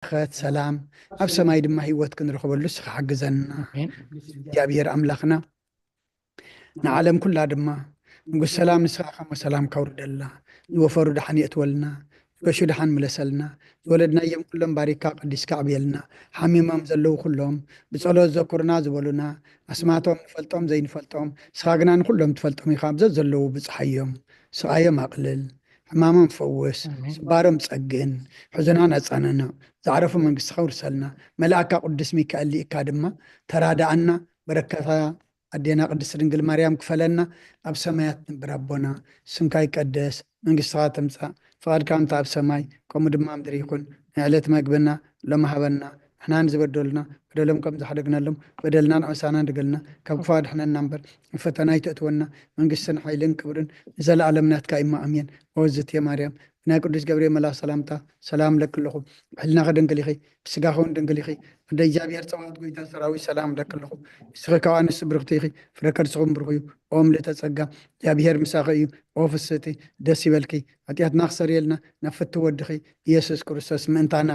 በረኸት፣ ሰላም፣ ኣብ ሰማይ ድማ ህይወት ክንረኽበሉ ንስኻ ሓግዘና። እግዚኣብሔር ኣምላኽና፣ ንዓለም ኩላ ድማ ንጉስ ሰላም ንስኻ ከሞ ሰላም ካውርደልና። ዝወፈሩ ደሓን የእትወልና፣ ዝገሹ ደሓን ምለሰልና። ዝወለድናዮም ኩሎም ባሪካ ቀዲስካ ኣዕብየልና። ሓሚሞም ዘለዉ ኩሎም ብጸሎት ዘኩርና ዝበሉና፣ ኣስማቶም ንፈልጦም ዘይንፈልጦም፣ ንስኻ ግና ንኩሎም ትፈልጦም ኢኻ። ኣብ ዘዘለዉ ብጽሓዮም፣ ስቓዮም ኣቕልል፣ ሕማሞም ፈውስ፣ ስባሮም ጸግን፣ ሕዙናን ኣጻንንዕ። ዝዓረፉ መንግስትኻ ውርሰልና። መልኣካ ቅዱስ ሚካኤል ልኢካ ድማ ተራዳኣና። በረከታ ኣዴና ቅድስት ድንግል ማርያም ክፈለና። ኣብ ሰማያት ንብር ኣቦና፣ ስምካ ይቀደስ፣ መንግስትኻ ትምጻእ፣ ፍቓድካ ከምቲ ኣብ ሰማይ ከምኡ ድማ ኣብ ምድሪ ይኹን። ናይ ዕለት መግብና ሎሚ ሃበና። ንሕና ንዝበደሉና በደሎም ከም ዝሓደግናሎም፣ በደልናን ኣበሳናን ድገልና፣ ካብ ክፉእ ኣድሕነና እምበር፣ ናብ ፈተና ኣይተእትወና። መንግስትን ሓይልን ክብርን ንዘለኣለም ናትካ እዩ እሞ፣ ኣሜን። ኦ እግዝእትየ ማርያም፣ ብናይ ቅዱስ ገብርኤል መልኣኽ ሰላምታ ሰላም እብለኪ ኣለኹ። ብሕልናኺ ድንግል ኢኺ፣ ብስጋኺ እውን ድንግል ኢኺ። ኣደ እግዚኣብሔር ጸባኦት፣ ጎይታ ሰራዊት፣ ሰላም እብለኪ ኣለኹ። ንስኺ ካብ ኣንስቲ ብርኽቲ ኢኺ፣ ፍረ ከርስኺ እውን ብሩኽ እዩ። ኦ ምልእተ ጸጋ፣ እግዚኣብሔር ምሳኺ እዩ። ኦ ፍስህቲ፣ ደስ ይበልኪ። ሓጢኣትና ክሰርየልና ናብ ፍትው ወድኺ ኢየሱስ ክርስቶስ ምእንታና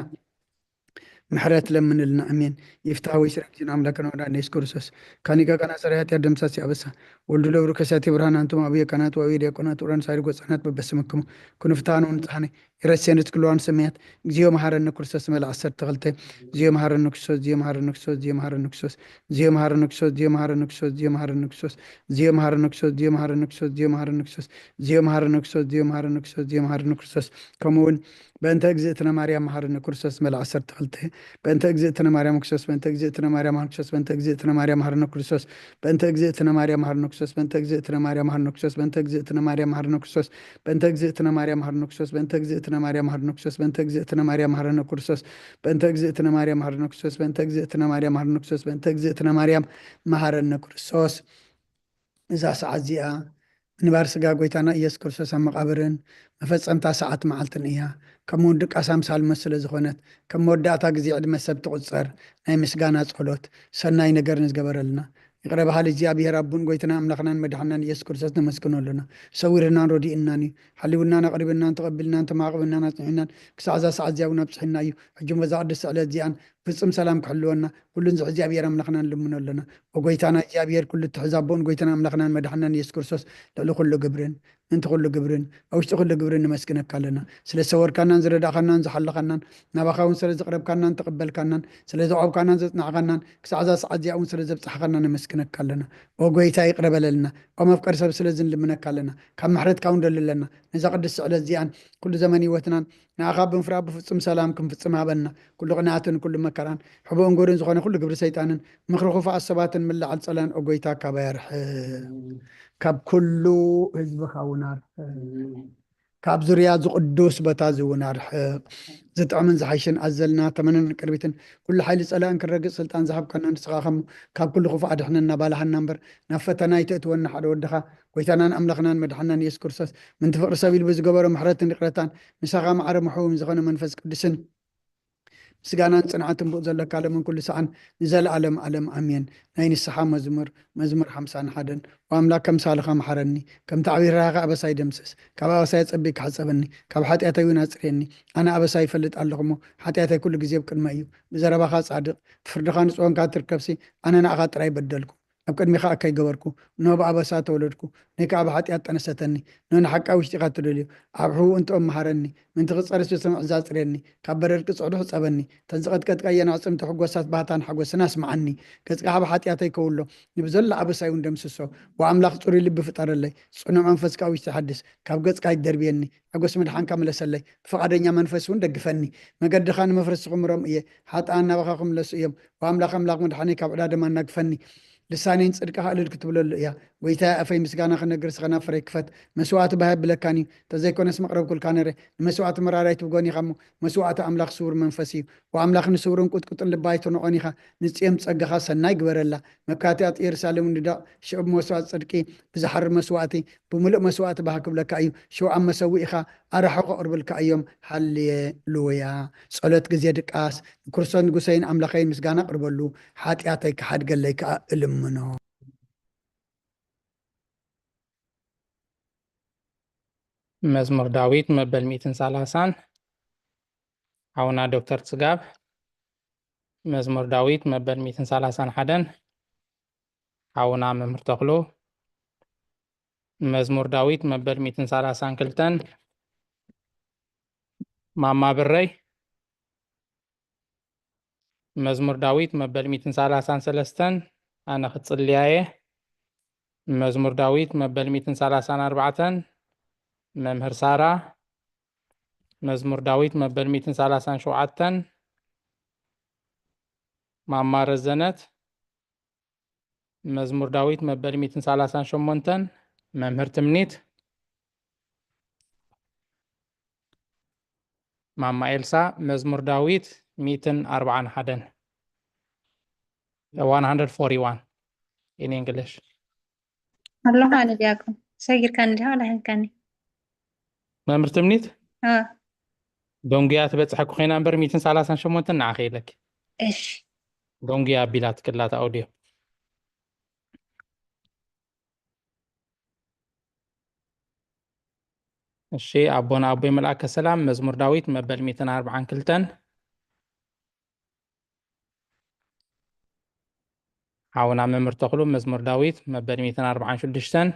ምሕረት ለምንልና። ኣሜን። ይፍታህ ወይ ስረ ጊዜና ኣምላክና ወዳ ኢየሱስ ክርስቶስ። ካኒቀ ቀና ሰራያት ያደምሳስ ያበሳ። ወልዱ ለብሩ ከሳቴ ብርሃን፣ አንቱም አብየ ካህናት ወአብየ ዲያቆናት፣ ኡራን ሳይድ ጎጻናት በበስምክሙ። ኩኑ ፍትሃን ወንጽሃኔ። ይረሴን ትክልዋን ሰማያት። እግዚኦ መሐረነ ክርስቶስ መልእ ዓሰርተ ክልተ። እግዚኦ መሐረነ ክርስቶስ፣ እግዚኦ መሐረነ ክርስቶስ፣ እግዚኦ መሐረነ ክርስቶስ። እግዚኦ መሐረነ ክርስቶስ፣ እግዚኦ መሐረነ ክርስቶስ፣ እግዚኦ መሐረነ ክርስቶስ። እግዚኦ መሐረነ ክርስቶስ፣ እግዚኦ መሐረነ ክርስቶስ፣ እግዚኦ መሐረነ ክርስቶስ። እግዚኦ መሐረነ ክርስቶስ፣ እግዚኦ መሐረነ ክርስቶስ፣ እግዚኦ መሐረነ ክርስቶስ። ከምኡ እውን በእንተ እግዝእትነ ማርያም መሐረነ ክርስቶስ መልእ ዓሰርተ ክልተ። በእንተ እግዝእትነ ማርያም ክርስቶስ፣ በእንተ እግዝእትነ ማርያም መሐረነ ክርስቶስ፣ በእንተ እግዝእትነ ማርያም መሐረነ ክርስቶስ፣ በእንተ እግዝእትነ ማርያም መሐረነ ክርስቶስ፣ በእንተ እግዝእትነ ማርያም መሐረነ ክርስቶስ፣ በእንተ እግዝእትነ ማርያም መሐረነ ክርስቶስ፣ በእንተ እግዝእትነ ማርያም መሐረነ ክርስቶስ፣ በእንተ እግዝእትነ ማርያም መሐረነ ክርስቶስ፣ በእንተ እግዝእትነ ማርያም መሐረነ ክርስቶስ፣ በእንተ እግዝእትነ ማርያም መሐረነ ክርስቶስ፣ በእንተ እግዝእትነ ማርያም መሐረነ ክርስቶስ፣ በእንተ እግዝእትነ ማርያም መሐረነ ክርስቶስ። እዛ ሰዓት እዚኣ ምንባር ስጋ ጎይታና ኢየሱስ ክርስቶስ ኣብ መቓብርን መፈጸምታ ሰዓት መዓልትን እያ። ከም ምውድቃስ ኣምሳል መስ ስለ ዝኾነት፣ ከም መወዳእታ ግዜ ዕድመ ሰብ ትቑጸር። ናይ ምስጋና ጸሎት፣ ሰናይ ነገር ንዝገበረልና፣ ይቕረ በሃሊ እግዚኣብሔር ኣቦን ጎይታና ኣምላኽናን መድሓናን ኢየሱስ ክርስቶስ ነመስግኖ ኣለና። ሰዊርናን ረዲእናን እዩ። ሓሊውናን ኣቕሪብናን ተቐቢልናን ተማቕብናን ኣጽኒሑናን ክሳዕ እዛ ሰዓት እዚኣ እውን ኣብጽሒና እዩ። ሕጂ በዛ ቅድስቲ ዕለት እዚኣን ፍጹም ሰላም ክሕልወና ኩሉ ንዝሕ እግዚኣብሔር ኣምላኽና ንልምኖ ኣለና። ኦ ጎይታና እግዚኣብሔር ኩሉ እትሕዝ ኣቦን ጎይታና ኣምላኽናን መድሓናን ኢየሱስ ክርስቶስ ልዕሊ ኩሉ ግብርን ምእንቲ ኩሉ ግብርን ኣብ ውሽጢ ኩሉ ግብርን ነመስግነካ ኣለና። ስለ ዝሰወርካናን ዝረዳእኻናን ዝሓለኻናን ናባኻ እውን ስለ ዝቕረብካናን ተቐበልካናን ስለ ዘዕቆብካናን ዘጽናዕካናን ክሳዕ እዛ ሰዓት እዚኣ እውን ስለ ዘብጻሕኻና ነመስግነካ ኣለና። ኦ ጎይታ ይቕረ በለልና። ኦ መፍቀሪ ሰብ ስለ ዝንልምነካ ኣለና። ካብ ምሕረትካ እውን ደሊ ኣለና። ነዛ ቅድስቲ ዕለት እዚኣን ኩሉ ዘመን ህይወትናን ንኣኻ ብምፍራድ ብፍጹም ሰላም ክንፍጽም ሃበና። ኩሉ ቅንኣትን ኩሉ መከራን ሕቡእን ጎርን ዝኾነ ኩሉ ግብሪ ሰይጣንን ምኽሪ ክፉኣት ሰባትን ምልዓል ጸላን ኦ ጎይታ ካባይ ኣርሕቕ። ካብ ኩሉ ህዝብኻ እውን ኣርሕቕ። ካብ ዙርያ እዚ ቅዱስ ቦታ እዚ እውን ኣርሕቕ። ዝጥዕምን ዝሓይሽን ኣዘልና ተመንን ቅርቢትን ኩሉ ሓይሊ ጸላእን ክረግጽ ስልጣን ዝሃብካና ንስኻ ከም ካብ ኩሉ ክፉእ ኣድሕነና ባልሃና እምበር ናብ ፈተና ኣይተእትወና ሓደ ወድኻ ጎይታናን ኣምላኽናን መድሓናን ኢየሱስ ክርስቶስ ምንቲ ፍቕሪ ሰብ ኢሉ ብዝገበሮ ምሕረትን ይቕረታን ምሳኻ ማዕረ ምሕውም ዝኾነ መንፈስ ቅዱስን ምስጋናን ጽንዓትን ብኡ ዘለካ ለምን ኩሉ ሰዓን ንዘለኣለም ኣለም ኣሜን። ናይ ንስሓ መዝሙር መዝሙር ሓምሳን ሓደን። ኦ ኣምላክ ከምሳልኻ መሓረኒ፣ ከምቲ ዓብዪ ርህራኸ ኣበሳይ ደምስስ። ካብ ኣበሳይ ኣጸቢቅካ ሕጸበኒ፣ ካብ ሓጢኣተይ እውን ኣጽርየኒ። ኣነ ኣበሳይ ይፈልጥ ኣለኹ እሞ፣ ሓጢኣተይ ኩሉ ግዜ ኣብ ቅድመይ እዩ። ብዘረባኻ ጻድቕ፣ ብፍርድኻ ንጽሆንካ ትርከብሲ፣ ኣነ ንኣኻ ጥራይ በደልኩ። ኣብ ቅድሚኻ እከይ ገበርኩ፣ እንሆ ብኣበሳ ተወለድኩ፣ ነይ ከኣ ብሓጢኣት ጠነሰተኒ። እንሆ ንሓቃ ውሽጢኻ ትደልዮ፣ ኣብ ሕቡእ እንጥኦም መሃረኒ፣ ምእንቲ ክጸርስ ብሰምዕ ዛጽርየኒ፣ ካብ በረድ ቅጽዕዱ ሕጸበኒ፣ ተን ዝቐጥቀጥካየን ኣዕጽምቲ ሕጎሳት ባህታን ሓጎስን ኣስምዓኒ። ገጽካ ካብ ሓጢኣተይ ከውሎ፣ ንብዘሎ ኣበሳይ እውን ደምስሶ። ወኣምላኽ ጽሩይ ልቢ ፍጠረለይ፣ ጽኑዕ መንፈስ ከኣ ውሽጢ ሓድስ፣ ካብ ገጽካ ኣይደርብየኒ። ሓጎስ ምድሓንካ ምለሰለይ፣ ብፍቓደኛ መንፈስ እውን ደግፈኒ። መገድኻ ንመፍረስቲ ክምሮም እየ፣ ሓጥኣን ናባኻ ክምለሱ እዮም። ወኣምላኽ ኣምላኽ ምድሓነይ ካብ ዕዳ ደም ኣናግፈኒ። ልሳነይን ጽድቅኻ እልል ክትብለሉ እያ። ጎይታየ ኣፈይ ምስጋና ክነግር ስኸና ፍረይ ክፈት። መስዋእቲ ባህ የብለካን እዩ። እንተዘይኮነስ መቕረብኩልካ ነረ። ንመስዋእቲ መራራይ ትብጎን ኢኻ እሞ መስዋእቲ ኣምላኽ ስውር መንፈስ እዩ። ወኣምላኽ ንስውርን ቁጥቁጥን ልባ ኣይትንዖን ኢኻ። ንጽዮን ጸጋኻ ሰናይ ግበረላ። መካትኣት ኢየሩሳሌም ንዳቕ ሽዑ ብመስዋእቲ ጽድቂ ብዝሓርር መስዋእቲ ብምሉእ መስዋእቲ ባህ ክብለካ እዩ። ሽዑ ኣብ መሰውኢኻ ኣራሑ ከቕርብልካ እዮም። ሃሌሉያ። ጸሎት ግዜ ድቃስ። ንክርስቶስ ንጉሰይን ኣምላኸይን ምስጋና ኣቕርበሉ፣ ሓጢኣተይ ክሓድገለይ ከኣ እልምኖ። መዝሙር ዳዊት መበል ሚእትን ሰላሳን። ሓውና ዶክተር ጽጋብ፣ መዝሙር ዳዊት መበል ሚእትን ሰላሳን ሓደን። ሓውና መምህር ተኽሉ፣ መዝሙር ዳዊት መበል ሚእትን ሰላሳን ክልተን። ማማ ብረይ፣ መዝሙር ዳዊት መበል ሚእትን ሰላሳን ሰለስተን። ኣነ ክጽልያ እየ። መዝሙር ዳዊት መበል ሚእትን ሰላሳን ኣርባዕተን። መምህር ሳራ፣ መዝሙር ዳዊት መበል ሚእትን ሰላሳን ሸውዓተን። ማማ ረዘነት፣ መዝሙር ዳዊት መበል ሚእትን ሰላሳን ሸሞንተን። መምህር ትምኒት፣ ማማ ኤልሳ፣ መዝሙር ዳዊት ሚእትን ኣርባዓን ሓደን። One hundred forty-one in English። ኣለኹ ኣነ ዲያቆን። ሰጊርካኒ ዲኻ ወላ ሒዝካኒ? መምህር ትምኒት፣ እ። ደንጉያ ትበጽሐኪ ኮይና እምበር፣ ሚእትን ሰላሳን ሸሞንተን ንዓኺ ኢለኪ። እሺ። ደንጉያ ኣቢላትኪ ኣላ እታ ኣውድዮ። እሺ፣ ኣቦና ኣቦይ መልኣከ ሰላም፣ መዝሙር ዳዊት መበል ሚእትን ኣርባዓን ክልተን። ሓውና መምህር ተኽሉ፣ መዝሙር ዳዊት መበል ሚእትን ኣርባዓን ሽዱሽተን።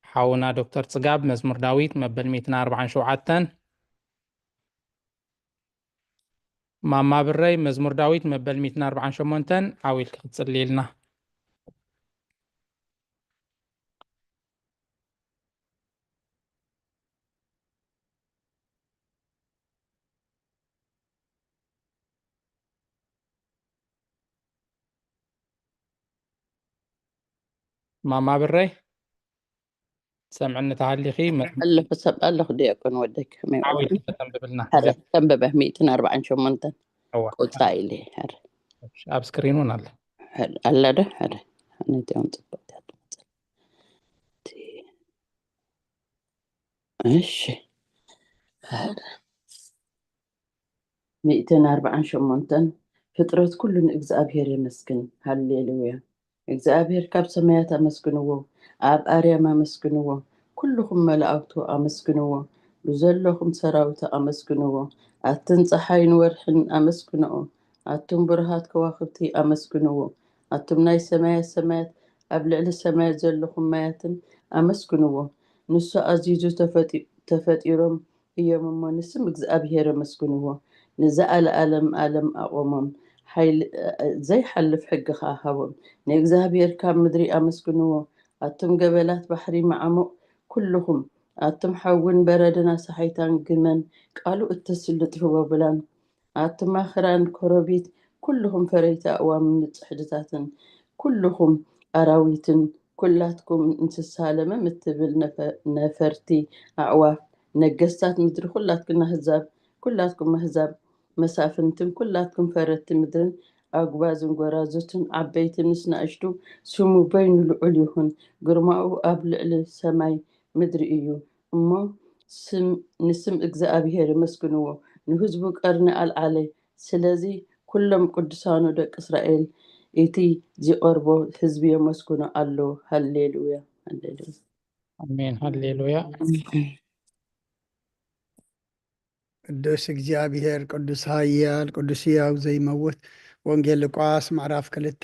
ሓውና ዶክተር ጽጋብ፣ መዝሙር ዳዊት መበል ሚእትን ኣርባዓን ሸውዓተን። ማማ ብረይ፣ መዝሙር ዳዊት መበል ሚእትን ኣርባዓን ሸሞንተን። ዓው ኢልኪ ክትጽልይልና። ማማ ብረይ፣ ሰምዕኒ ተሃሊኺ መ- ኣለኹ፣ ሰብ ኣለኹ፣ ዲያቆን ወደይ፣ ከመይ ዓው ኢልኪ ውዒልኩም? ከተንብብልና። ሕረ፣ ተንብበ፣ ሚእትን ኣርባዓን ሸሞንተን እዋ። ቁጻ ኢለ፣ ሕረ። ኣብ ስክሪን እውን ኣለ። ሕረ፣ ኣላ ዶ? ሕረ። ነቲኦም ጽቡቕ እያ ትመጽእ። እቲ-፣ እሺ። ሕረ። ሚእትን ኣርባዓን ሸሞንተን። ፍጥረት ኩሉ ንእግዚኣብሔር የመስግን። ሃሌሉያ። እግዚኣብሔር ካብ ሰማያት ኣመስግንዎ፣ ኣብ ኣርያም ኣመስግንዎ፣ ኩልኹም መላእክቱ ኣመስግንዎ፣ ብዘለኹም ሰራዊቱ ኣመስግንዎ። ኣትን ጸሓይን ወርሕን ኣመስግንኦ፣ ኣቱም ብሩሃት ከዋኽብቲ ኣመስግንዎ። ኣቱም ናይ ሰማያት ሰማያት፣ ኣብ ልዕሊ ሰማያት ዘለኹም ማያትን ኣመስግንዎ። ንሱ ኣዚዙ ተፈጢ-፣ ተፈጢሮም እዮም እሞ፣ ንስም እግዚኣብሔር ኣመስግንዎ። ንዘኣለኣለም ኣለም ኣቖሞም፣ ሓይል-፣ ዘይሓልፍ ሕጊ ኸኣ ሃቦም። ንእግዚኣብሔር ካብ ምድሪ ኣመስግንዎ። ኣቱም ገበላት ባሕሪ መዓሙቕ ኩልኹም፣ ኣቱም ሓውን በረድን ኣሳሓይታን ግመን፣ ቃሉ እተስልጥ ህቦብላን፣ ኣቱም ኣኽራን ኮረቢት፣ ኩልኹም ፈረይቲ ኣእዋምን ጽሕድታትን፣ ኩልኹም ኣራዊትን፣ ኩላትኩም እንስሳ ለመም እትብል ነፈ-፣ ነፈርቲ ኣዕዋፍ፣ ነገስታት ምድሪ፣ ኩላትኩም ኣህዛብ፣ ኩላትኩም ኣህዛብ መሳፍንትን፣ ኩላትኩም ፈረድቲ ምድርን፣ ኣጉባዝን ጎራዙትን፣ ዓበይቲ ምስ ናእሽቱ፣ ስሙ በይኑ ልዑል ይኹን፣ ግርማኡ ኣብ ልዕሊ ሰማይ ምድሪ እዩ። እሞ ስም፣ ንስም እግዚኣብሔር የመስግንዎ፣ ንህዝቡ ቀርኒ ኣልዓለ። ስለዚ ኩሎም ቅዱሳኑ ደቂ እስራኤል፣ እቲ ዚቐርቦ ህዝቢ የመስግኖ ኣሎ። ሃሌሉያ፣ ሃሌሉያ። ኣሜን፣ ሃሌሉያ። ቅዱስ እግዚኣብሔር፣ ቅዱስ ኃያል፣ ቅዱስ ሕያው ዘይመውት። ወንጌል ሉቃስ ምዕራፍ ክልተ፣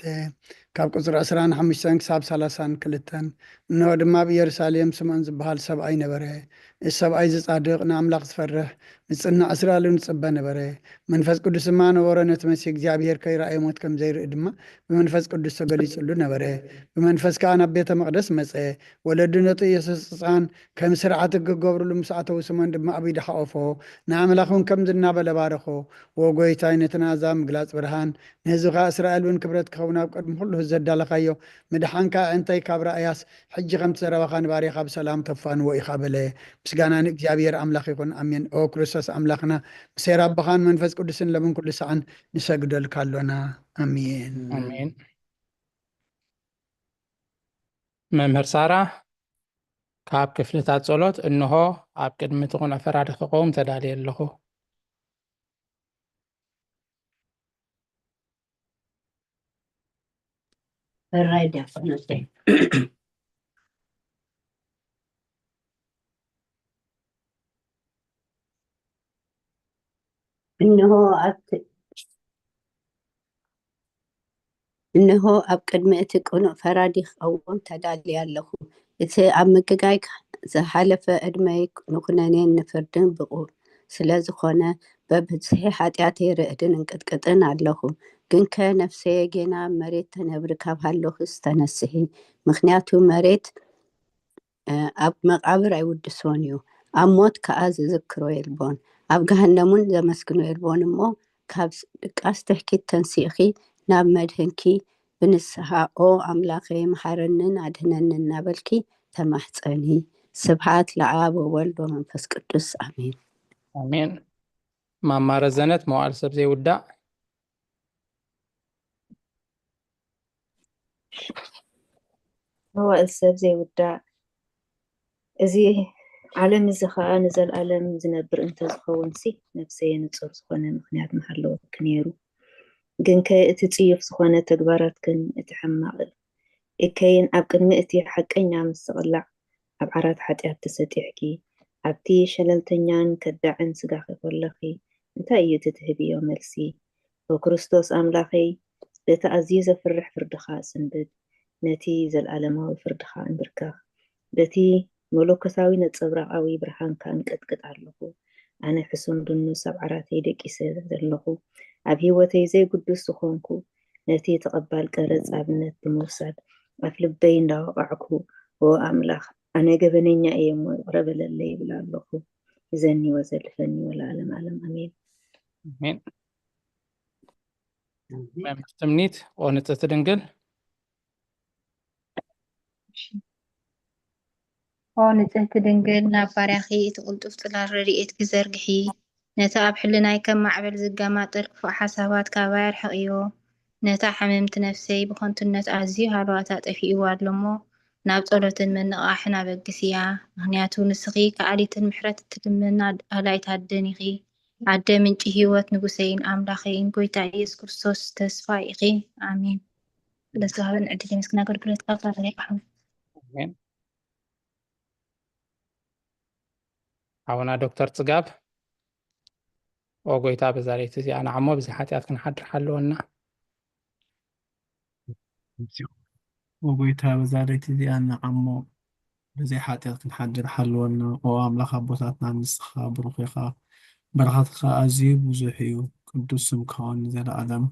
ካብ ቁጽሪ ዕስራን ሓሙሽተን ክሳብ ሰላሳን ክልተን። እንሆ ድማ ኣብ ኢየሩሳሌም ስምዖን ዝበሃል ሰብኣይ ነበረ። እዚ ሰብኣይ እዚ ጻድቕ፣ ንኣምላኽ ዝፈርህ፣ ንጽንዕ እስራኤል እውን ዝጽበ ነበረ። መንፈስ ቅዱስ ድማ ነበሮ፣ ነቲ መሲህ እግዚኣብሔር ከይረኣየ ሞት ከም ዘይርኢ ድማ ብመንፈስ ቅዱስ ተገሊጹሉ ነበረ። ብመንፈስ ከኣ ናብ ቤተ መቕደስ መጸ። ወለዱ ነቲ ኢየሱስ ሕጻን ከም ስርዓት ክገብርሉ ምስ ኣተዉ፣ ስምዖን ድማ ኣብ ኢዱ ሓቖፎ፣ ንኣምላኽ እውን ከምዚ እናበለ ባረኾ፣ "ዎ ጐይታይ፣ ነቲ ናዛ ምግላጽ ብርሃን፣ ንህዝብኻ እስራኤል እውን ክብረት ክኸውን ኣብ ቅድሚ ኩሉ ህዝቢ ዘዳለኻዮ ምድሓንካ ኣዕንተይ ካብ ራእያስ፣ ሕጂ ከምቲ ዘረባኻ ንባርያኻ ብሰላም ተፋንዎ ኢኻ" በለ። ምስጋና ንእግዚኣብሔር ኣምላኽ ይኹን፣ ኣሜን። ኦ ክርስቶስ ኣምላኽና፣ ምስ ኄር ኣቦኻን መንፈስ ቅዱስን ለምን ኩሉ ሰዓን ንሰግደልካ ኣሎና። ኣሜን። ኣሜን። መምህር ሳራ፣ ካብ ክፍልታት ጸሎት እንሆ ኣብ ቅድሚ እቲ ቁኑዕ ፈራዲ ክቐውም ተዳልየ ኣለኹ። ሕራይ ዲያቆን ወደይ። እንሆ ኣብ ት- እንሆ ኣብ ቅድሚ እቲ ቅኑዕ ፈራዲ ክቐውም ተዳልየ ኣለኹ። እቲ ኣብ ምግጋይ ዝሓለፈ ዕድመይ ንኹነኔን ንፍርድን ብቑዕ ስለ ዝኾነ፣ በብዝሒ ሓጢኣተይ ርዕድን እንቅጥቅጥን ኣለኹ። ግንከ ነፍሰየ ጌና ኣብ መሬት ተነብሪ ካብ ሃለኹስ ተነስሒ። ምኽንያቱ መሬት ኣብ መቓብር ኣይውድሶን እዩ፣ ኣብ ሞት ከኣ ዝዝክሮ የልቦን፣ ኣብ ገሃነም እውን ዘመስግኖ የልቦን እሞ፣ ካብ ድቃስ ትሕኪት ተንሲእኺ ናብ መድህንኪ ብንስሓ ኦ ኣምላኸይ መሓረንን ኣድህነንን እናበልኪ ተማሕጸኒ። ስብሓት ለኣብ ወወልድ ወመንፈስ ቅዱስ ኣሜን። ኣሜን። ማማ ረዘነት መዋዕል ሰብ ዘይውዳእ። መዋእል ሰብ ዘይውዳእ። እዚ ዓለም እዚ ኸኣ ንዘለኣለም ዝነብር እንተዝኸውንሲ፣ ነፍሰየ ንጹር ዝኾነ ምኽንያት ምሃለወኪ ነይሩ። ግንከ እቲ ጽዩፍ ዝኾነ ተግባራትክን እቲ ሕማቕ እከይን ኣብ ቅድሚ እቲ ሓቀኛ ምስቕላዕ ኣብ ዓራት ሓጢኣት ተሰጢሕኪ፣ ኣብቲ ሸለልተኛን ከዳዕን ስጋኺ ከለኺ፣ እንታይ እዩ እቲ ትህብዮ መልሲ? ኦ ክርስቶስ ኣምላኸይ፣ በቲ ኣዝዩ ዘፍርሕ ፍርድኻ እስንብድ፣ ነቲ ዘለኣለማዊ ፍርድኻ እንብርከኽ። በቲ መለኮታዊ ነጸብራቓዊ ብርሃንካ እንቅጥቅጥ ኣለኹ። ኣነ ሕሱም ድኑስ ኣብ ዓራተይ ደቂሰ ዘለኹ። ኣብ ህይወተይ ዘይግዱስ ዝኾንኩ፣ ነቲ ተቐባል ቀረጽ ኣብነት ብምውሳድ፣ ኣፍ ልበይ እንዳወቓዕኩ፣ ኦ ኣምላኽ፣ ኣነ ገበነኛ እየ እሞ ይቕረ በለለይ ይብል ኣለኹ። ሒዘኒ ወዘልፈኒ ወለዓለም ዓለም ኣሜን። ኣሜን። መምህር ትምኒት፣ ኦ ንጽሕቲ ድንግል። እሺ። ኦ ንጽሕቲ ድንግል፣ ናብ ባርያኺ እቲ ቅልጡፍ ጽላል ረድኤትኪ ዘርግሒ። ነቲ ኣብ ሕልናይ ከም ማዕበል ዝገማጠል ክፉእ ሓሳባት ካባይ ኣርሕቕዮ። ነታ ሕምምቲ ነፍሰይ ብኸንቱነት ኣዝዩ ሃለዋታ ጠፊእዋ ኣሎ እሞ፣ ናብ ጸሎትን ምንቕቓሕን ኣበግስያ። ምኽንያቱ ንስኺ ከኣሊትን ምሕረት እትልምና ኣላይት ኣደን ኢኺ። ኣደ ምንጪ ህይወት፣ ንጉሰይን ኣምላኸይን ጐይታ ኢየሱስ ክርስቶስ ተስፋ ኢኺ። ኣሜን። ስለዝተዋህበን ዕድል የመስግን። ኣገልግሎትካ ባርክ። ኣሜን። ሓውና ዶክተር ጽጋብ፣ ኦ ጎይታ፣ በዛ ለይቲ እዚኣ ንዓሞ ብዘይ ሓጢኣት ክንሓድር ሓልወና። ኦ ጎይታ፣ በዛ ለይቲ እዚኣ ንዓሞ ብዘይ ሓጢኣት ክንሓድር ሓልወና። ኦ ኣምላኽ ኣቦታትና፣ ንስኻ ብሩኽ ኢኻ፣ በረኸትካ ኣዝዩ ብዙሕ እዩ። ቅዱስ ስምካ እውን ንዘለኣለም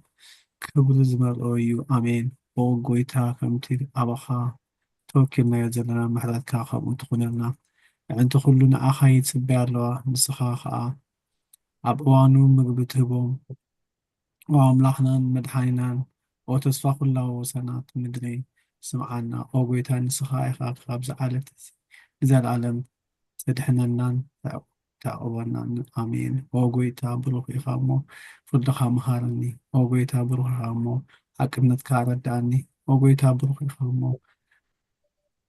ክብሪ ዝመልኦ እዩ። ኣሜን። ኦ ጎይታ፣ ከምቲ ኣባኻ ተወኪልናዮ ዘለና፣ ምሕረትካ ከምኡ ትኹነልና። ኣዕንቲ ኩሉ ንኣኻ ይጽበያ ኣለዋ፣ ንስኻ ኸኣ ኣብ እዋኑ ምግቢ ትህቦም። ኦ ኣምላኽናን መድሓኒናን፣ ኦ ተስፋ ኩላ ወሰናት ምድሪ፣ ስምዓና። ኦ ጎይታ፣ ንስኻ ኢኻ ካብዚ ዓለት እዚ ንዘለኣለም ተድሕነናን ተዕ-፣ ተዕቕበናን። ኣሜን። ኦ ጎይታ፣ ብሩኽ ኢኻ እሞ ፍርድኻ መሃረኒ። ኦ ጎይታ፣ ብሩኽ ኢኻ እሞ ሓቅነትካ ኣረድኣኒ። ኦ ጎይታ፣ ብሩኽ ኢኻ እሞ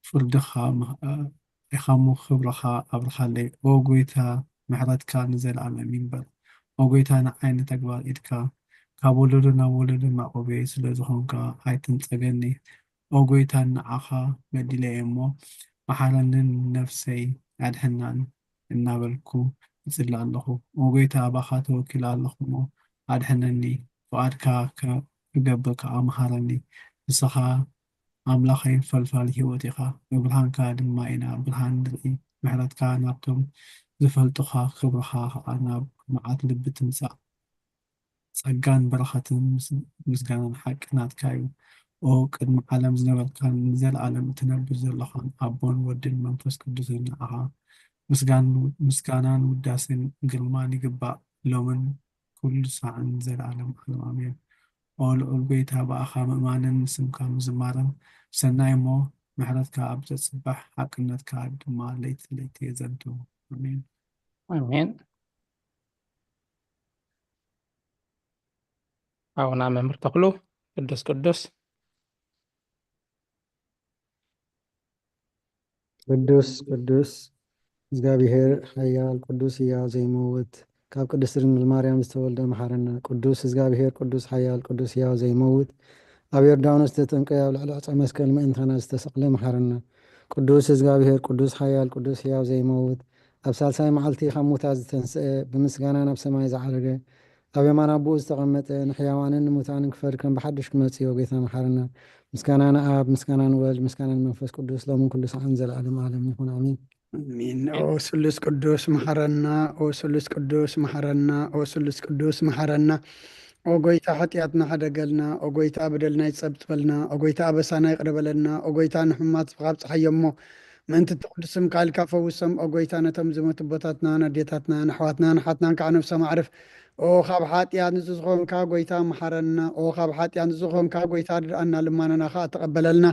ፍርድኻ መ-፣ ኢኻ እሞ ክብርኻ ኣብርሃለይ። ኦ ጎይታ፣ ምሕረትካ ንዘለኣለም ይንበር። ኦ ጎይታ፣ ንዓይ ንተግባር ኢድካ ካብ ወለዶ ናብ ወለዶ መዕቆበይ ስለ ዝኾንካ ኣይትንጸገኒ። ኦ ጎይታ፣ ንዓኻ በዲለ እየ እሞ መሓረንን ነፍሰይ ኣድሕናን እናበልኩ እጽሊ ኣለኹ። ኦ ጎይታ፣ ኣባኻ ተወኪለ ኣለኹ እሞ ኣድሕነኒ። ፍቓድካ ከ-፣ ክገብር ከኣ መሃረኒ። ንስኻ ኣምላኸይ ፈልፋሊ ህይወት ኢኻ፣ ብብርሃንካ ድማ ኢና ብርሃን ንርኢ። ምሕረትካ ናብቶም ዝፈልጡኻ፣ ክብርኻ ኸኣ ናብ መዓት ልቢ ትምጻእ። ጸጋን በረኸትን ምስ-፣ ምስጋናን ሓቂ ናትካ እዩ። ኦ ቅድሚ ዓለም ዝነበርካን ንዘለኣለም እትነብር ዘለኻን ኣቦን ወድን መንፈስ ቅዱስን ንዓኻ ምስጋን-፣ ምስጋናን ውዳሴን ግርማን ይግባእ፣ ሎምን ኩሉ ሳዕን ንዘለኣለም ዓለም ኣሜን። ኦ ልዑል ጎይታ፣ ብኣኻ ምእማንን ንስምካ ምዝማርን ሰናይ እሞ፣ ምሕረትካ ኣብ ዘጽባሕ፣ ሓቅነትካ ድማ ለይቲ ለይቲ የዘንቱ። ኣሜን። ኣሜን። ኣቡና መምህር ተኽሉ፣ ቅዱስ ቅዱስ። ቅዱስ ቅዱስ እግዚኣብሔር ሓያል ቅዱስ ሕያው ዘይመውት፣ ካብ ቅድስት ድንግል ማርያም ዝተወልደ መሓረና። ቅዱስ እግዚኣብሔር ቅዱስ ሓያል ቅዱስ ሕያው ዘይመውት፣ ኣብ ዮርዳኖስ ዝተጠምቀ፣ ኣብ ልዕሊ ዕፀ መስቀል ምእንታና ዝተሰቕለ መሓረና። ቅዱስ እግዚኣብሔር ቅዱስ ሓያል ቅዱስ ሕያው ዘይመውት፣ ኣብ ሳልሳይ መዓልቲ ካብ ሙታት ዝተንስአ፣ ብምስጋና ናብ ሰማይ ዝዓረገ፣ ኣብ የማን ኣቦኡ ዝተቐመጠ፣ ንሕያዋንን ንሙታንን ክፈርድ ከም ብሓድሽ ክመጽእ እዩ። ጎይታ መሓረና። ምስጋና ንኣብ፣ ምስጋና ንወልድ፣ ምስጋና ንመንፈስ ቅዱስ፣ ሎምን ኩሉ ሰዓን ዘለዓለም ዓለም ይኹን፣ ኣሜን። ኣሜን። ኦ ስሉስ ቅዱስ መሓረና፣ ኦ ስሉስ ቅዱስ መሓረና፣ ኦ ስሉስ ቅዱስ መሓረና። ኦ ጎይታ፣ ሓጢኣትና ሓደገልና። ኦ ጎይታ፣ በደልና ይጸብጽበልና። ኦ ጎይታ፣ ኣበሳና ይቕረ በለልና። ኦ ጎይታ፣ ንሕሙማት ስብኻ ኣብጽሓዮ እሞ፣ ምእንቲ እቲ ቅዱስ ስምካ ኢልካ ፈውሶም። ኦ ጎይታ፣ ነቶም ዝሞቱ ኣቦታትና፣ ኣዴታትና፣ ኣሕዋትና፣ ንሓትናን ከዓ ነፍሶም ኣዕርፍ። ኦ ካብ ሓጢኣት ንጹህ ዝኾንካ ጎይታ፣ መሓረና። ኦ ካብ ሓጢኣት ንጹህ ዝኾንካ ጎይታ፣ ርድኣና፣ ልማናና ከዓ ተቐበለልና።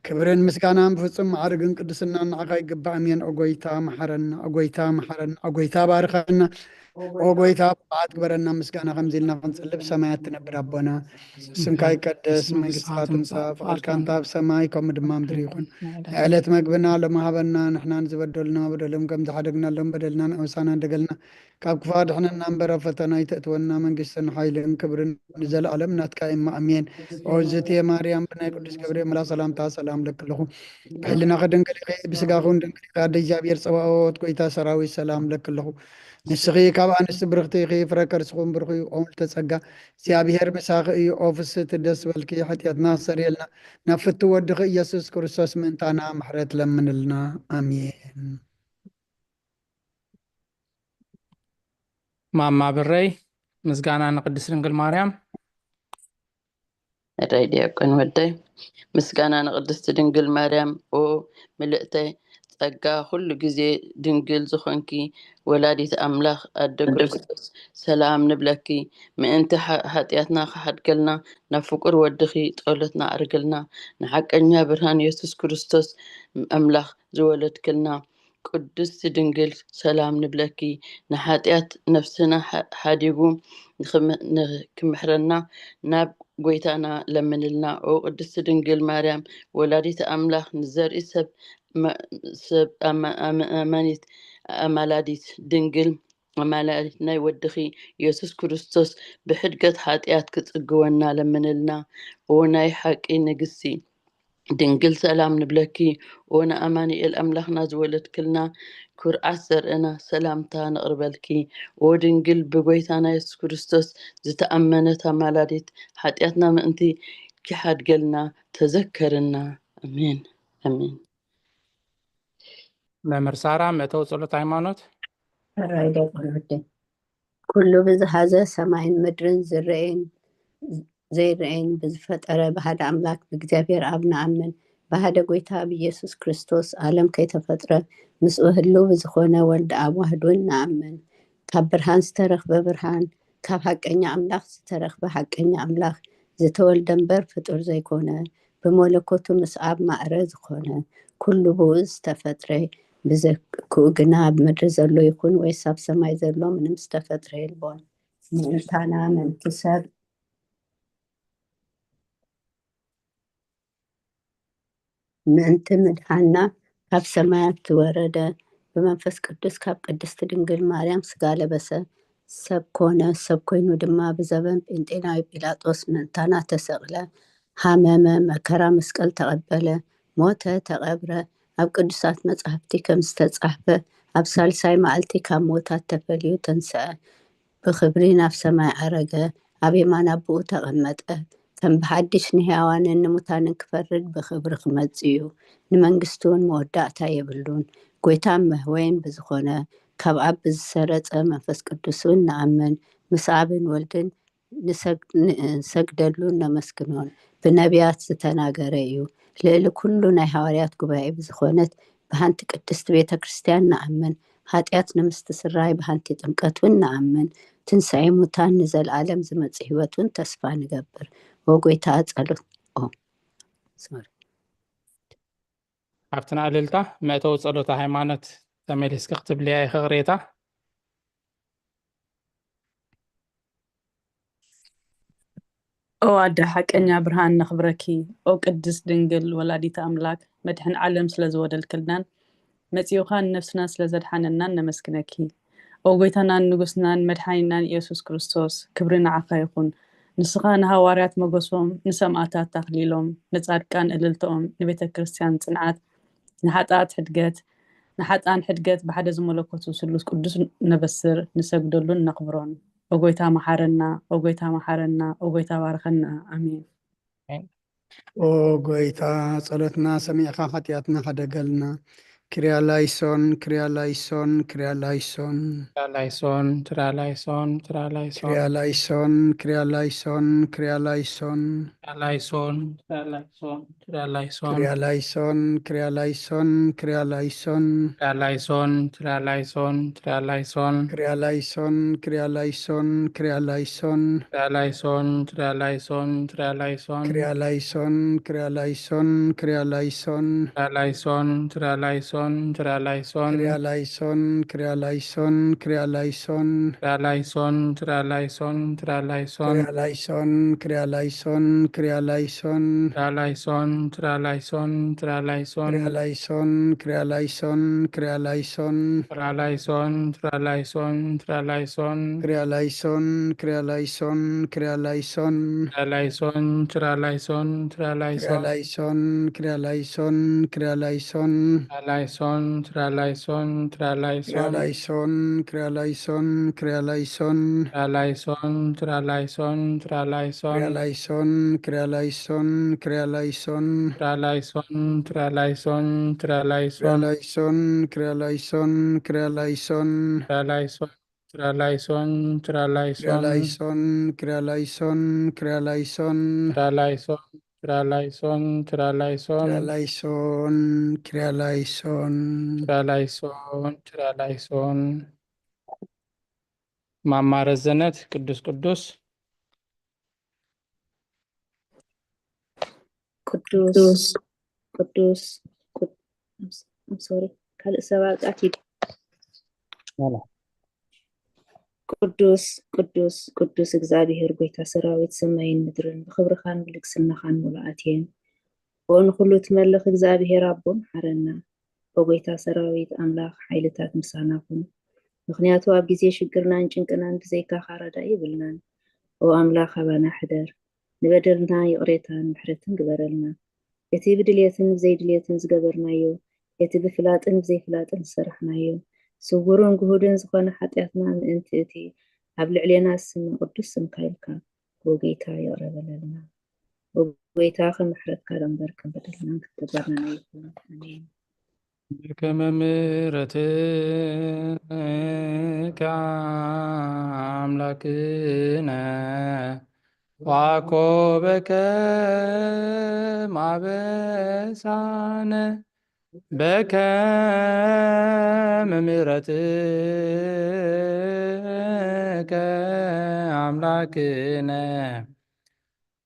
ክብርን ምስጋናን ብፍጹም ማዕርግን ቅድስናን ንዓኻ ይግባእ። ኣሜን። ኦ ጎይታ፣ መሓረና። ኦ ጎይታ፣ መሓረና። ኦ ጎይታ፣ ባርኸና። ኦ ጎይታ፣ ብዓት ግበረና። ምስጋና ከምዚ ኢልና ክንጽልብ፣ ሰማያት ትነብር ኣቦና፣ ስምካ ይቀደስ፣ መንግስትካ ትምጻእ፣ ፍቓድካ እንተ ኣብ ሰማይ ከምኡ ድማ ምድሪ ይኹን። ዕለት መግብና ሎሚ ሃበና፣ ንሕና ንዝበደሉና በደሎም ከም ዝሓደግናሎም በደልና ንእውሳና ደገልና፣ ካብ ክፋ ድሕነና እምበር፣ ኣብ ፈተና ኣይተእትወና። መንግስትን ሓይልን ክብርን ንዘለኣለም ናትካ እማ፣ ኣሜን። ኦ ዝእቲ ማርያም፣ ብናይ ቅዱስ ገብርኤል መልኣኽ ሰላምታ ሰላም ለክልኹ። ብሕልናኺ ድንግል ኢኺ፣ ብስጋኺ እውን ድንግል ኢኺ። ኣደ እግዚኣብሔር ጸባኦት፣ ጎይታ ሰራዊት፣ ሰላም ለክልኹ። ንስኺ ካብ ኣንስቲ ብርኽቲ ኢኺ፣ ፍረ ከርስኹም ብሩኽ እዩ። ኦ ምልዕተ ጸጋ፣ እግዚኣብሔር ምሳኺ እዩ። ኦ ፍስህቲ ደስ በልኪ፣ ሓጢኣትና ኣስተሰርየልና፣ ናብ ፍቱ ወድኺ ኢየሱስ ክርስቶስ ምእንታና ምሕረት ለምንልና። ኣሜን። ማማ ብረይ፣ ምስጋና ንቅድስት ድንግል ማርያም። እረይ ዲያቆን ወደይ፣ ምስጋና ንቅድስት ድንግል ማርያም። ኦ ምልእተ ጸጋ፣ ኩሉ ግዜ ድንግል ዝኾንኪ ወላዲት ኣምላኽ ኣደ ክርስቶስ፣ ሰላም ንብለኪ። ምእንቲ ሓ- ሓጢኣትና ክሓድገልና ናብ ፍቁር ወድኺ ጸሎትና ኣዕርግልና። ንሓቀኛ ብርሃን የሱስ ክርስቶስ ኣምላኽ ዝወለድክልና ቅድስቲ ድንግል፣ ሰላም ንብለኪ። ንሓጢኣት ነፍስና ሓ- ሓዲጉ ንኽም- ንክምሕረና ናብ ጎይታና ለምንልና። ኦ ቅድስቲ ድንግል ማርያም ወላዲት ኣምላኽ፣ ንዘርኢ ሰብ መ- ሰብ ኣማ- ኣማ- ኣማኒት ኣማላዲት ድንግል ኣማላዲት ናይ ወድኺ የሱስ ክርስቶስ ብሕድገት ሓጢኣት ክጽግወና ለምንልና። ኦ ናይ ሓቂ ንግስቲ ድንግል ሰላም ንብለኪ። ኦ ንኣማኑኤል ኣምላኽና ዝወለድክልና ኩርዓት ዘርእና ሰላምታ ነቕርበልኪ። ኦ ድንግል ብጎይታና የሱስ ክርስቶስ ዝተኣመነት ኣማላዲት ሓጢኣትና ምእንቲ ኪሓድገልና ተዘከርና። ኣሜን ኣሜን። መምህር ሳራ መእተዊ ጸሎት ሃይማኖት። ራይ ዲያቆን ወደይ ኩሉ ብዝሃዘ ሰማይን ምድርን ዝረኤን ዘይረኤን ብዝፈጠረ ብሓደ ኣምላክ ብእግዚኣብሔር ኣብ ንኣምን። ብሓደ ጎይታ ብኢየሱስ ክርስቶስ ዓለም ከይተፈጥረ ምስኡ ህልው ብዝኾነ ወልድ ኣብ ዋህድ እውን ንኣምን። ካብ ብርሃን ዝተረኽበ ብርሃን፣ ካብ ሓቀኛ ኣምላኽ ዝተረኽበ ሓቀኛ ኣምላኽ፣ ዝተወልደ እምበር ፍጡር ዘይኮነ፣ ብመለኮቱ ምስ ኣብ ማዕረ ዝኾነ፣ ኩሉ ብኡ ዝተፈጥረ፣ ብዘክኡ ግና ኣብ ምድሪ ዘሎ ይኹን ወይስ ኣብ ሰማይ ዘሎ ምንም ዝተፈጥረ የልቦን። ምእንታና ምእንቲ ሰብ ምእንቲ ምድሓንና ካብ ሰማያት ዝወረደ፣ ብመንፈስ ቅዱስ ካብ ቅድስቲ ድንግል ማርያም ስጋ ለበሰ፣ ሰብ ኮነ፣ ሰብ ኮይኑ ድማ ብዘበን ጴንጤናዊ ጲላጦስ ምእንታና ተሰቕለ፣ ሃመመ፣ መከራ መስቀል ተቐበለ፣ ሞተ፣ ተቐብረ፣ ኣብ ቅዱሳት መጻሕፍቲ ከም ዝተጻሕፈ ኣብ ሳልሳይ መዓልቲ ካብ ሞታት ተፈልዩ ተንስአ፣ ብኽብሪ ናብ ሰማይ ዓረገ፣ ኣብ የማን ኣቦኡ ተቐመጠ፣ ከም ብሓድሽ ንሕያዋንን ንሙታንን ክፈርድ ብኽብሪ ክመጽእ እዩ። ንመንግስቱ እውን መወዳእታ የብሉን። ጎይታን መህወይን ብዝኾነ ካብ ኣብ ብዝሰረጸ መንፈስ ቅዱስ እውን ንኣምን፣ ምስ ኣብን ወልድን ንሰግደሉን ነመስግኖን ብነቢያት ዝተናገረ እዩ። ልዕሊ ኩሉ ናይ ሃዋርያት ጉባኤ ብዝኾነት ብሃንቲ ቅድስቲ ቤተ ክርስቲያን ንኣምን። ሃጢኣት ንምስትስራይ ብሃንቲ ጥምቀት እውን ንኣምን። ትንሳኤ ሙታን ንዘለኣለም ዝመጽእ ህይወት እውን ተስፋ ንገብር። ወጎይታ ጸሎት ኣብቲ ንኣልልታ መእተዊ ጸሎተ ሃይማኖት ተመሊስኪ ክትብልያ ኢኺ ቅሬታ። ኦ ኣደ ሓቀኛ ብርሃን ነኽብረኪ። ኦ ቅድስት ድንግል ወላዲተ ኣምላክ መድሕን ዓለም ስለ ዝወደልክልናን መጺኡኻ ንነፍስና ስለ ዘድሓነናን ነመስግነኪ። ኦ ጎይታናን ንጉስናን መድሓኒናን ኢየሱስ ክርስቶስ ክብሪ ንዓኻ ይኹን። ንስኻ ንሃዋርያት መጎሶም፣ ንሰማእታት ኣኽሊሎም፣ ንጻድቃን እልልተኦም፣ ንቤተ ክርስቲያን ጽንዓት፣ ንሓጣኣት ሕድገት፣ ንሓጣን ሕድገት ብሓደ ዝመለኮቱ ስሉስ ቅዱስ ነበስር፣ ንሰግደሉን ነኽብሮን። ኦ ጎይታ መሓረና፣ ኦ ጎይታ መሓረና፣ ኦ ጎይታ ባርኸና። ኣሜን። ኦ ጎይታ፣ ጸሎትና ሰሚዕካ ሓጢኣትና ሓደገልና። ክሪያ ላይሶን፣ ክሪያ ላይሶን፣ ክሪያ ላይሶን። ትራላይሶን ትራላይሶን ትራላይሶን ክሪያ ላይሶን፣ ክሪያ ላይሶን፣ ክሪያ ላይሶን። ትራላይሶን ትራላይሶን ትራላይሶን ክሪያ ላይሶን፣ ክሪያ ላይሶን፣ ክሪያ ላይሶን። ትራላይሶን ትራላይሶን ትራላይሶን ክሪያ ላይሶን፣ ክሪያ ላይሶን፣ ክሪያ ላይሶን። ትራላይሶን ትራላይሶን ትራላይሶን ክሪያ ላይሶን፣ ክሪያ ላይሶን፣ ክሪያ ላይሶን። ትራላይሶን ትራላይሶን ትራላይሶን ክሪያ ላይሶን፣ ክሪያ ላይሶን፣ ክሪያ ላይሶን። ትራላይሶን ትራላይሶን ትራላይሶን ክሪያ ላይሶን፣ ክሪያ ላይሶን፣ ክሪያ ላይሶን። ትራላይሶን ትራላይሶን ትራላይሶን ክሪያ ላይሶን፣ ክሪያ ላይሶን፣ ክሪያ ላይሶን። ትራላይሶን ትራላይሶን ትራላይሶን ክሪያ ላይሶን፣ ክሪያ ላይሶን፣ ክሪያ ላይሶን። ትራላይሶን ትራላይሶን ክሪያ ትራላይሶን ላይሶን፣ ክሪያ ላይሶን፣ ክሪያ ላይሶን። ትራላይሶን ትራላይሶን ክሪያ ትራላይሶን ላይሶን፣ ክሪያ ላይሶን፣ ክሪያ ላይሶን። ትራላይሶን ትራላይሶን ትራላይሶን ክሪያ ላይሶን፣ ክሪያ ላይሶን፣ ክሪያ ላይሶን። ትራላይሶን ትራላይሶን ክሪያ ትራላይሶን ላይሶን፣ ክሪያ ላይሶን፣ ክሪያ ላይሶን። ትራላይሶን ትራላይሶን ክሪያ ትራላይሶን ላይሶን፣ ክሪያ ላይሶን፣ ክሪያ ላይሶን። ትራላይሶን ትራላይሶን ትራላይሶን ክሪያ ላይሶን፣ ክሪያ ላይሶን። ትራላይሶን ትራላይሶን። ማማ ረዘነት ቅዱስ ቅዱስ ቅዱስ ቅዱስ ሶሪ ካልእ ሰብ ኣብጻት ሂድ። ቅዱስ ቅዱስ ቅዱስ እግዚኣብሄር ጎይታ ሰራዊት ሰማይን ምድርን ብክብርኻን ብልግስናኻን ሙሉኣት እየን። ኦ ንኹሉ ትመልኽ እግዚኣብሄር ኣቦ መሓረና። ኦ ጎይታ ሰራዊት ኣምላኽ ሓይልታት ምሳና ኩን። ምኽንያቱ ኣብ ግዜ ሽግርናን ጭንቅናን ብዘይካኻ ረዳኢ የብልናን። ኦ ኣምላኽ ኣባና ሕደር። ንበደልና ይቕሬታን ምሕረትን ግበረልና። እቲ ብድልየትን ብዘይድልየትን ዝገበርናዮ፣ እቲ ብፍላጥን ብዘይፍላጥን ዝሰራሕናዮ፣ ስውርን ግሁድን ዝኾነ ሓጢኣትና ምእንቲ እቲ ኣብ ልዕሌና ዝስመ ቅዱስ ስምካ ኢልካ፣ ኦ ጎይታ ይቕረ በለልና። ኦ ጎይታ ከም ምሕረትካ ዶ እምበር ከም በደልናን ከም ተግባርናን ኣይኮነን። ኣሜን። በከመ ምሕረትከ ኣምላክነ ወአኮ በከመ አበሳነ በከመ ምሕረትከ አምላክነ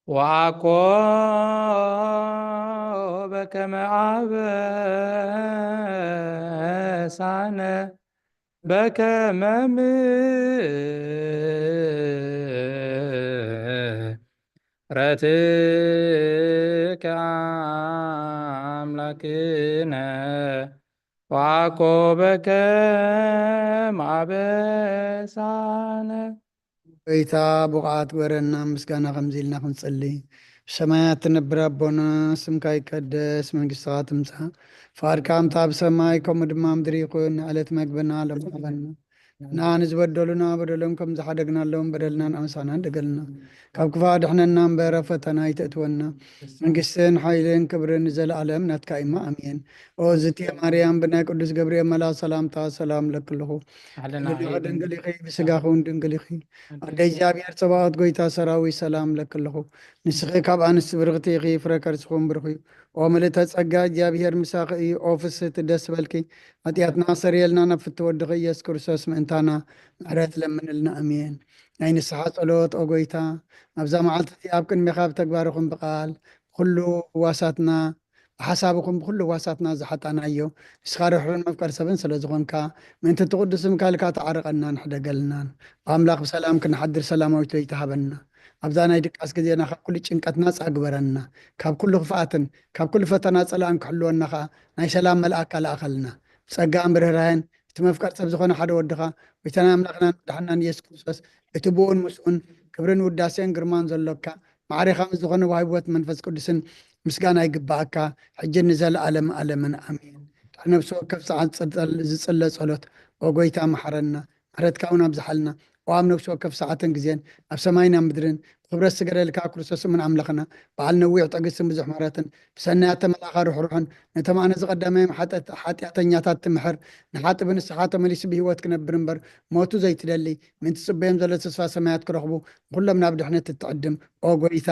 ወአኮ በከመ አበሳነ በከመ ምሕረትከ አምላክነ ወአኮ በከመ አበሳነ። ጎይታ ብቑዓት ግበረና ምስጋና ከምዚ ኢልና ክንጽሊ። ብሰማያት ትነብር ኣቦና፣ ስምካ ይቀደስ፣ መንግስትኻ ትምጻእ፣ ፍቓድካ ከምታ ኣብ ሰማይ ከምኡ ድማ ኣብ ምድሪ ይኹን። ዕለት መግብና ሎም ሃበና። ንዓና ንዝበደሉና በደሎም ከም ዝሓደግናሎም በደልና ንኣምሳና ደገልና። ካብ ክፋ ድሕነና እምበር ኣብ ፈተና ኣይተእትወና። መንግስትን ሓይልን ክብርን ንዘለኣለም ናትካ እማ ኣሜን። ኦ ዝትየ ማርያም ብናይ ቅዱስ ገብርኤል መልኣኽ ሰላምታ ሰላም ለክልኹ። ኣህለና ልዕሊ ድንግል ኢኺ፣ ብስጋኺ እውን ድንግል ኢኺ። ኣደ እግዚኣብሔር ጸባኦት ጎይታ ሰራዊት ሰላም ለክልኹ። ንስኺ ካብ ኣንስቲ ብርኽቲ ኢኺ፣ ፍረ ከርስኹም ብሩኽ እዩ። ኦ ምልእተ ጸጋ እግዚኣብሔር ምሳኺ እዩ። ኦ ፍስህቲ ደስ በልኪ። ሓጢኣትና ሰሪየልና ናብ ፍትወ ወድኺ ኢየሱስ ክርስቶስ ምእንታና ምሕረት ለምንልና። ኣሜን። ናይ ንስሓ ጸሎት ኦ ጎይታ፣ ኣብዛ መዓልቲ እዚኣ ኣብ ቅድሜኻ ብተግባርኹም ብቓል ብኹሉ ዋሳትና ብሓሳብኹም ብኹሉ ዋሳትና ዝሓጣናዮ ንስኻ ርሕሩን መፍቀር ሰብን ስለ ዝኾንካ ምእንቲ እቲ ቅዱስ ስምካ ኢልካ ተዓርቐናን ሕደገልናን። ብኣምላኽ ብሰላም ክንሓድር ሰላማዊት ለይቲ ሃበና። ኣብዛ ናይ ድቃስ ግዜና ካብ ኩሉ ጭንቀት ናጻ ግበረና። ካብ ኩሉ ክፍኣትን ካብ ኩሉ ፈተና ጸላእን ክሕልወና ኸኣ ናይ ሰላም መልኣካ ለኣኸልና። ብጸጋን ብርህራሄን እቲ መፍቀር ሰብ ዝኾነ ሓደ ወድኻ ጎይታና ኣምላኽናን መድሓናን ኢየሱስ ክርስቶስ እቲ ብኡን ምስኡን ክብርን ውዳሴን ግርማን ዘሎካ ማዕሬኻ ምስ ዝኾነ ወሃቢ ሕይወት መንፈስ ቅዱስን ምስጋና ይግባኣካ ሕጂ ንዘለኣለም ኣለምን ኣሜን። ድሕሪ ነፍሲ ወከፍ ሰዓት ዝጽለ ጸሎት ኦ ጎይታ መሓረና። ምሕረትካ እውን ኣብዝሓልና። ኣብ ነፍሲ ወከፍ ሰዓትን ግዜን ኣብ ሰማይና ምድርን ብክብረት ዝገደልካ ክርስቶስ እሙን ኣምላኽና በዓል ነዊሕ ትዕግስትን ብዙሕ ምሕረትን ብሰናያት ተመላኻ ርሕሩሕን ነቶም ኣነ ዝቐደመዮም ሓጢኣተኛታት ትምሕር ንሓጢ ብንስሓ ተመሊሱ ብህይወት ክነብር እምበር ሞቱ ዘይትደሊ ምእንቲ ትጽበዮም ዘሎ ተስፋ ሰማያት ክረኽቡ ንኹሎም ናብ ድሕነት እትዕድም ኦ ጎይታ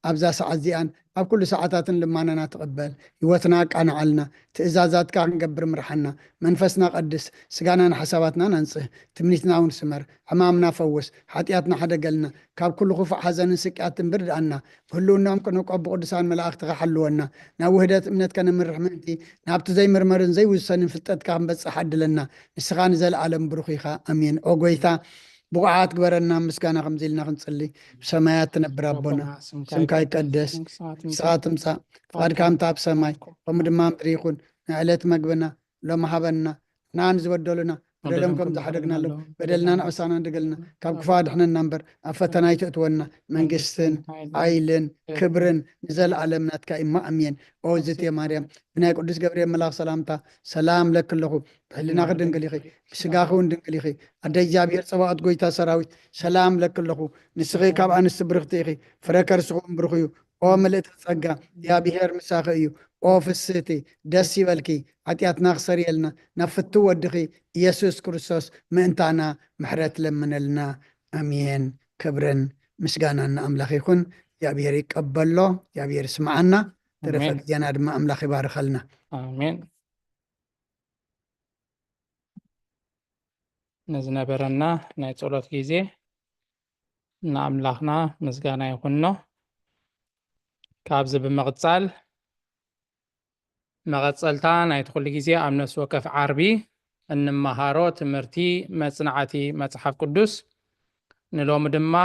ኣብዛ ሰዓት እዚኣን ኣብ ኩሉ ሰዓታትን ልማናና ትቕበል ህይወትና ኣቃንዓልና ትእዛዛትካ ክንገብር ምርሓና መንፈስና ቀድስ ስጋናን ሓሳባትናን ኣንጽህ ትምኒትና እውን ስመር ሕማምና ፈውስ ሓጢኣትና ሓደገልና ካብ ኩሉ ክፉእ ሓዘንን ስቅያትን ብርድኣና ብህልውናኦም ክንቆ ብቅዱሳን መላእኽትኻ ሓልወና ናብ ውህደት እምነት ከነምርሕ ምእንቲ ናብቲ ዘይምርመርን ዘይውሰንን ፍልጠትካ ክንበጽሕ ዓድለና ንስኻ ንዘለኣለም ብሩኽ ኢኻ ኣሜን ኦ ጎይታ ብቑዓት ግበረና ምስጋና ከምዚ ኢልና ክንጽሊ ብሰማያት ትነብር ኣቦና ስምካ ይቀደስ ንስኻ ትምጻእ ፍቓድካ ምታ ኣብ ሰማይ ከምኡ ድማ ምድሪ ይኹን ንዕለት መግብና ሎም ሃበና ንዓን ዝበደሉና በደሎም ከም ዝሓደግናሎም በደልና ንዕሳና ድገልና ካብ ክፉ ኣድሕነና እምበር ኣብ ፈተና ኣይትእትወና መንግስትን ሓይልን ክብርን ንዘለኣለም ናትካ እማ ኣሜን ኦ ዝትየ ማርያም ብናይ ቅዱስ ገብርኤል መልኣኽ ሰላምታ ሰላም ለኪ ኣለኹ ብሕልናኺ ድንግል ኢኺ ብስጋኺ እውን ድንግል ኢኺ ኣደ እግዚኣብሔር ጸባኦት ጎይታ ሰራዊት ሰላም ለኪ ኣለኹ ንስኺ ካብ ኣንስቲ ብርኽቲ ኢኺ ፍረ ከርስኺ እውን ብሩኽ እዩ ኦ ምልእቲ ጸጋ እግዚኣብሔር ምሳኺ እዩ ኦ ፍስህቲ ደስ ይበልኪ ሓጢኣትና ክሰርየልና ናብ ፍትው ወድኺ ኢየሱስ ክርስቶስ ምእንታና ምሕረት ለምነልና ኣሜን ክብርን ምስጋናን ንኣምላኽ ይኹን እግዚኣብሔር ይቀበሎ እግዚኣብሔር ይስምዓና ተረፈ ግዜና ድማ ኣምላኽ ይባርኸልና ኣሜን ንዝነበረና ናይ ጸሎት ግዜ ንኣምላኽና ምስጋና ይኹኖ ካብዚ ብምቕጻል መቐጸልታ ናይቲ ኩሉ ግዜ ኣብ ነፍሲ ወከፍ ዓርቢ እንመሃሮ ትምህርቲ መጽናዕቲ መጽሓፍ ቅዱስ ንሎሚ ድማ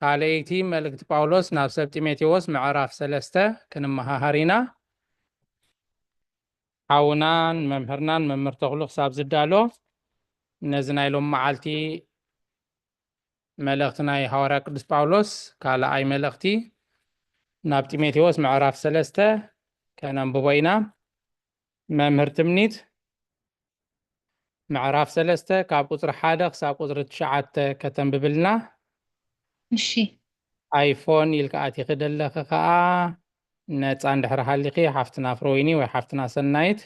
ካልኣይቲ መልእክቲ ጳውሎስ ናብ ሰብ ጢሞቴዎስ ምዕራፍ ሰለስተ ክንመሃሃር ኢና ሓውናን መምህርናን መምህር ተኽሉ ክሳብ ዝዳሎ ነዚ ናይ ሎም መዓልቲ መልእኽቲ ናይ ሃዋርያ ቅዱስ ጳውሎስ ካልኣይ መልእኽቲ ናብ ጢሞቴዎስ ምዕራፍ ሰለስተ ከነንብቦ ኢና። መምህር ትምኒት ምዕራፍ ሰለስተ ካብ ቁፅሪ ሓደ ክሳብ ቁፅሪ ትሽዓተ ከተንብብልና። እሺ። ኣይፎን ኢልካ ኣቲኺ ደለኺ ከዓ ነፃ እንድሕር ሃሊኺ ሓፍትና ፍሮይኒ ወይ ሓፍትና ሰናይት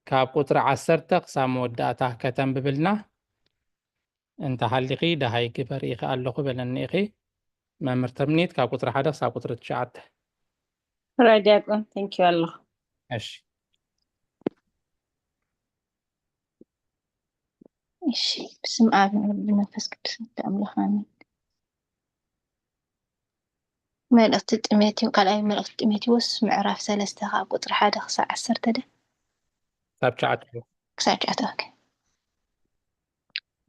ካብ ቁፅሪ ዓሰርተ ክሳብ መወዳእታ ከተንብብልና እንተሃሊኺ ደሃይ ግበር ኢኺ ኣለኹ በለኒ ኢኺ መምህር ተምኒት ካብ ቁፅሪ ሓደ ክሳብ ቁፅሪ ትሽዓተ ራይ ዲያቆን ቴንኪዩ ኣለኹ እሺ እሺ ብስም ኣብ ወልድ መንፈስ ቅዱስ ሓደ ኣምላኽ ኣሜን መልእኽቲ ጢሞቴዎ ካልኣይ መልእኽቲ ጢሞቴዎስ ምዕራፍ ሰለስተ ካብ ቁፅሪ ሓደ ክሳብ ዓሰርተ ደ ካብ ትሽዓተ ክሳብ ትሽዓተ ኦኬ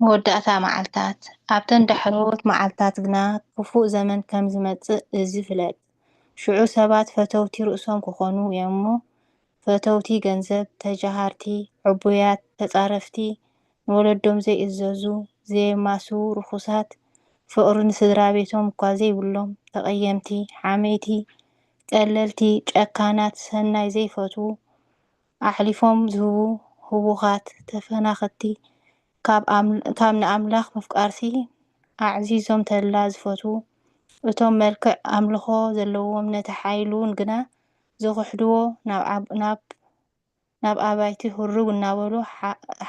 መወዳእታ መዓልታት ኣብተን ዳሕሮት መዓልታት ግና ክፉእ ዘመን ከም ዝመፅእ እዚ ፍለጥ ሽዑ ሰባት ፈተውቲ ርእሶም ክኾኑ እዮም እሞ ፈተውቲ ገንዘብ ተጃሃርቲ ዕቡያት ተፃረፍቲ ንወለዶም ዘይእዘዙ ዘየማስዉ ርኹሳት ፍቕሪ ንስድራ ቤቶም እኳ ዘይብሎም ተቐየምቲ ሓመይቲ ቀለልቲ ጨካናት ሰናይ ዘይፈትዉ ኣሕሊፎም ዝህቡ ህቡኻት ተፈናኸትቲ ካብ ንኣምላኽ ምፍቃርሲ ኣዕዚዞም ተድላ ዝፈትዉ እቶም መልክዕ ኣምልኾ ዘለዎም ነቲ ሓይሉን ግና ዝኽሕድዎ ናብ ናብ ኣባይቲ ህርግ እናበሉ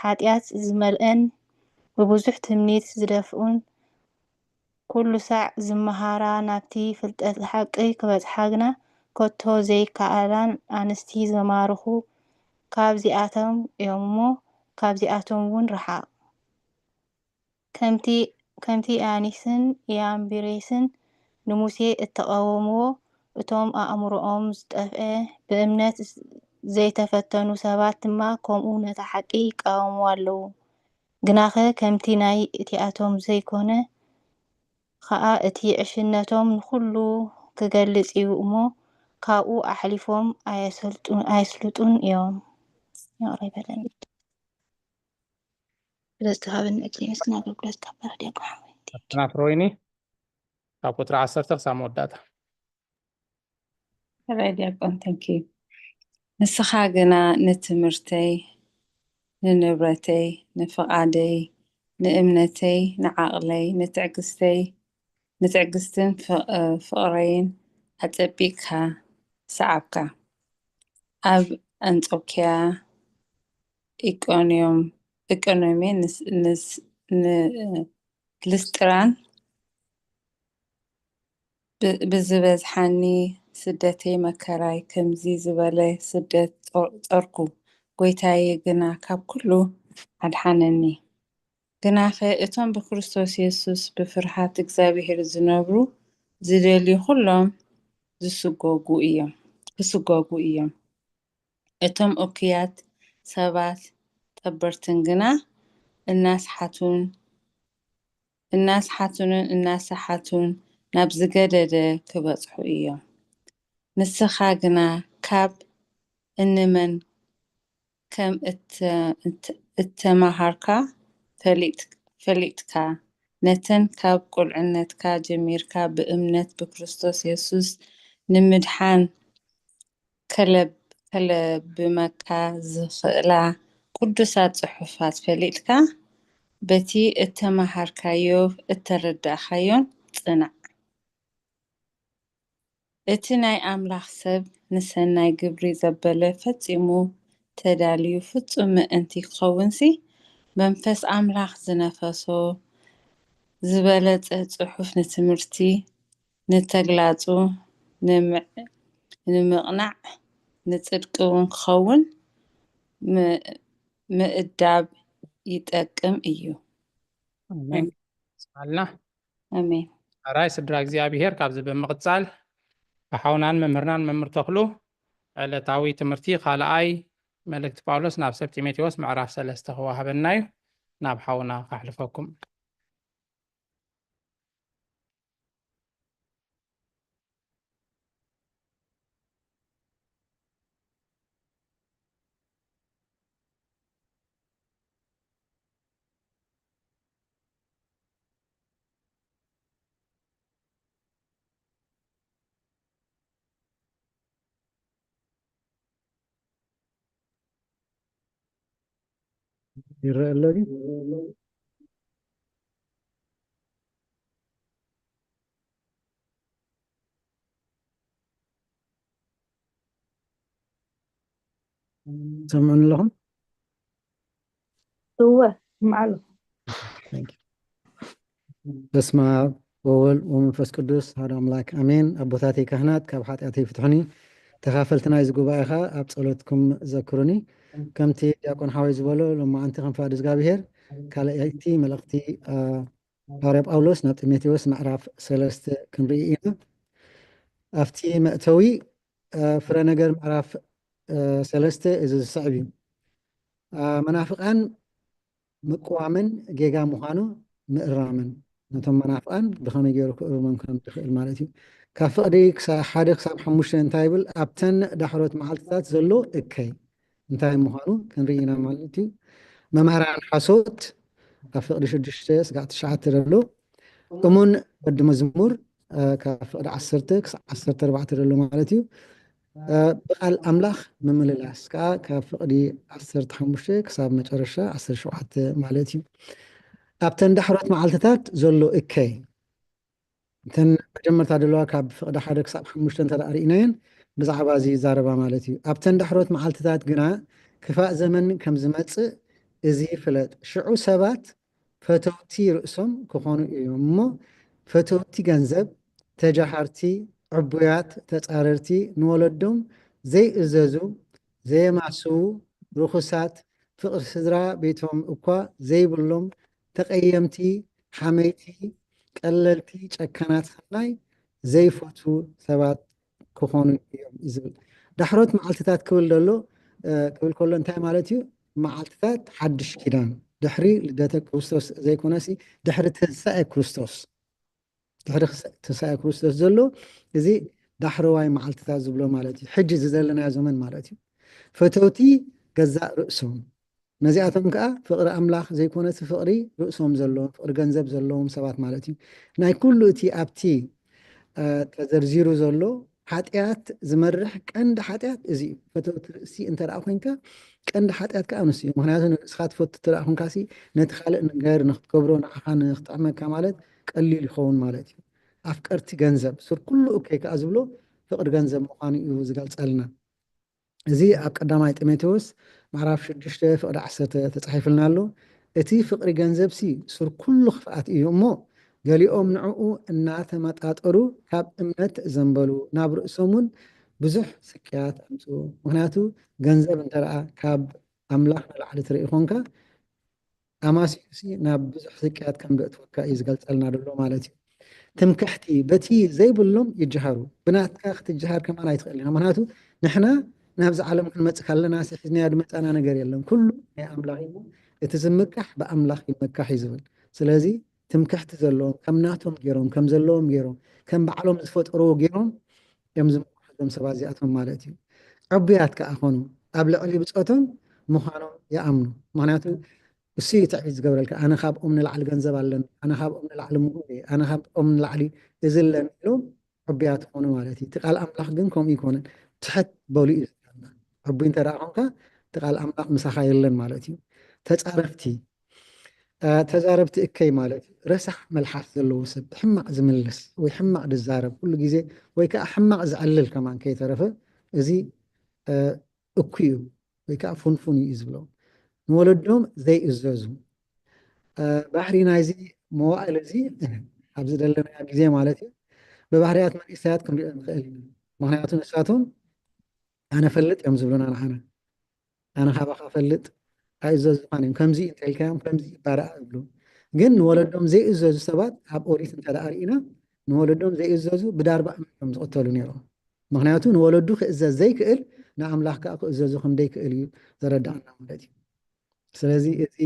ሓጢኣት ዝመልአን ብብዙሕ ትምኒት ዝደፍኡን ኩሉ ሳዕ ዝመሃራ ናብቲ ፍልጠት ሓቂ ክበጽሓ ግና ከቶ ዘይከኣላን ኣንስቲ ዝማርኹ ካብዚኣቶም እዮም እሞ ካብዚኣቶም እውን ርሓቕ። ከምቲ ከምቲ ያኒስን ያምብሬስን ንሙሴ እተቐወምዎ እቶም ኣእምሮኦም ዝጠፍአ ብእምነት ዘይተፈተኑ ሰባት ድማ ከምኡ ነታ ሓቂ ይቃወምዋ ኣለዉ። ግናኸ ከምቲ ናይ እቲኣቶም ዘይኮነ ኸኣ እቲ ዕሽነቶም ንኹሉ ክገልጽ እዩ እሞ ካብኡ ኣሕሊፎም ኣየስልጡን ኣየስልጡን እዮም። ይቕረ ይበለኒ። ስለዝተዋሃበኒ ዕድል የመስግን ኣገልግሎት ካብ በረድ የቋሕወ ኣፍትና ፍሮይኒ ካብ ቁፅሪ ዓሰርተ ክሳብ መወዳእታ ሕራይ ዲያቆን ተንኪ ንስኻ ግና ንትምህርተይ ንንብረተይ ንፍቓደይ ንእምነተይ፣ ንዓቕለይ፣ ንትዕግስተይ፣ ንትዕግስትን ፍቕረይን ኣጸቢቕካ ሰዓብካ። ኣብ ኣንጾኪያ፣ ኢቆንዮን ልስጥራን ብዝበዝሓኒ ስደተይ መከራይ ከምዚ ዝበለ ስደት ጾርኩ፣ ጐይታየ ግና ካብ ኩሉ ኣድሓነኒ። ግናኸ እቶም ብክርስቶስ የሱስ ብፍርሃት እግዚኣብሄር ዝነብሩ ዝደልዩ ኩሎም ዝስጎጉ እዮም፣ ክስጎጉ እዮም። እቶም እኩያት ሰባት ጠበርትን ግና እናስሓቱን እናስሓቱንን እናሰሓቱን ናብ ዝገደደ ክበጽሑ እዮም። ንስኻ ግና ካብ እንመን ከም እተመሃርካ ፈሊጥካ፣ ነተን ካብ ቁልዕነትካ ጀሚርካ ብእምነት ብክርስቶስ የሱስ ንምድሓን ከለብመካ ዝኽእላ ቅዱሳት ጽሑፋት ፈሊጥካ፣ በቲ እተመሃርካዮ እተረዳእካዮን ጽናዕ። እቲ ናይ ኣምላኽ ሰብ ንሰናይ ግብሪ ዘበለ ፈጺሙ ተዳልዩ ፍጹም ምእንቲ ክኸውንሲ፣ መንፈስ ኣምላኽ ዝነፈሶ ዝበለጸ ጽሑፍ ንትምህርቲ፣ ንተግላጹ፣ ንምቕናዕ፣ ንጽድቂ እውን ክኸውን ምእዳብ ይጠቅም እዩ። ኣሜን። ኣሜን። ኣራይ ስድራ እግዚኣብሔር ካብዚ ብምቕጻል ብሓውናን መምህርናን መምህር ተኽሉ ዕለታዊ ትምህርቲ ካልኣይ መልእክቲ ጳውሎስ ናብ ሰብ ጢሞቴዎስ ምዕራፍ ሰለስተ ክወሃበና እዩ። ናብ ሓውና ካሕልፈኩም። ይረአ ኣሎ ድዩ? ሰምዑኒ ኣለኹም? እወ፣ ይስማዕ ኣለኹ። በስመ ኣብ ወወልድ ወመንፈስ ቅዱስ ሓደ ኣምላክ ኣሜን። ኣቦታተይ ካህናት ካብ ሓጢኣተይ ፍትሑኒ፣ ተኻፈልቲ ናይዚ ጉባኤ ኸኣ ኣብ ጸሎትኩም ዘክሩኒ። ከምቲ ዲያቆን ሓወይ ዝበሎ ሎማዓንቲ ከም ፍቓድ እግዚኣብሔር ካልኣይቲ መልእኽቲ ሃዋርያ ጳውሎስ ናብ ጢሞቴዎስ ምዕራፍ ሰለስተ ክንርኢ ኢና። ኣብቲ መእተዊ ፍረ ነገር ምዕራፍ ሰለስተ እዚ ዝስዕብ እዩ። መናፍቃን ምቅዋምን ጌጋ ምዃኑ ምእራምን። ነቶም መናፍቃን ብኸመይ ገይሩ ክእርሞም ከም ዝኽእል ማለት እዩ። ካብ ፍቕዲ ሓደ ክሳብ ሓሙሽተ እንታይ ይብል? ኣብተን ዳሕሮት መዓልትታት ዘሎ እከይ እንታይ ምዃኑ ክንርኢ ኢና ማለት እዩ። መምህራን ሓሶት ኣብ ፍቕዲ ሽዱሽተ ስጋዕ ትሽዓተ ዘሎ እሙን ወዲ መዝሙር ካብ ፍቕዲ ዓሰርተ ክሳብ ዓሰርተ ኣርባዕተ ዘሎ ማለት እዩ። ብቓል ኣምላኽ ምምልላስ ከዓ ካብ ፍቕዲ ዓሰርተ ሓሙሽተ ክሳብ መጨረሻ ዓሰርተ ሸውዓተ ማለት እዩ። ኣብተን ዳሕሮት መዓልትታት ዘሎ እከይ እተን መጀመርታ ዘለዋ ካብ ፍቕዲ ሓደ ክሳብ ሓሙሽተ እንተ ርኢናየን ብዛዕባ እዚ ይዛረባ ማለት እዩ። ኣብተን ዳሕሮት መዓልትታት ግና ክፋእ ዘመን ከም ዝመጽእ እዚ ይፍለጥ። ሽዑ ሰባት ፈተውቲ ርእሶም ክኾኑ እዮም እሞ፣ ፈተውቲ ገንዘብ፣ ተጃሃርቲ፣ ዕቡያት፣ ተጻረርቲ፣ ንወለዶም ዘይእዘዙ፣ ዘየማስዉ፣ ርኹሳት፣ ፍቕሪ ስድራ ቤቶም እኳ ዘይብሎም፣ ተቐየምቲ፣ ሓመይቲ፣ ቀለልቲ፣ ጨካናት፣ ሰናይ ዘይፈቱ ሰባት ክኾኑ እዮም እዩ ዝብል። ዳሕሮት መዓልትታት ክብል ደሎ ክብል ከሎ እንታይ ማለት እዩ? መዓልትታት ሓድሽ ኪዳን ድሕሪ ልደተ ክርስቶስ ዘይኮነሲ ድሕሪ ትንሳኤ ክርስቶስ፣ ድሕሪ ትንሳኤ ክርስቶስ ዘሎ እዚ ዳሕረዋይ መዓልትታት ዝብሎ ማለት እዩ። ሕጂ እዚ ዘለናዮ ዘመን ማለት እዩ። ፈተውቲ ገዛእ ርእሶም ነዚኣቶም ከዓ ፍቕሪ ኣምላኽ ዘይኮነሲ ፍቕሪ ርእሶም ዘለዎም፣ ፍቕሪ ገንዘብ ዘለዎም ሰባት ማለት እዩ። ናይ ኩሉ እቲ ኣብቲ ተዘርዚሩ ዘሎ ሓጢኣት ዝመርሕ ቀንዲ ሓጢኣት እዚ እዩ። ፈተውቲ ርእሲ እንተ ደኣ ኮይንካ ቀንዲ ሓጢኣት ከዓ ንሱ እዩ። ምክንያቱ ንርእስኻ ትፈቱ እንተ ደኣ ኮንካሲ ነቲ ካልእ ነገር ንክትገብሮ ንዓኻ ንክጥዕመካ ማለት ቀሊል ይኸውን ማለት እዩ። ኣፍቀርቲ ገንዘብ ሱር ኩሉ እከይ ከዓ ዝብሎ ፍቕሪ ገንዘብ ምዃኑ እዩ ዝገልጸልና። እዚ ኣብ ቀዳማይ ጢሞቴዎስ ምዕራፍ ሽዱሽተ ፍቕዲ ዓሰርተ ተጻሒፉልና ኣሎ። እቲ ፍቕሪ ገንዘብሲ ሱር ኩሉ ክፍኣት እዩ እሞ ገሊኦም ንዕኡ እናተመጣጠሩ ካብ እምነት ዘንበሉ ናብ ርእሶም እውን ብዙሕ ስቅያት ኣምፅኡ። ምክንያቱ ገንዘብ እንተ ደኣ ካብ ኣምላኽ ንላዕሊ ትርኢ ኮንካ ኣማሲዩሲ ናብ ብዙሕ ስቅያት ከም ዘእትወካ እዩ ዝገልጸልና ዘሎ ማለት እዩ። ትምክሕቲ በቲ ዘይብሎም ይጀሃሩ። ብናትካ ክትጀሃር ከማን ኣይትኽእል ኢና። ምክንያቱ ንሕና ናብዚ ዓለም ክንመጽእ ከለና ሲ ሒዝናዮ ዝመጻና ነገር የለን። ኩሉ ናይ ኣምላኽ እዩ። እቲ ዝምካሕ ብኣምላኽ ይመካሕ እዩ ዝብል። ስለዚ ትምክሕቲ ዘለዎም ከም ናቶም ገይሮም ከም ዘለዎም ገይሮም ከም ባዕሎም ዝፈጠርዎ ገይሮም እዮም ዝምክሑ እዞም ሰባት እዚኣቶም ማለት እዩ። ዕቡያት ከኣ ኾኑ ኣብ ልዕሊ ብጾቶም ምዃኖም ይኣምኑ። ምክንያቱ እሱ እዩ ትዕቢት ዝገብረልካ። ኣነ ካብኦም ንላዕሊ ገንዘብ ኣለኒ፣ ኣነ ካብኦም ንላዕሊ ምሁር እየ፣ ኣነ ካብኦም ንላዕሊ እዚ ኣለኒ ኢሎም ዕቡያት ኾኑ ማለት እዩ። እቲ ቃል ኣምላኽ ግን ከምኡ ይኮነን። ትሕት በሉ እዩ ዝብለና። ዕቡይ እንተ ደኣ ኾንካ እቲ ቃል ኣምላኽ ምሳኻ የለን ማለት እዩ። ተጻረፍቲ እ፣ ተዛረብቲ እከይ ማለት እዩ። ረሳሕ መልሓስ ዘለዎ ሰብ፣ ሕማቕ ዝምልስ ወይ ሕማቕ ዝዛረብ ኩሉ ግዜ ወይ ከዓ ሕማቕ ዘዕልል ከማን ከይተረፈ እዚ እ፣ እኩይ እዩ ወይ ከዓ ፉንፉን እዩ ዝብሎ። ንወለዶም ዘይእዘዙ እ፣ ባህሪ ናይዚ መዋእል እዚ ኣብዚ ዘለናዮ ግዜ ማለት እዩ ብባህርያት መንእሰያት ክንሪኦ ንኽእል ኢና። ምክንያቱ ንሳቶም ኣነ ፈልጥ እዮም ዝብሉና ንዓና። ኣነ ካባኻ ፈልጥ ኣይእዘዙኻን እዮም። ከምዚ እዩ እንተልካዮም ከምዚ ይባረኣ ይብሉ። ግን ንወለዶም ዘይእዘዙ ሰባት ኣብ ኦሪት እንተ ደኣ ርኢና ንወለዶም ዘይእዘዙ ብዳርባ እዮም ዝቕተሉ ነይሮም። ምክንያቱ ንወለዱ ክእዘዝ ዘይክእል ንኣምላኽ ከዓ ክእዘዙ ከም ዘይክእል እዩ ዘረዳእና ማለት እዩ። ስለዚ እዚ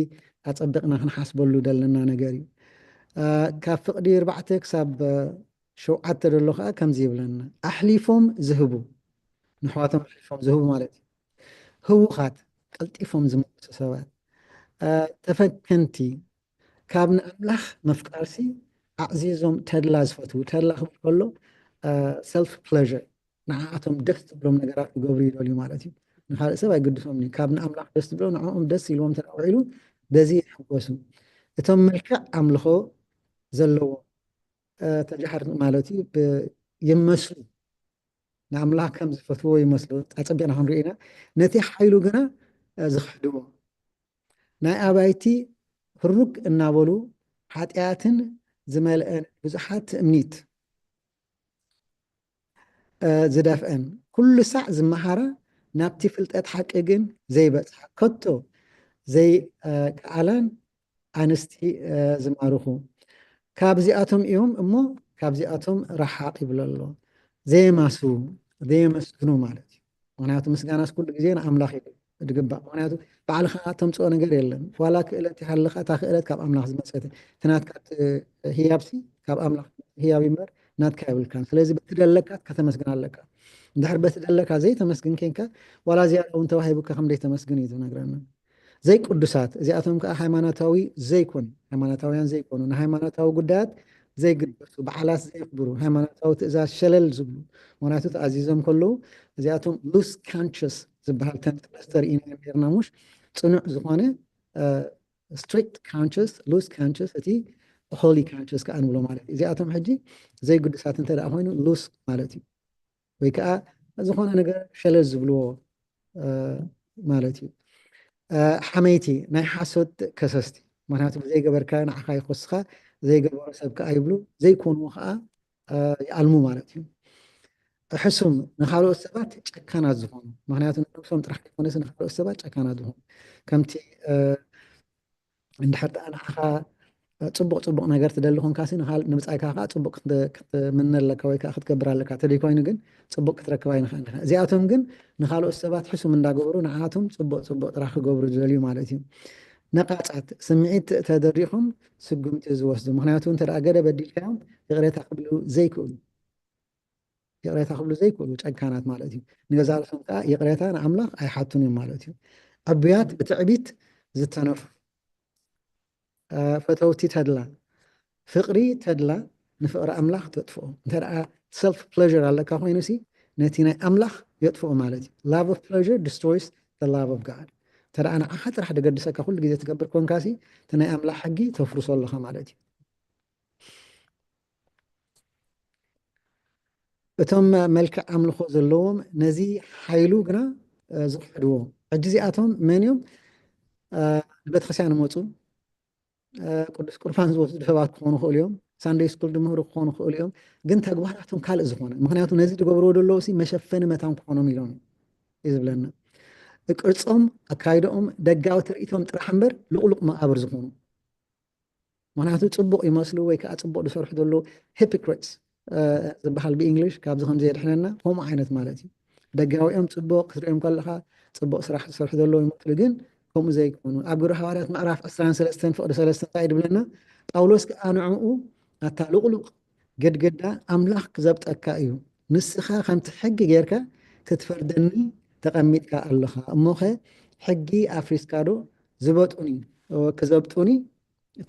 ኣጸቢቕና ክንሓስበሉ ዘለና ነገር እዩ። እ፣ ካብ ፍቕዲ ኣርባዕተ ክሳብ እ፣ ሸውዓተ ዘሎ ከዓ ከምዚ ይብለና፣ ኣሕሊፎም ዝህቡ፣ ንሕዋቶም ኣሕሊፎም ዝህቡ ማለት እዩ። ህዉኻት፣ ቀልጢፎም ዝምልሱ ሰባት፣ እ፣ ተፈከንቲ፣ ካብ ንኣምላኽ ምፍቃርሲ ኣዕዚዞም ተድላ ዝፈትዉ፣ ተድላ ክብል ከሎ ሰልፍ ፕለር ንዓኣቶም ደስ ዝብሎም ነገራት ክገብሩ ይደልዩ ማለት እዩ። ንካልእ ሰብ ኣይግድሶም እዩ። ካብ ንኣምላኽ ደስ ዝብሎ ንዕኦም ደስ ኢልዎም እንተ ውዒሉ በዚ ይሕጎሱ። እቶም መልክዕ ኣምልኾ ዘለዎ እ፣ ተጃሃር ማለት እዩ ብ- ይመስሉ ንኣምላኽ ከም ዝፈትዎ ይመስሉ ኣፀቢቕና ክንርኢ ኢና። ነቲ ሓይሉ ግና እ፣ ዝኽሕድዎ ናይ ኣባይቲ ህሩግ እናበሉ ሓጢኣትን ዝመልአን ብዙሓት ትእምኒት እ፣ ዝደፍአን ኩሉ ሳዕ ዝመሃራ ናብቲ ፍልጠት ሓቂ ግን ዘይበጽሓ ከቶ ዘይከኣላን ኣንስቲ እ፣ ዝማርኹ ካብዚኣቶም እዮም እሞ ካብዚኣቶም ረሓቕ ይብሎ ኣሎ። ዘየማስዉ ዘየመስግኑ ማለት እዩ። ምክንያቱ ምስጋናስ ኩሉ ግዜ ንኣምላኽ እዩ ዝግባእ። ምክንያቱ ባዕልኻ ተምፅኦ ነገር የለን። ዋላ ክእለት ይሃልኻ እታ ክእለት ካብ ኣምላኽ ዝመፀት እቲ ናትካ ት- ህያብሲ ካብ ኣምላኽ ህያብ እምበር ናትካ የብልካን። ስለዚ በቲ ደለካ ከተመስግን ኣለካ። እንድሕር በቲ ደለካ ዘይተመስግን ኬንካ ዋላ ዝያዳ እውን ተዋሂቡካ ከም ዘይተመስግን እዩ ዝነግረና። ዘይቅዱሳት እዚኣቶም ከዓ ሃይማኖታዊ ዘይኮኑ ሃይማኖታውያን ዘይኮኑ ንሃይማኖታዊ ጉዳያት ዘይግደሱ በዓላት ዘየክብሩ ሃይማኖታዊ ትእዛዝ ሸለል ዝብሉ ምክንያቱ ተኣዚዞም ከለዉ እዚኣቶም ሉስ ካንሽስ ዝበሃል ተንጥበስ ተርእና ነርና ሙሽ ፅኑዕ ዝኾነ ስትሪክት ካንሽስ ሉስ ካንሽስ እቲ ሆሊ ካንሽስ ከዓ ንብሎ ማለት እዩ። እዚኣቶም ሕጂ ዘይግዱሳት እንተ ደኣ ኮይኑ ሉስ ማለት እዩ። ወይ ከዓ ዝኾነ ነገር ሸለል ዝብልዎ እ፣ ማለት እዩ። እ፣ ሓመይቲ ናይ ሓሶት ከሰስቲ ምክንያቱ ብዘይገበርካ ንዓኻ ይኸስኻ ዘይገበሮ ሰብ ከዓ ይብሉ ዘይኮንዎ ከዓ እ፣ ይኣልሙ ማለት እዩ። ሕሱም ንካልኦት ሰባት ጨካናት ዝኾኑ ምክንያቱ ንነብሶም ጥራሕ ዘይኮነስ ንካልኦት ሰባት ጨካናት ዝኾኑ ከምቲ እ፣ እንድሕር ደኣ ንዓኻ ፅቡቕ ፅቡቕ ነገር ትደሊ ኮንካሲ ንኻል- ንብፃይካ ከዓ ፅቡቕ ክት- ክትምነ ኣለካ ወይ ከዓ ክትገብር ኣለካ ተደይ ኮይኑ ግን ፅቡቕ ክትረክብ ኣይንኽእል ንኽእል እዚኣቶም ግን ንካልኦት ሰባት ሕሱም እንዳገበሩ ንዓቶም ፅቡቕ ፅቡቕ ጥራሕ ክገብሩ ዝደልዩ ማለት እዩ። ነቓጻት ስምዒት ተደሪኹም ስጉምቲ ዝወስዱ ምክንያቱ እንተ ደኣ ገለ በዲልካዮም ይቕሬታ ክብሉ ዘይክእሉ ይቕሬታ ክብሉ ዘይክእሉ ጨካናት ማለት እዩ። ንገዛ ርእሶም ከዓ ይቕሬታ ንኣምላኽ ኣይሓቱን እዮም ማለት እዩ። ዕቡያት ብትዕቢት ዝተነፉ እ፣ ፈተውቲ ተድላ ፍቕሪ ተድላ ንፍቕሪ ኣምላኽ ተጥፍኦ። እንተ ደኣ ሰልፍ ፕለር ኣለካ ኮይኑ ሲ ነቲ ናይ ኣምላኽ የጥፍኦ ማለት እዩ። Love of pleasure destroys the love of God። ተደኣ ንዓኻ ጥራሕ ደገድሰካ ኩሉ ግዜ ትገብር ኮንካሲ እቲ ናይ ኣምላኽ ሕጊ ተፍርሶ ኣለኻ ማለት እዩ። እቶም መልክዕ ኣምልኾ ዘለዎም ነዚ ሓይሉ ግና ዝኽሕድዎ። ሕጂ እዚኣቶም መን እዮም? ንቤተክርስትያን ይመፁ፣ ቅዱስ ቁርባን ዝወስዱ ሰባት ክኾኑ ይኽእሉ እዮም፣ ሳንደይ ስኩል ዝምህሩ ክኾኑ ይኽእሉ እዮም። ግን ተግባራቶም ካልእ ዝኾነ፣ ምክንያቱ ነዚ ዝገብርዎ ዘለዉ ሲ መሸፈኒ መታን ክኾኖም ኢሎም እዩ ዝብለና። ቅርፆም፣ ኣካይደኦም፣ ደጋዊ ትርኢቶም ጥራሕ እምበር ልቑሉቕ መቓብር ዝኾኑ። ምክንያቱ ፅቡቕ ይመስሉ ወይ ከዓ ፅቡቕ ዝሰርሑ ዘለዉ ሂፖክሪትስ ዝበሃል ብእንግሊሽ፣ ካብዚ ከምዚ የድሕነና። ከምኡ ዓይነት ማለት እዩ። ደጋዊኦም ፅቡቕ ክትሪኦም ከለኻ ፅቡቕ ስራሕ ዝሰርሑ ዘለዉ ይመስሉ፣ ግን ከምኡ ዘይኮኑ። ኣብ ግብረ ሃዋርያት ምዕራፍ ዕስራን ሰለስተን ፍቕዲ ሰለስተ እንታይ ድብለና? ጳውሎስ ከዓ ንዕኡ ኣታ ልቑሉቕ ገድገዳ ኣምላኽ ክዘብጠካ እዩ፣ ንስኻ ከምቲ ሕጊ ጌርካ ክትፈርደኒ ተቐሚጥካ ኣለኻ። እሞኸ ሕጊ ኣፍሪስካ ዶ ዝበጡኒ ክዘብጡኒ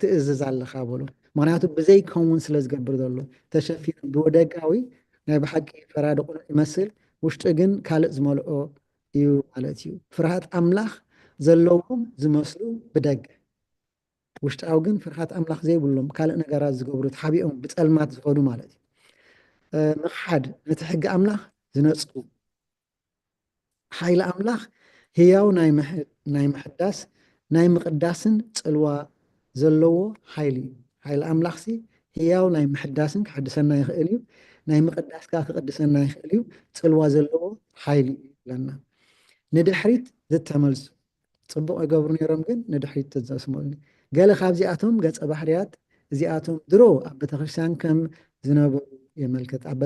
ትእዝዝ ኣለኻ በሎ። ምክንያቱ ብዘይከውን ስለ ዝገብር ዘሎ፣ ተሸፊኑ ብወደጋዊ ናይ ብሓቂ ፈራዲ ቁኑዕ ይመስል፣ ውሽጡ ግን ካልእ ዝመልኦ እዩ ማለት እዩ። ፍርሃት ኣምላኽ ዘለዎም ዝመስሉ ብደገ፣ ውሽጣዊ ግን ፍርሃት ኣምላኽ ዘይብሎም ካልእ ነገራት ዝገብሩ፣ ተሓቢኦም ብጸልማት ዝኸዱ ማለት እዩ። ምኽሓድ ነቲ ሕጊ ኣምላኽ ዝነጽጉ። ሓይሊ ኣምላኽ ህያው ናይ ምሕዳስ ናይ ምቕዳስን ጽልዋ ዘለዎ ሓይሊ እዩ። ሓይሊ ኣምላኽሲ ህያው ናይ ምሕዳስን ክሕድሰና ይኽእል እዩ፣ ናይ ምቕዳስ ከዓ ክቕድሰና ይኽእል እዩ። ጽልዋ ዘለዎ ሓይሊ እዩ ይብለና። ንድሕሪት ዝተመልሱ ጽቡቕ ይገብሩ ነይሮም፣ ግን ንድሕሪት ተዘስመሉኒ። ገለ ካብዚኣቶም ገጸ ባህርያት እዚኣቶም ድሮ ኣብ ቤተክርስትያን ከም ዝነበሩ የመልክት። ኣብ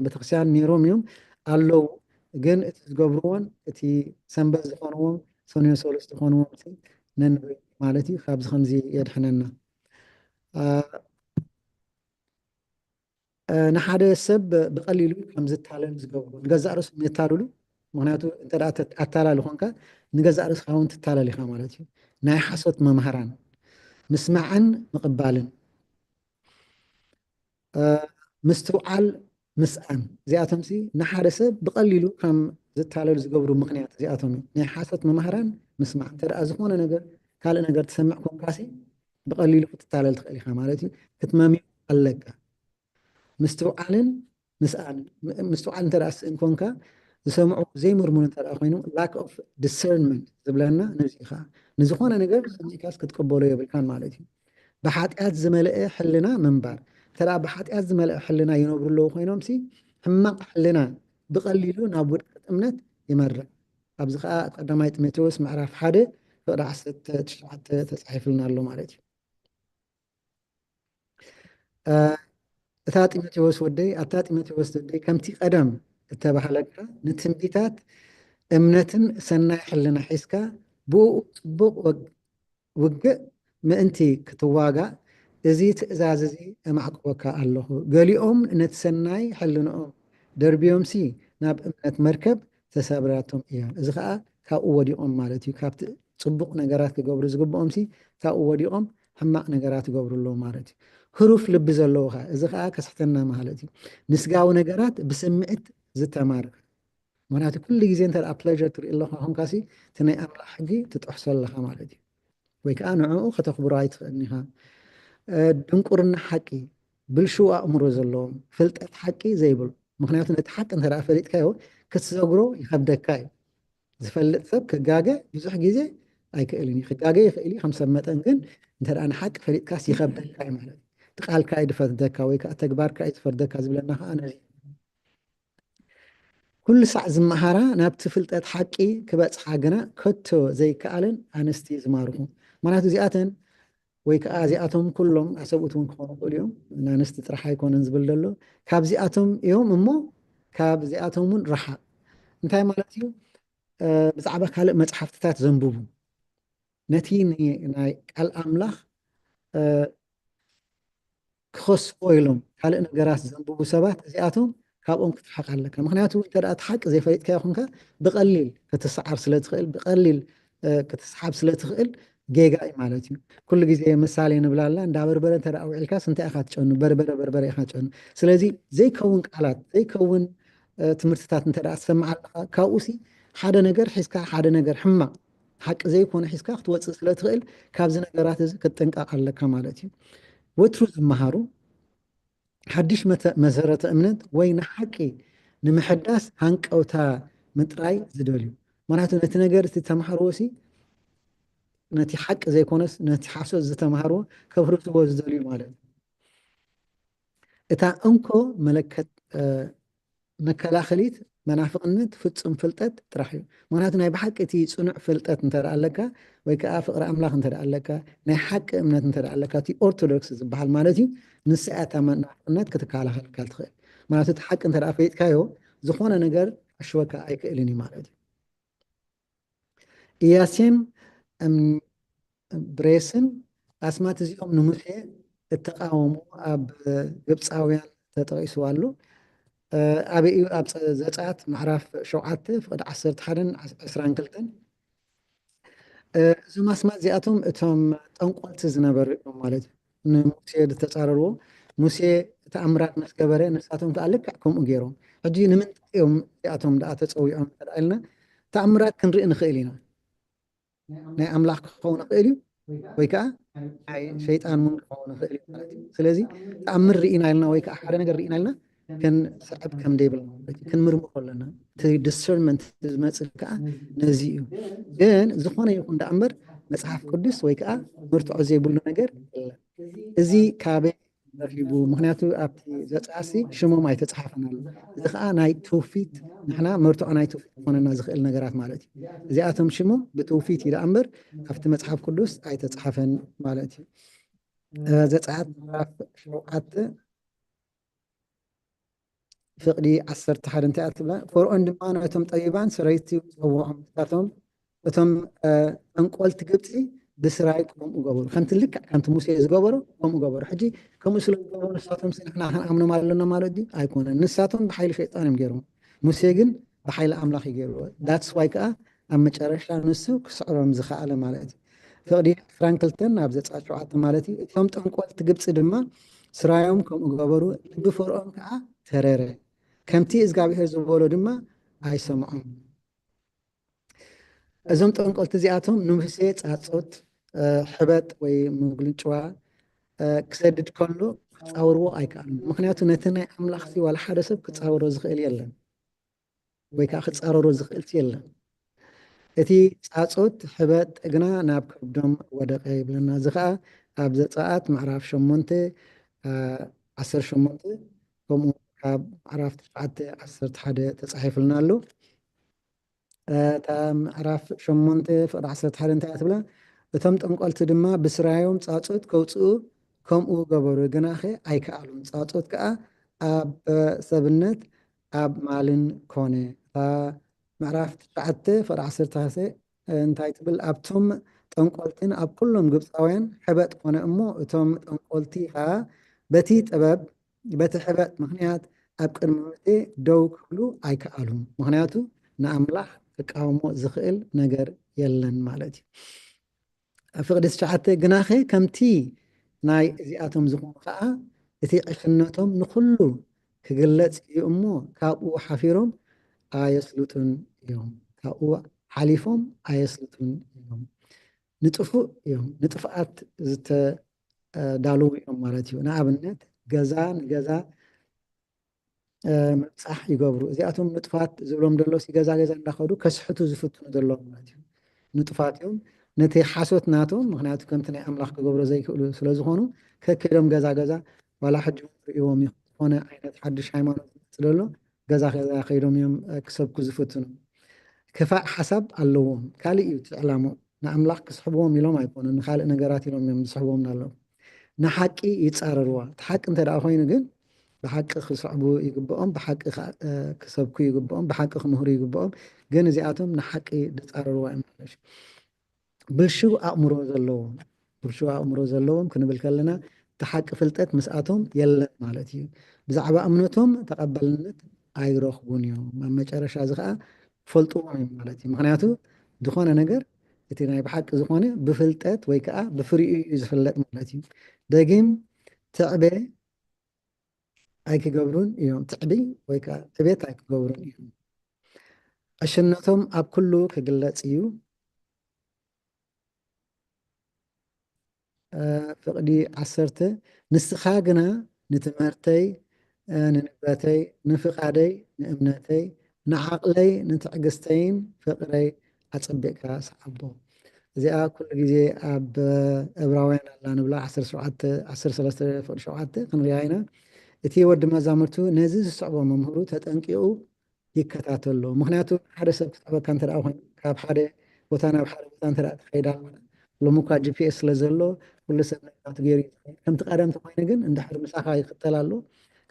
ቤተክርስትያን ነይሮም እዮም ኣለዉ፣ ግን እቲ ዝገብርዎን እቲ ሰንበት ዝኾንዎም ሰኑዮ ሰሉስ ዝኾንዎም ነንበይ ማለት እዩ። ካብዚ ከምዚ የድሕነና። ንሓደ ሰብ ብቐሊሉ ከም ዝታለል ዝገብሩ፣ ንገዛእ ርእሶም የታልሉ። ምክንያቱ እንተ ኣታላሊ ኮንካ ንገዛእ ርእስኻ እውን ትታለል ኢኻ ማለት እዩ። ናይ ሓሶት መምሃራን፣ ምስማዕን ምቕባልን፣ ምስትውዓል ምስኣን፣ እዚኣቶምሲ ንሓደ ሰብ ብቐሊሉ ከም ዝታለል ዝገብሩ ምክንያት እዚኣቶም እዩ። ናይ ሓሶት መምሃራን ምስማዕ፣ እንተ ዝኾነ ነገር ካልእ ነገር ትሰምዕ ኮንካሲ ብቐሊሉ ክትታለል ትኽእል ኢኻ ማለት እዩ። ክትመምዮ ኣለካ። ምስትውዓልን ምስኣን፣ ምስትውዓል እንተ ስእን ኮንካ፣ ዝሰምዑ ዘይምርምሩ እንተ ኮይኑ፣ lack of discernment ዝብለና ነዚ ኢኻ። ንዝኾነ ነገር ሰሚዕካስ ክትቅበሎ የብልካን ማለት እዩ። ብሓጢኣት ዝመልአ ሕልና ምንባር። እንተ ብሓጢኣት ዝመልአ ሕልና ይነብሩ ኣለዉ ኮይኖምሲ፣ ሕማቕ ሕልና ብቐሊሉ ናብ ውድቀት እምነት ይመርሕ። ኣብዚ ከዓ ቀዳማይ ጢሞቴዎስ ምዕራፍ ሓደ ፍቕዲ ዓሰርተ ትሽዓተ ተጻሒፍልና ኣሎ ማለት እዩ። እታ ጢሞቴዎስ ወደይ፣ ኣታ ጢሞቴዎስ ወደይ፣ ከምቲ ቀደም እተባህለካ ንትንቢታት እምነትን ሰናይ ሕልና ሒዝካ ብእኡ ጽቡቕ ውግእ ምእንቲ ክትዋጋእ እዚ ትእዛዝ እዚ እማዕቅወካ ኣለኹ። ገሊኦም ነቲ ሰናይ ሕልንኦም ደርብዮምሲ ናብ እምነት መርከብ ተሰብራቶም እያ። እዚ ከዓ ካብኡ ወዲቖም ማለት እዩ። ካብቲ ጽቡቕ ነገራት ክገብሩ ዝግብኦምሲ ካብኡ ወዲቖም ሕማቕ ነገራት ይገብሩ ኣለዉ ማለት እዩ። ህሩፍ ልቢ ዘለዎ ከዓ፣ እዚ ከዓ ከስሕተና ማለት እዩ። ንስጋዊ ነገራት ብስምዒት ዝተማርክ። ምክንያቱ ኩሉ ግዜ እንተ ደኣ ፕለር ትርኢ ኣለኻ ኮንካሲ እቲ ናይ ኣምላኽ ሕጊ ትጥሕሶ ኣለኻ ማለት እዩ። ወይ ከዓ ንዕኡ ከተኽብሮ ኣይትኽእልን ኢኻ። ድንቁርና ሓቂ፣ ብልሽው ኣእምሮ ዘለዎም፣ ፍልጠት ሓቂ ዘይብሉ። ምክንያቱ ነቲ ሓቂ እንተ ደኣ ፈሊጥካዮ ክትሰግሮ ይኸብደካ እዩ። ዝፈልጥ ሰብ ክጋገ ብዙሕ ግዜ ኣይክእልን እዩ። ክጋገ ይኽእል እዩ ከም ሰብ መጠን፣ ግን እንተ ደኣ ንሓቂ ፈሊጥካስ ይኸብደካ እዩ ማለት እዩ። እቲ ቃልካ እዩ ዝፈርደካ ወይ ከዓ ተግባርካ እዩ ዝፈርደካ ዝብለና ከዓ ነዚ። ኩሉ ሳዕ ዝመሃራ ናብቲ ፍልጠት ሓቂ ክበጽሓ ግና ከቶ ዘይከኣለን ኣንስቲ ዝማርኹ። ምክንያቱ እዚኣተን ወይ ከዓ እዚኣቶም ኩሎም ኣሰብኡት እውን ክኾኑ ይኽእሉ እዮም። ንኣንስቲ ጥራሕ ኣይኮነን ዝብል ዘሎ። ካብዚኣቶም እዮም እሞ ካብዚኣቶም እውን ረሓቕ። እንታይ ማለት እዩ? ብዛዕባ ካልእ መጽሓፍትታት ዘንብቡ። ነቲ ናይ ቃል ኣምላኽ ክኸስዎ ኢሎም ካልእ ነገራት ዘንብቡ ሰባት እዚኣቶም ካብኦም ክትርሕቕ ኣለካ። ምክንያቱ እንተ ደኣ እቲ ሓቂ ዘይፈሊጥካዮ ኮንካ ብቐሊል ክትሰዓር ስለ ትኽእል፣ ብቐሊል ክትስሓብ ስለ ትኽእል ጌጋ እዩ ማለት እዩ። ኩሉ ግዜ ምሳሌ ንብላላ እንዳ በርበረ እንተ ደኣ ውዒልካስ እንታይ ኢኻ ትጨኑ? በርበረ በርበረ ኢኻ ትጨኑ። ስለዚ ዘይከውን ቃላት፣ ዘይከውን ትምህርትታት እንተ ትሰምዕ ኣለኻ፣ ካብኡሲ ሓደ ነገር ሒዝካ፣ ሓደ ነገር ሕማቕ ሓቂ ዘይኮነ ሒዝካ ክትወፅእ ስለ ትኽእል፣ ካብዚ ነገራት እዚ ክትጥንቀቕ ኣለካ ማለት እዩ። ወትሩ ዝመሃሩ ሓድሽ መሰረተ እምነት ወይ ንሓቂ ንምሕዳስ ሃንቀውታ ምጥራይ ዝደልዩ፣ ምክንያቱ ነቲ ነገር እቲ ተማሃርዎሲ ነቲ ሓቂ ዘይኮነስ ነቲ ሓሶት ዝተማሃርዎ ከፍርስዎ ዝደልዩ ማለት እዩ። እታ እንኮ መለከት መከላኸሊት መናፍቕነት ፍጹም ፍልጠት ጥራሕ እዩ። ምክንያቱ ናይ ብሓቂ እቲ ጽኑዕ ፍልጠት እንተ ኣለካ፣ ወይ ከዓ ፍቕሪ ኣምላኽ እንተ ኣለካ፣ ናይ ሓቂ እምነት እንተ ኣለካ፣ እቲ ኦርቶዶክስ ዝበሃል ማለት እዩ፣ ንሳ እያ እታ መናፍቕነት ክትከላኸለካ ትኽእል። ምክንያቱ እቲ ሓቂ እንተ ፈሊጥካዮ፣ ዝኾነ ነገር ኣሽወካ ኣይክእልን እዩ ማለት እዩ። ኢያሴን ብሬስን ኣስማት እዚኦም ንሙሴ እተቃወሙ ኣብ ግብፃውያን ተጠቂሱ ኣሎ። ኣበይ እዩ? ኣብ ዘፀኣት ምዕራፍ ሸውዓተ ፍቅዲ ዓሰርተ ሓደን ዕስራን ክልተን። እዞም ኣስማት እዚኣቶም እቶም ጠንቆልቲ ዝነበሩ እዮም ማለት እዩ። ንሙሴ ዝተፃረርዎ፣ ሙሴ ተኣምራት ምስ ገበረ ንሳቶም ከዓ ልክዕ ከምኡ ገይሮም። ሕጂ ንምንታይ እዮም እዚኣቶም ደኣ ተፀዊዖም እንተ ኢልና፣ ተኣምራት ክንርኢ ንኽእል ኢና። ናይ ኣምላኽ ክኸውን ይኽእል እዩ፣ ወይ ከዓ ናይ ሸይጣን እውን ክኸውን ይኽእል እዩ ማለት እዩ። ስለዚ ተኣምር ርኢና ኢልና ወይ ከዓ ሓደ ነገር ርኢና ኢልና ክንስዕብ ከም ዘይብልና ማለት እዩ። ክንምርምሮ ኣለና። እቲ ዲሰርንመንት ዝመፅእ ከዓ ነዚ እዩ። ግን ዝኾነ ይኹን ደኣ እምበር መፅሓፍ ቅዱስ ወይ ከዓ መርትዖ ዘይብሉ ነገር የለን። እዚ ካበይ ረኺቡ? ምክንያቱ ኣብቲ ዘፀኣሲ ሽሞም ኣይተፅሓፈን ኣሎ። እዚ ከዓ ናይ ትውፊት፣ ንሕና መርትዖ ናይ ትውፊት ክኾነና ዝኽእል ነገራት ማለት እዩ። እዚኣቶም ሽሞም ብትውፊት እዩ ደኣ እምበር ኣብቲ መፅሓፍ ቅዱስ ኣይተፅሓፈን ማለት እዩ። ዘፀኣት ምዕራፍ ሸውዓተ ፍቕዲ ዓሰርተ ሓደ እንታይ እያ ትብላ? ፈርዖን ድማ ነቶም ጠቢባን ሰረይቲ ጸውዖም፣ ንሳቶም እቶም ጠንቆልቲ ግብፂ ብስራይ ከምኡ ገበሩ። ከምቲ ልክዕ ከምቲ ሙሴ ዝገበሮ ከምኡ ገበሩ። ሕጂ ከምኡ ስለ ዝገበሩ ንሳቶም ንሕና ክንኣምኖም ኣለና ማለት ድዩ? ኣይኮነን። ንሳቶም ብሓይሊ ሸይጣን እዮም ገይሮም። ሙሴ ግን ብሓይሊ ኣምላኽ እዩ ገይርዎ። ዳትስ ዋይ ከዓ ኣብ መጨረሻ ንሱ ክስዕሮም ዝኸኣለ ማለት እዩ። ፍቕዲ ዕስራን ክልተን ናብ ዘጸኣት ሸውዓተ ማለት እዩ። እቶም ጠንቆልቲ ግብፂ ድማ ስራዮም ከምኡ ገበሩ፣ ልቢ ፈርዖን ከዓ ተረረ፣ ከምቲ እግዚኣብሔር ዝበሎ ድማ ኣይሰምዖም። እዞም ጠንቆልቲ እዚኣቶም ንሙሴ ጻጾት፣ ሕበጥ ወይ ምጉልጭዋ ክሰድድ ከሎ ክጻወርዎ ኣይከኣሉን። ምክንያቱ ነቲ ናይ ኣምላኽሲ ዋላ ሓደ ሰብ ክጻወሮ ዝኽእል የለን። ወይ ከዓ ክፃረሮ ዝኽእል የለን። እቲ ፃፆት ሕበጥ ግና ናብ ከብዶም ወደቐ ይብለና። እዚ ከዓ ኣብ ዘፀኣት ምዕራፍ ሸሞንተ ዓሰርተ ሸሞንተ፣ ከምኡ ካብ ምዕራፍ ትሽዓተ ዓሰርተ ሓደ ተፃሒፉልና ኣሎ። እታ ምዕራፍ ሸሞንተ ፍቕዲ ዓሰርተ ሓደ እንታይ ትብላ? እቶም ጠንቆልቲ ድማ ብስራዮም ፃፆት ከውፅኡ ከምኡ ገበሩ፣ ግናኸ ኣይከኣሉን። ፃፆት ከዓ ኣብ ሰብነት ኣብ ማልን ኮነ። እታ ምዕራፍ ትሽዓተ ፍቕዲ ዓሰርተ እንታይ ትብል? ኣብቶም ጠንቆልትን ኣብ ኩሎም ግብፃውያን ሕበጥ ኮነ እሞ፣ እቶም ጠንቆልቲ ከዓ በቲ ጥበብ፣ በቲ ሕበጥ ምኽንያት ኣብ ቅድሚ ሙሴ ደው ክብሉ ኣይከኣሉን። ምኽንያቱ ንኣምላኽ ክቃወሞ ዝኽእል ነገር የለን ማለት እዩ። ፍቕዲ ትሽዓተ፣ ግናኸ ከምቲ ናይ እዚኣቶም ዝኾኑ ኸዓ እቲ ዕሽነቶም ንኹሉ ክግለጽ እዩ እሞ፣ ካብኡ ሓፊሮም ኣየስልጡን እዮም። ካብኡ ሓሊፎም ኣየስልጡን እዮም። ንጥፉእ እዮም፣ ንጥፍኣት ዝተዳለዉ እዮም ማለት እዩ። ንኣብነት ገዛ ንገዛ ምብጻሕ ይገብሩ። እዚኣቶም ንጡፋት ዝብሎም ዘሎ ሲ ገዛ ገዛ እንዳኸዱ ከስሕቱ ዝፍትኑ ዘለዉ ማለት እዩ። ንጡፋት እዮም። ነቲ ሓሶት ናቶም፣ ምኽንያቱ ከምቲ ናይ ኣምላኽ ክገብሮ ዘይክእሉ ስለ ዝኾኑ፣ ከከይዶም ገዛ ገዛ፣ ዋላ ሕጂ እውን ትርእይዎም ኢኹም፣ ዝኾነ ዓይነት ሓድሽ ሃይማኖት ዝመጽእ ዘሎ፣ ገዛ ገዛ ከይዶም እዮም፣ እ፣ ክሰብኩ ዝፍትኑ። ክፋእ ሓሳብ ኣለዎም። ካልእ እዩ እቲ ዕላምኦም። ንኣምላኽ ክስሕብዎም ኢሎም ኣይኮኑን፣ ንኻልእ ነገራት ኢሎም እዮም ዝስሕብዎም ኣለዉ። ንሓቂ ይጻረርዋ። እቲ ሓቂ እንተ ደኣ ኮይኑ ግን፣ ብሓቂ ክስዕቡ ይግብኦም፣ ብሓቂ ከ-፣ እ፣ ክሰብኩ ይግብኦም፣ ብሓቂ ክምህሩ ይግብኦም። ግን እዚኣቶም ንሓቂ ዝጻረርዋ እዮም ማለት እዩ። ብልሽው ኣእምሮ ዘለዎም፣ ብልሽው ኣእምሮ ዘለዎም ክንብል ከለና፣ እቲ ሓቂ ፍልጠት ምስኣቶም የለን ማለት እዩ። ብዛዕባ እምነቶም ተቐባልነት ኣይረኽቡን እዮም። ኣብ መጨረሻ እዚ ኸኣ ፈልጥዎም እዮም ማለት እዩ። ምኽንያቱ፣ ዝኾነ ነገር እቲ ናይ ብሓቂ ዝኾነ ብፍልጠት ወይ ከኣ ብፍሪኡ እዩ ዝፍለጥ ማለት እዩ። ደጊም ትዕበ ኣይክገብሩን እዮም። ትዕቢ ወይ ከዓ ዕቤት ኣይክገብሩን እዮም። ዕሽነቶም ኣብ ኩሉ ክግለጽ እዩ። ፍቕዲ ዓሰርተ። ንስኻ ግና ንትምህርተይ፣ ንንብረተይ፣ ንፍቓደይ፣ ንእምነተይ፣ ንዓቕለይ፣ ንትዕግስተይን ፍቕረይ ኣጸቢቕካ ሰዓቦ። እዚኣ ኩሉ ግዜ ኣብ ዕብራውያን ኣላ ንብላ ዓሰርተ ሸውዓተ፣ ዓሰርተ ሰለስተ ፍቕዲ ሸውዓተ ክንሪኣ ኢና። እቲ ወዲ መዛሙርቱ ነዚ ዝስዕቦ መምህሩ ተጠንቂቑ ይከታተሎ። ምክንያቱ ሓደ ሰብ ክስዕበካ እንተ ደኣ ኮይኑ፣ ካብ ሓደ ቦታ ናብ ሓደ ቦታ እንተ ደኣ ትኸይድ ኣለኻ፣ ሎሚ እኳ ጂ ፒ ኤስ ስለ ዘሎ፣ ኩሉ ሰብ ነጋቱ ገይሩ እዩ ዝኸይድ። ከምቲ ቀደም እንተኾይኑ ግን፣ እንድሕር ምሳኻ ይኽተል ኣሎ፣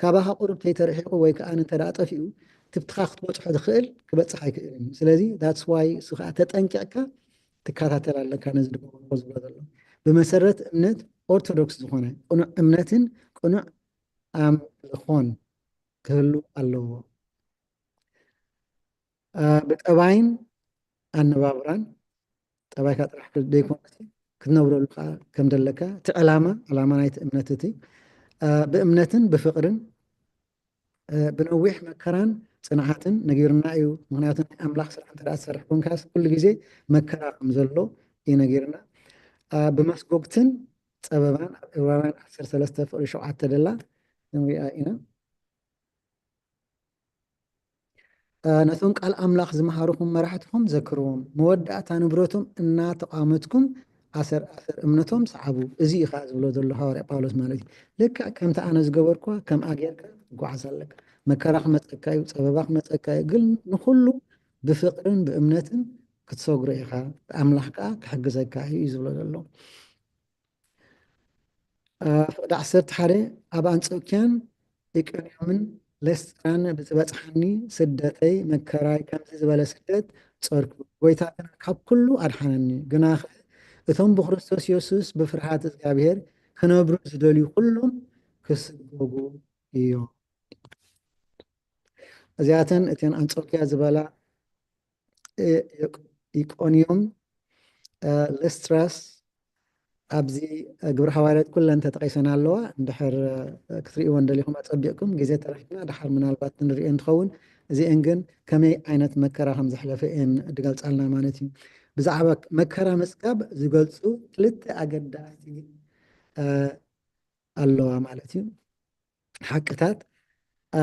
ካባኻ ቁሩብ ተይተርሒቑ ወይ ከኣ እንተ ደኣ ጠፊኡ፣ ትብትኻ ክትበጽሖ ዝኽእል ክበጽሕ ኣይክእልን እዩ። ስለዚ that's why እሱ ከኣ ተጠንቂቕካ ትከታተል ኣለካ፣ ነዚ ድገበርዎ ዝብሎ ዘሎ። ብመሰረት እምነት ኦርቶዶክስ ዝኾነ ቅኑዕ እምነትን ቅኑዕ ኣምልኾን ክህሉ ኣለዎ። አ፣ ብጠባይን ኣነባብራን፣ ጠባይካ ጥራሕ ክ-፣ ዘይኮነስ ክትነብረሉ ከኣ ከም ዘለካ፣ እቲ ዕላማ፣ ዕላማ ናይቲ እምነት እቲ፣ አ፣ ብእምነትን ብፍቕርን፣ አ፣ ብነዊሕ መከራን ጽንዓትን ነጊሩና እዩ። ምኽንያቱ ናይ ኣምላኽ ስራሕ እንተ ደኣ ትሰርሕ ኮንካስ፣ ኩሉ ግዜ መከራ ከም ዘሎ እዩ ነጊሩና። አ፣ ብመስጎግትን ጸበባን ኣብ ዕብራውያን ዓሰርተ ሰለስተ ፍቕሪ ሸውዓተ ደላ ንሪኣ ኢና። አ፣ ነቶም ቃል ኣምላኽ ዝመሃሩኹም መራሕትኹም ዘክርዎም። መወዳእታ ንብረቶም እናተቓመትኩም ኣሰር ኣሰር እምነቶም ሰዓቡ። እዚ እዩ ኸኣ ዝብሎ ዘሎ ሃዋርያ ጳውሎስ ማለት እዩ። ልክዕ ከምቲ ኣነ ዝገበርኩዋ ከምኣ ጌርካ ክትጓዓዝ ኣለካ። መከራ ክመጸካ እዩ፣ ጸበባ ክመጸካ እዩ፣ ግን ንኹሉ ብፍቕርን ብእምነትን ክትሰግሮ ኢኻ። ኣምላኽ ከኣ ክሕግዘካ እዩ እዩ ዝብሎ ዘሎ። አ፣ ፍቕዲ ዓሰርተ ሓደ። ኣብ ኣንጾክያን ኢቆንዮምን ሌስጥራን ብዝበጽሓኒ ስደተይ፣ መከራይ፣ ከምዚ ዝበለ ስደት ጾርኩ። ጐይታ ግና ካብ ኩሉ ኣድሓነኒ። ግናኸ እቶም ብክርስቶስ የሱስ ብፍርሃት እግዚኣብሔር ክነብሩ ዝደልዩ ኩሎም ክስጎጉ እዮም። እዚኣተን እተን ኣንጾክያ ዝበላ እ-፣ ኢቆንዮም፣ እ፣ ልስትራስ ኣብዚ ግብረ ሃዋርያት ኩለን ተጠቒሰን ኣለዋ። እንድሕር፣ እ፣ ክትርእይወን ደሊኹም ኣጸቢቕኩም፣ ግዜ ተረኺብና ደሓር ምናልባት ንርእየን እንትኸውን፣ እዚአን ግን ከመይ ዓይነት መከራ ከም ዘሕለፈ እየን ዝገልጻልና ማለት እዩ። ብዛዕባ መከራ ምጽጋብ ዝገልጹ ክልተ ኣገዳሲ፣ እ፣ ኣለዋ ማለት እዩ። ሓቅታት፣ እ፣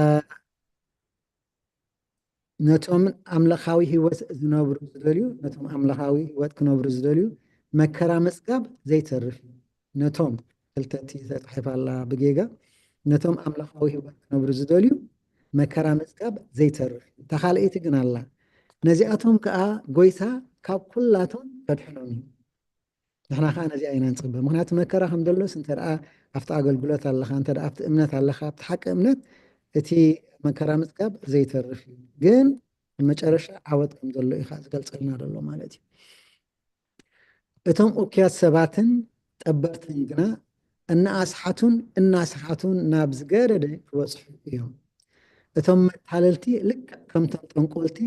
ነቶም ኣምላኻዊ ህይወት ዝነብሩ ዝደልዩ፣ ነቶም ኣምላኻዊ ህይወት ክነብሩ ዝደልዩ መከራ ምጽጋብ ዘይተርፍ እዩ። ነቶም፣ ክልተ ቲ ተጻሒፋ ኣላ ብጌጋ፣ ነቶም ኣምላኻዊ ህይወት ክነብሩ ዝደልዩ መከራ ምጽጋብ ዘይተርፍ እዩ። እታ ካልኣይቲ ግን ኣላ። ነዚኣቶም ከኣ ጐይታ ካብ ኩላቶም ከድሕኖም እዩ። ንሕና ከኣ ነዚኣ ኢና ንጽበ። ምኽንያቱ መከራ ከም ዘሎስ እንተ ደኣ ኣብቲ ኣገልግሎት ኣለኻ፣ እንተ ደኣ ኣብቲ እምነት ኣለኻ፣ ኣብቲ ሓቂ እምነት እቲ መከራ ምጽጋብ ዘይተርፍ እዩ። ግን መጨረሻ ዓወት ከም ዘሎ እዩ ከኣ ዝገልጸልና ዘሎ ማለት እዩ። እቶም እኩያት ሰባትን ጠበርትን ግና እናኣስሓቱን እናስሓቱን ናብ ዝገደደ ክበጽሑ እዮም። እቶም መታለልቲ ልክዕ ከምቶም ጠንቆልቲ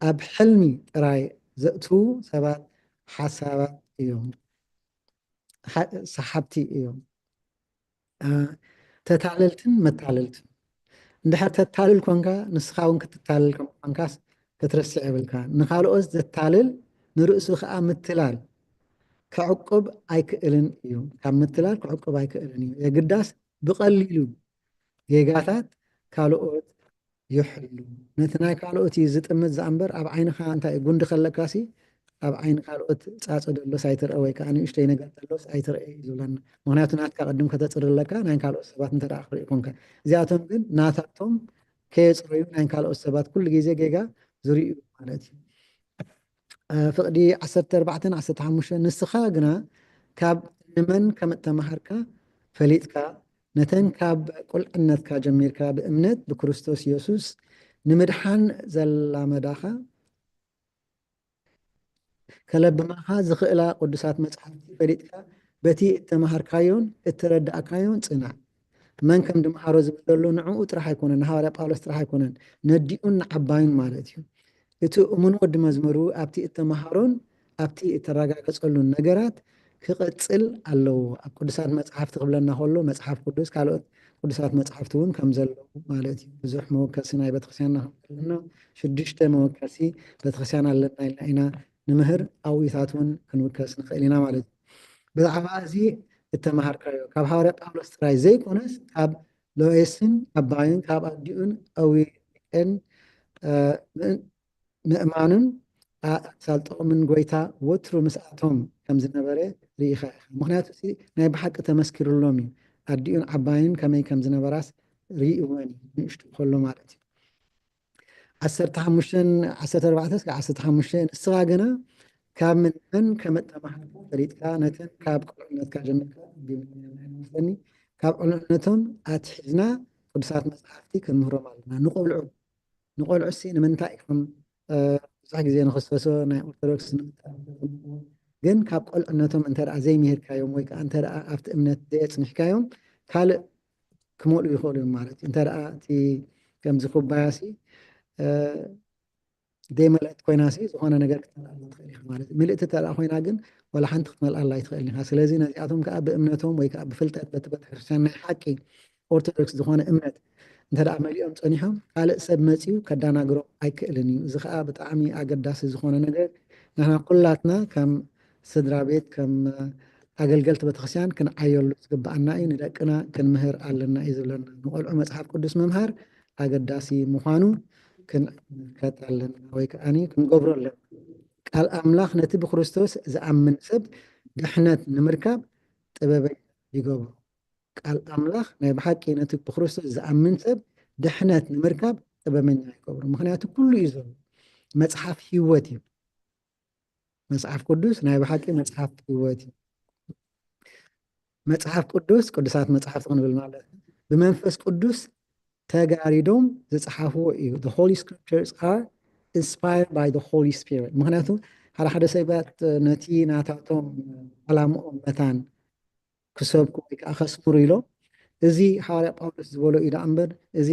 ኣብ ሕልሚ ጥራይ ዘእትዉ ሰባት ሓሳባት እዮም። ሓ-፣ ሰሓብቲ እዮም። አ፣ ተታለልትን መታለልትን። እንድሕር ተታልል ኮንካ፣ ንስኻ እውን ክትታለል ከም ምዃንካስ ክትርስዕ የብልካ። ንኻልኦት ዘታልል ንርእሱ ኸኣ ምትላል ክዕቁብ ኣይክእልን እዩ። ካብ ምትላል ክዕቁብ ኣይክእልን እዩ። የግዳስ ብቐሊሉ ጌጋታት ካልኦት ይሕሉ። ነቲ ናይ ካልኦት እዩ ዝጥምት ዝኣ እምበር፣ ኣብ ዓይንኻ እንታይ እዩ ጉንዲ ከለካሲ፣ ኣብ ዓይኒ ካልኦት ጻጸ ደሎስ ኣይትርአ ወይ ከኣ ንእሽተይ ነገር ደሎስ ኣይትርአ እዩ ዝብለና። ምኽንያቱ ናትካ ቅድም ከተጽሪ ኣለካ፣ ናይ ካልኦት ሰባት እንተ ደኣ ክርኢ ኮንካ። እዚኣቶም ግን ናታቶም ከየጽረዩ ናይ ካልኦት ሰባት ኩሉ ግዜ ጌጋ ዝርእዩ ማለት እዩ። እ፣ ፍቕዲ ዓሰርተ ኣርባዕተን ዓሰርተ ሓሙሽተን። ንስኻ ግና ካብ ንመን ከም እተመሃርካ ፈሊጥካ፣ ነተን ካብ ቁልዕነትካ ጀሚርካ ብእምነት ብክርስቶስ የሱስ ንምድሓን ዘላመዳኻ፣ ከለብማኻ ዝኽእላ ቅዱሳት መጻሕፍቲ ፈሊጥካ፣ በቲ እተመሃርካዮን እተረዳእካዮን ጽናዕ። መን ከም ድምሃሮ ዝብል ዘሎ ንዕኡ ጥራሕ ኣይኮነን፣ ንሃዋርያ ጳውሎስ ጥራሕ ኣይኮነን፣ ነዲኡን ንዓባዩን ማለት እዩ። እቲ እሙን ወዲ መዝሙሩ ኣብቲ እተመሃሮን ኣብቲ እተረጋገጸሉን ነገራት ክቐጽል ኣለዎ። ኣብ ቅዱሳት መጻሕፍቲ ክብለና ከሎ፣ መጽሓፍ ቅዱስ፣ ካልኦት ቅዱሳት መጽሓፍቲ እውን ከም ዘለዉ ማለት እዩ። ብዙሕ መወከሲ ናይ ቤተክርስትያንና ከም ዘለና ሽዱሽተ መወከሲ ቤተክርስትያን ኣለና ኢልና ኢና ንምህር፣ ኣብኡታት እውን ክንውከስ ንኽእል ኢና ማለት እዩ። ብዛዕባ እዚ እተመሃርካዮ ካብ ሃዋርያ ጳውሎስ ጥራይ ዘይኮነስ ካብ ሎኤስን ኣባይን ካብ ኣዲኡን ኣዊቄን ምእማንን ኣሳልጦምን ጎይታ ወትሩ ምስኣቶም ከም ዝነበረ ርኢኻ ኢኻ። ምክንያቱ ናይ ብሓቂ ተመስኪሩሎም እዩ። ኣዲኡን ዓባይን ከመይ ከም ዝነበራስ ርእይወን እዩ ንእሽቱ ከሎ ማለት እዩ። ዓሰርተ ሓሙሽተ ዓሰርተ ኣርባዕተ እስከ ዓሰርተ ሓሙሽተ ንስኻ ግና ካብ ምንመን ከም እተማሃርካ ፈሊጥካ ነተን ካብ ቁልዕነትካ ጀሚርካ ኣንቢብናየን። ካብ ቁልዕነቶም ኣትሒዝና ቅዱሳት መጽሓፍቲ ክንምህሮም ኣለና። ንቆልዑ ንቆልዑ ሲ ንምንታይ ኢኹም ብዙሕ ግዜ ንክሰሶ ናይ ኦርቶዶክስ ግን ካብ ቆልዕነቶም እንተ ዘይምሂርካዮም ወይ ከዓ እንተ ኣብቲ እምነት ዘየፅንሕካዮም ካልእ ክመልኡ ይኽእሉ እዮም ማለት እዩ። እንተ እቲ ከምዚ ኩባያ ሲ ዘይመልአት ኮይና ሲ ዝኾነ ነገር ክትመልኣላ ትኽእል ኢኻ ማለት እዩ። ምልእቲ እንተ ኮይና ግን ዋላ ሓንቲ ክትመልኣላ ኣይትኽእልን ኢኻ። ስለዚ ነዚኣቶም ከዓ ብእምነቶም ወይ ከዓ ብፍልጠት በቲ ቤተክርስትያን ናይ ሓቂ ኦርቶዶክስ ዝኾነ እምነት እንተ ደኣ መሊኦም ጸኒሖም ካልእ ሰብ መጺኡ ከዳናግሮም ኣይክእልን እዩ። እዚ ከዓ ብጣዕሚ ኣገዳሲ ዝኾነ ነገር ንሕና ኩላትና ከም ስድራ ቤት ከም ኣገልገልቲ ቤተክርስትያን ክንዓየሉ ዝግብኣና እዩ። ንደቅና ክንምህር ኣለና እዩ ዝብለና። ንቆልዑ መጽሓፍ ቅዱስ ምምሃር ኣገዳሲ ምዃኑ ክንምልከት ኣለና ወይ ከዓ ክንገብሮ ኣለና። ቃል ኣምላኽ ነቲ ብክርስቶስ ዝኣምን ሰብ ድሕነት ንምርካብ ጥበበኛ ይገብሮ። ቃል ኣምላኽ ናይ ብሓቂ ነቲ ብክርስቶስ ዝኣምን ሰብ ድሕነት ንምርካብ ጥበበኛ ይገብሮ። ምክንያቱ ኩሉ እዩ ዘሎ። መጽሓፍ ህይወት እዩ። መጽሓፍ ቅዱስ ናይ ብሓቂ መጽሓፍ ህይወት እዩ። መጽሓፍ ቅዱስ ቅዱሳት መጽሓፍቲ ክንብል ማለት ብመንፈስ ቅዱስ ተጋሪዶም ዝጸሓፍዎ እዩ። The Holy Scriptures are inspired by the Holy Spirit። ምክንያቱ ሓደ ሓደ ሰባት ነቲ ናታቶም ዓላምኦም መታን ክሰብኩ ወይ ከዓ ከስምሩ ኢሎም እዚ ሃዋርያ ጳውሎስ ዝበሎ እዩ ደኣ እምበር እዚ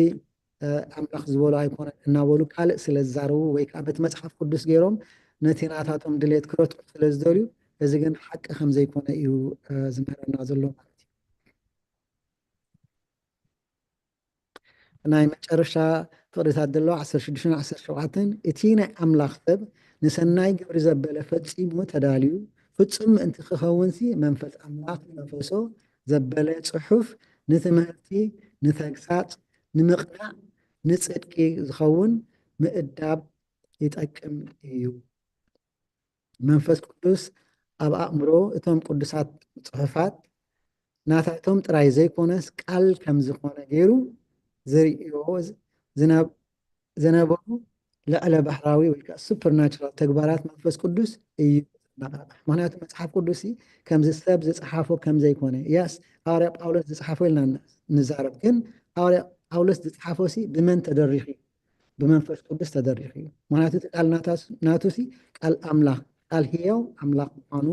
ኣምላኽ ዝበሎ ኣይኮነን እናበሉ ካልእ ስለ ዝዛረቡ ወይ ከዓ በቲ መፅሓፍ ቅዱስ ገይሮም ነቲ ናታቶም ድሌት ክረትዑ ስለ ዝደልዩ እዚ ግን ሓቂ ከም ዘይኮነ እዩ ዝምህረና ዘሎ ማለት እዩ። ናይ መጨረሻ ፍቕሪታት ዘለዎ ዓሰርተ ሽዱሽተ ዓሰርተ ሸውዓተ እቲ ናይ ኣምላኽ ሰብ ንሰናይ ግብሪ ዘበለ ፈጺሙ ተዳልዩ ፍጹም ምእንቲ ክኸውንሲ መንፈስ ኣምላኽ ዝነፈሶ ዘበለ ጽሑፍ ንትምህርቲ፣ ንተግሳጽ፣ ንምቕናዕ፣ ንጽድቂ ዝኸውን ምእዳብ ይጠቅም እዩ። መንፈስ ቅዱስ ኣብ ኣእምሮ እቶም ቅዱሳት ጽሑፋት ናታቶም ጥራይ ዘይኮነስ ቃል ከም ዝኾነ ገይሩ ዝርእዮ ዝነበሩ ልዕለ ባህራዊ ወይ ከዓ ሱፐርናቹራል ተግባራት መንፈስ ቅዱስ እዩ። ምክንያቱ መፅሓፍ ቅዱስ ከምዚ ሰብ ዝፀሓፎ ከም ዘይኮነ ያስ ሃዋርያ ጳውሎስ ዝፀሓፎ ኢልና ንዛረብ፣ ግን ሃዋርያ ጳውሎስ ዝፀሓፎ ሲ ብመን ተደሪኹ? ብመንፈስ ቅዱስ ተደሪኹ እዩ። ምክንያቱ እቲ ቃል ናቱ ሲ ቃል ኣምላኽ ቃል ህያው ኣምላኽ ምዃኑ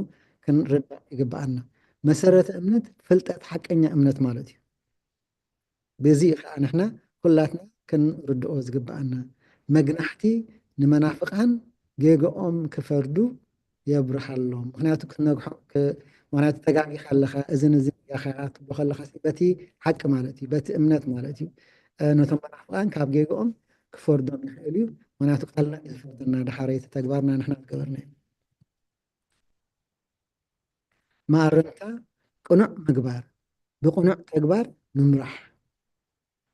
ክንርዳእ ይግብኣና። መሰረተ እምነት ፍልጠት ሓቀኛ እምነት ማለት እዩ። በዚ ከዓ ንሕና ኩላትና ክንርድኦ ዝግብኣና መግናሕቲ ንመናፍቃን ጌግኦም ክፈርዱ የብርሃሎም። ምክንያቱ ክትነግሖ ምክንያቱ ተጋጊኻ ኣለኻ እዝን እዚ ያኻ ትብሎ ከለኻ በቲ ሓቂ ማለት እዩ፣ በቲ እምነት ማለት እዩ። ነቶም መናፍቃን ካብ ጌግኦም ክፈርዶም ይኽእል እዩ። ምክንያቱ ቃልና እዩ ዝፈርደና፣ ድሓረይቲ ተግባርና ንሕና ዝገበርና እዩ። መኣረምታ ቅኑዕ ምግባር፣ ብቅኑዕ ተግባር ምምራሕ።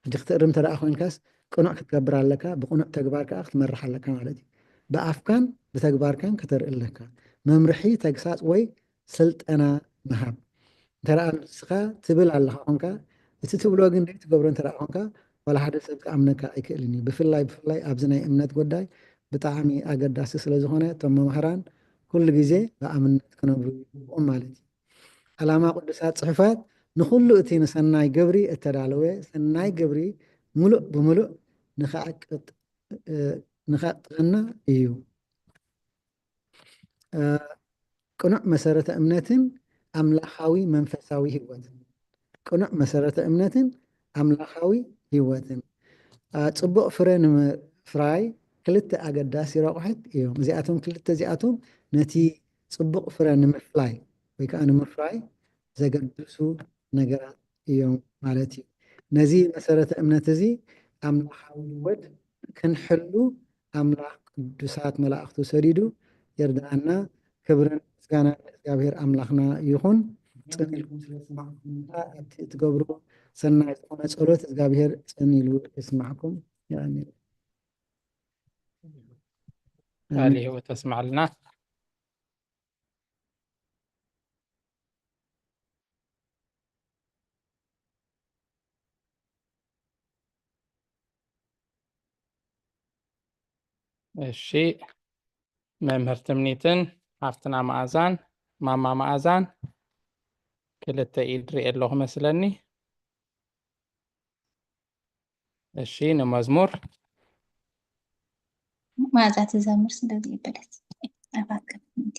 ሕጂ ክትእርም እንተ ደኣ ኮይንካስ ቅኑዕ ክትገብር ኣለካ፣ ብቅኑዕ ተግባር ከዓ ክትመርሕ ኣለካ ማለት እዩ። ብኣፍካን ብተግባርካን ከተርኢ ኣለካ። መምርሒ፣ ተግሳጽ ወይ ስልጠና ምሃብ። እንተ ደኣ ንስኻ ትብል ኣለኻ ኮንካ፣ እቲ ትብሎ ግን ዘይትገብሮ እንተ ደኣ ኮንካ፣ ዋላ ሓደ ሰብ ክኣምነካ ኣይክእልን እዩ። ብፍላይ ብፍላይ ኣብዚ ናይ እምነት ጉዳይ ብጣዕሚ ኣገዳሲ ስለ ዝኾነ እቶም መምህራን ኩሉ ግዜ ብኣምነት ክነብሩ ይግብኦም ማለት እዩ። ዓላማ ቅዱሳት ጽሑፋት ንኹሉ እቲ ንሰናይ ግብሪ እተዳለወ ሰናይ ግብሪ ምሉእ ብምሉእ ንኸዕቅጠና እዩ። ቅኑዕ መሰረተ እምነትን ኣምላኻዊ መንፈሳዊ ህይወትን። ቅኑዕ መሰረተ እምነትን ኣምላኻዊ ህይወትን። ጽቡቕ ፍረ ንምፍራይ ክልተ ኣገዳሲ ረቑሕት እዮም። እዚኣቶም ክልተ እዚኣቶም ነቲ ጽቡቕ ፍረ ንምፍላይ ወይ ከዓ ንምፍራይ ዘገድሱ ነገራት እዮም ማለት እዩ። ነዚ መሰረተ እምነት እዚ ኣምላኻዊ ህይወት ክንሕሉ ኣምላኽ ቅዱሳት መላእኽቱ ሰዲዱ ይርድኣና። ክብርን ምስጋናን ንእግዚኣብሔር ኣምላኽና ይኹን። ጽን ኢልኩም ስለ ዝሰማዕኩም፣ ኣብቲ እትገብርዎ ሰናይ ዝኾነ ጸሎት እግዚኣብሔር ጽን ኢሉ ይስማዕኩም። የቐንየልና። ቃለ ሕይወት ተስማዕልና። እሺ፣ መምህር ትምኒትን ሓፍትና መኣዛን፣ ማማ መኣዛን፣ ክልተ ኢድ ሪኤ ኣለኹ መስለኒ። እሺ፣ ንመዝሙር መኣዛ ትዘምር ስለ ዘይበለት ኣፋት ከፊት።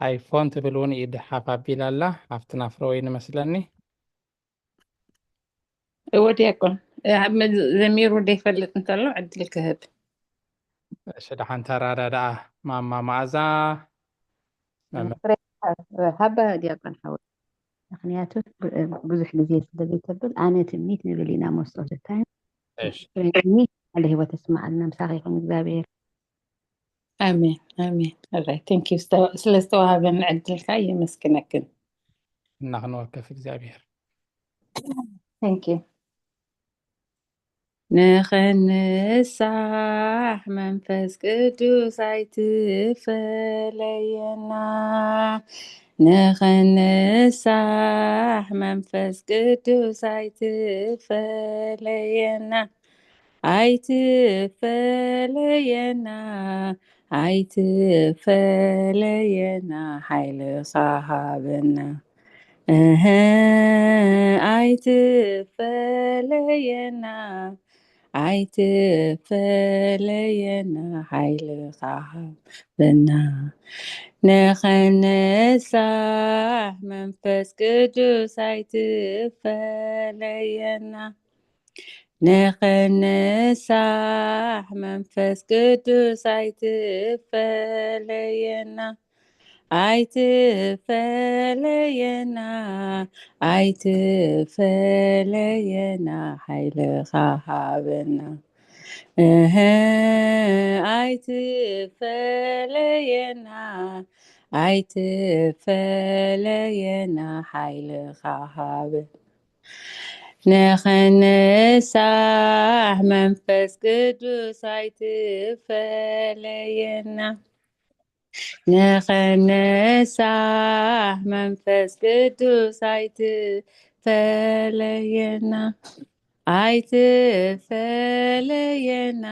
ኣይፎን ትብል እውን ኢድ ሓፍ ኣቢላ ኣላ። ሓፍትና ፍረወይኒ መስለኒ። እወ ዲያቆን፣ እ፣ ዘሚሩ ዘይፈልጥ እንተሎ ዕድል ክህብ። እሺ፣ ደሓን ተራዳድኣ ማማ መኣዛ። መምህር ሃባ ዲያቆን ሓወይ፣ ምክንያቱ ብ-፣ ብዙሕ ግዜ ስለ ዘይተብል ኣነ ትምኒት ንብል ኢና most of the time። እሺ፣ ትምኒት ቃለ ህይወት ተስማዓልና፣ ምሳኺ ይኹን እግዚኣብሔር። ኣሜን ኣሜን። Alright, thank you ስለ ዝተዋሃበኒ ዕድልካ የመስግነክን። እና ክንወከፍ እግዚኣብሔር። Thank you። ንኽንሳሕ መንፈስ ቅዱስ ኣይትፈለየና፣ ንኽንሳሕ መንፈስ ቅዱስ ኣይትፈለየና፣ ኣይትፈለየና፣ ኣይትፈለየና፣ ሓይልኻ ሃበና። እህ፣ ኣይትፈለየና፣ ኣይትፈለየና፣ ሓይልኻ ሃበና። ንኽንሳሕ መንፈስ ቅዱስ ኣይትፈለየና፣ ንኽንሳሕ መንፈስ ቅዱስ ኣይትፈለየና፣ ኣይትፈለየና፣ ኣይትፈለየና፣ ሓይልኻ ሃበና። እህ፣ ኣይትፈለየና፣ ኣይትፈለየና፣ ሓይልኻ ሃበና። ንኽንሳሕ መንፈስ ቅዱስ ኣይትፈለየና፣ ንኽንሳሕ መንፈስ ቅዱስ ኣይትፈለየና፣ ኣይትፈለየና፣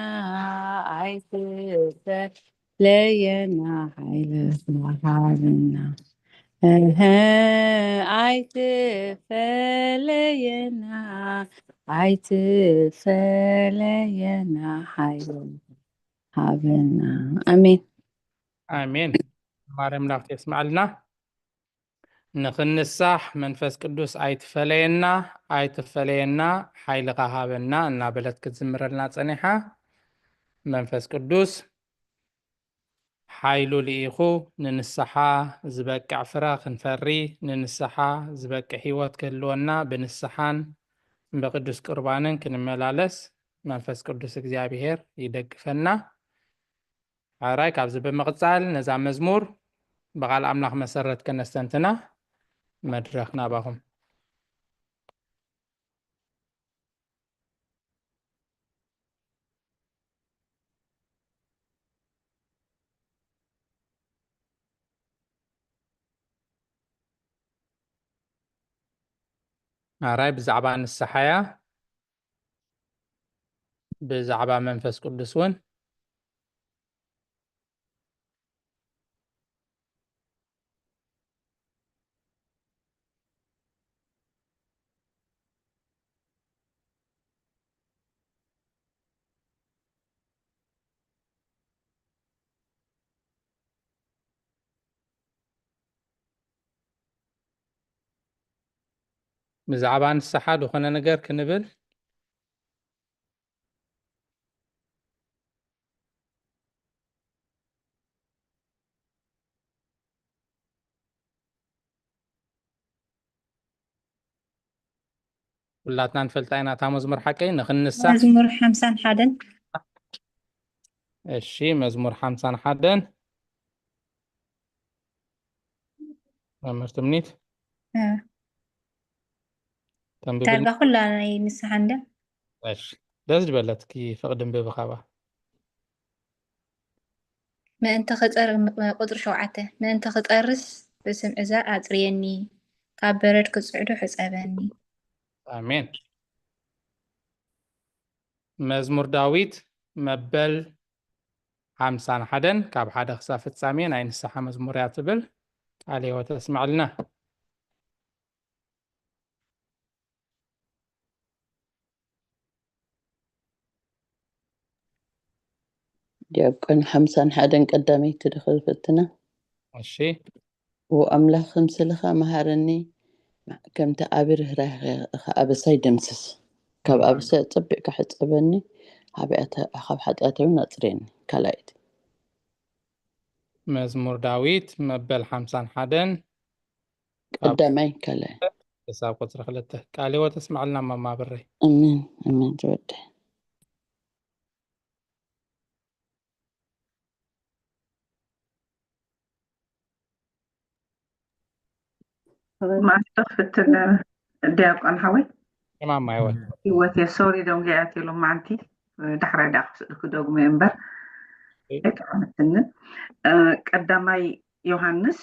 ኣይትፈለየና፣ ሓይልኻ ሃበና። እህ፣ ኣይትፈለየና፣ ኣይትፈለየና፣ ሓይልኻ ሃበና። ኣሜን። ኣሜን። ማርያም ላፍቲ የስማዕልና። ንኽንሳሕ መንፈስ ቅዱስ ኣይትፈለየና፣ ኣይትፈለየና፣ ሓይልኻ ሃበና እናበለት ክትዝምረልና ጸኒሓ። መንፈስ ቅዱስ ሓይሉ ልኢኹ ንንስሓ ዝበቅዕ ፍረ ክንፈሪ፣ ንንስሓ ዝበቅዕ ህይወት ክህልወና፣ ብንስሓን ብቅዱስ ቁርባንን ክንመላለስ መንፈስ ቅዱስ እግዚኣብሔር ይደግፈና። ሓራይ ካብዚ ብምቕጻል ነዛ መዝሙር ብቓል ኣምላኽ መሰረት ከነስተንትና መድረኽ ናባኹም። ኣራይ ብዛዕባ ንስሓያ ብዛዕባ መንፈስ ቅዱስ እውን ብዛዕባ ንስሓ ዝኾነ ነገር ክንብል ኩላትና ንፈልጣ ኢና እታ መዝሙር ሓቀይ ንኽንሳ መዝሙር ሓምሳን ሓደን እሺ መዝሙር ሓምሳን ሓደን መምህር ትምኒት እ፣ ተንብብል ዳርጋ ኩላ ናይ ንስሓ እንደ እሺ ደስ ዝበለትኪ ፍቕዲ እንብቢ ካባ ምእንቲ ክፀር ቁፅሪ ሸውዓተ ምእንቲ ክፀርስ ብስም እዛ ኣፅርየኒ ካብ በረድ ክፅዕዱ ሕፀበኒ ኣሜን መዝሙር ዳዊት መበል ሓምሳን ሓደን ካብ ሓደ ክሳብ ፍጻሜ ናይ ንስሓ መዝሙር እያ ትብል ቃለ ህይወት ኣስምዐልና ዲያቆን ሓምሳን ሓደን ቀዳመይቲ ዶ ክፈትና? እሺ ዎ ኣምላኽ ክምስልኻ መሃረኒ፣ ከምቲ ዓቢ ርህራሄኻ ኣበሳይ ደምስስ። ካብ ኣበሳይ ኣጸቢቕካ ሕጸበኒ፣ ሓጢኣተ- ካብ ሓጢኣተይ እውን ኣጽርየኒ። ካልኣይቲ። መዝሙር ዳዊት መበል ሓምሳን ሓደን ካብ ቀዳማይ ካልኣይ። ክሳብ ቁፅሪ ክልተ ቃለ ህይወት ኣስምዐልና ማማ ብረይ ኣሜን ኣሜን ዝወደይ። ማዕጾ ክፍትን ዲያቆን ሓወይ ማማ ህይወት ህይወት እየ ሶሪ ደንጉያት ኢሎም ማዓንቲ ዳሕራይ ዳ ክስእልኩ ደግሞ እምበር ኣይጠዓመትንን ቀዳማይ ዮሃንስ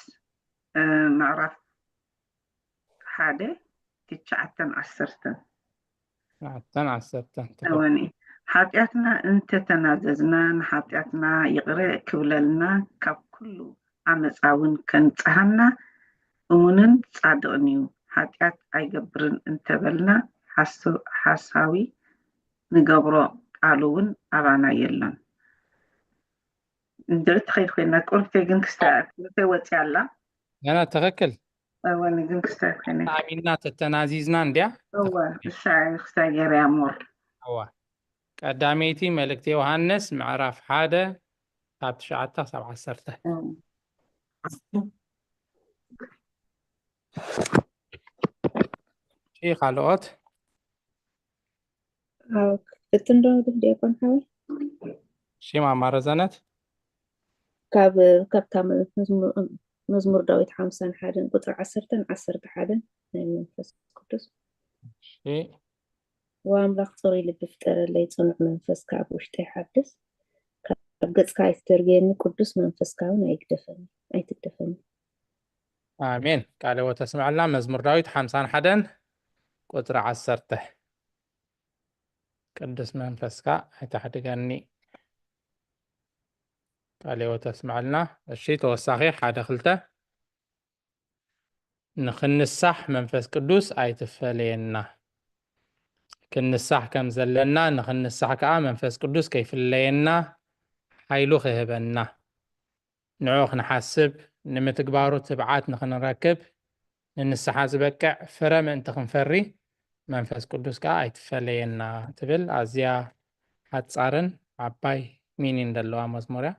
ምዕራፍ ሓደ ትሽዓተን ዓሰርተን ትሽዓተን ዓሰርተን እወኒ ሓጢኣትና እንተተናዘዝና ንሓጢኣትና ይቕረ ክብለልና ካብ ኩሉ ዓመፃ እውን ከንፅሃና እሙንን ፃድቕን እዩ። ሓጢኣት ኣይገብርን እንተበልና ሓሳዊ ንገብሮ ቃሉ እውን ኣባና የሎን። እንድዒ ትኸይድ ኮይና ቁርብተይ ግን ክስተ ቁርብተይ ወፂያ ኣላ። ገና ትኽክል እወ ንግን ክስተ ኮይነ ኣሚንና ተተናዚዝና እንድያ እወ እሳ ክስተ ገይረያ ሞር እዋ ቀዳመይቲ መልእክቲ ዮሃንስ ምዕራፍ ሓደ ካብ ትሽዓተ ክሳብ ዓሰርተ እሺ ካልኦት ክፍትን ዶ ዲያቆን ሓወይ እሺ ማማ ረዘነት ካብ ካብታ መዝሙር ዳዊት ሓምሳን ሓደን ቁፅሪ ዓሰርተን ዓሰርተ ሓደን ናይ መንፈስ ቅዱስ እሺ ወኣምላኽ ፅሩይ ልቢ ፍጠረለይ፣ ፅኑዕ መንፈስ ከዓ ብውሽጠይ ሓድስ። ካብ ገፅካ ኣይትደርግየኒ፣ ቅዱስ መንፈስካ እውን ኣይግደፈኒ ኣይትግደፈኒ። ኣሜን። ቃለ ሕይወት ተስምዐልና። መዝሙር ዳዊት ሓምሳን ሓደን ቁፅሪ ዓሰርተ። ቅዱስ መንፈስካ ኣይተሕድገኒ። ቃለ ሕይወት ተስምዐልና። እሺ፣ ተወሳኺ ሓደ ክልተ። ንኽንሳሕ መንፈስ ቅዱስ ኣይትፈለየና። ክንሳሕ ከም ዘለና ንኽንሳሕ ከኣ መንፈስ ቅዱስ ከይፍለየና ሓይሉ ክህበና። ንዑ ክንሓስብ፣ ንምትግባሩ ትብዓት ንኽንረክብ፣ ንንስሓ ዝበቅዕ ፍረ ምእንቲ ክንፈሪ መንፈስ ቅዱስ ከኣ ኣይትፈለየና ትብል ኣዝያ ሓጻርን ዓባይ ሚኒን ዘለዋ መዝሙር እያ።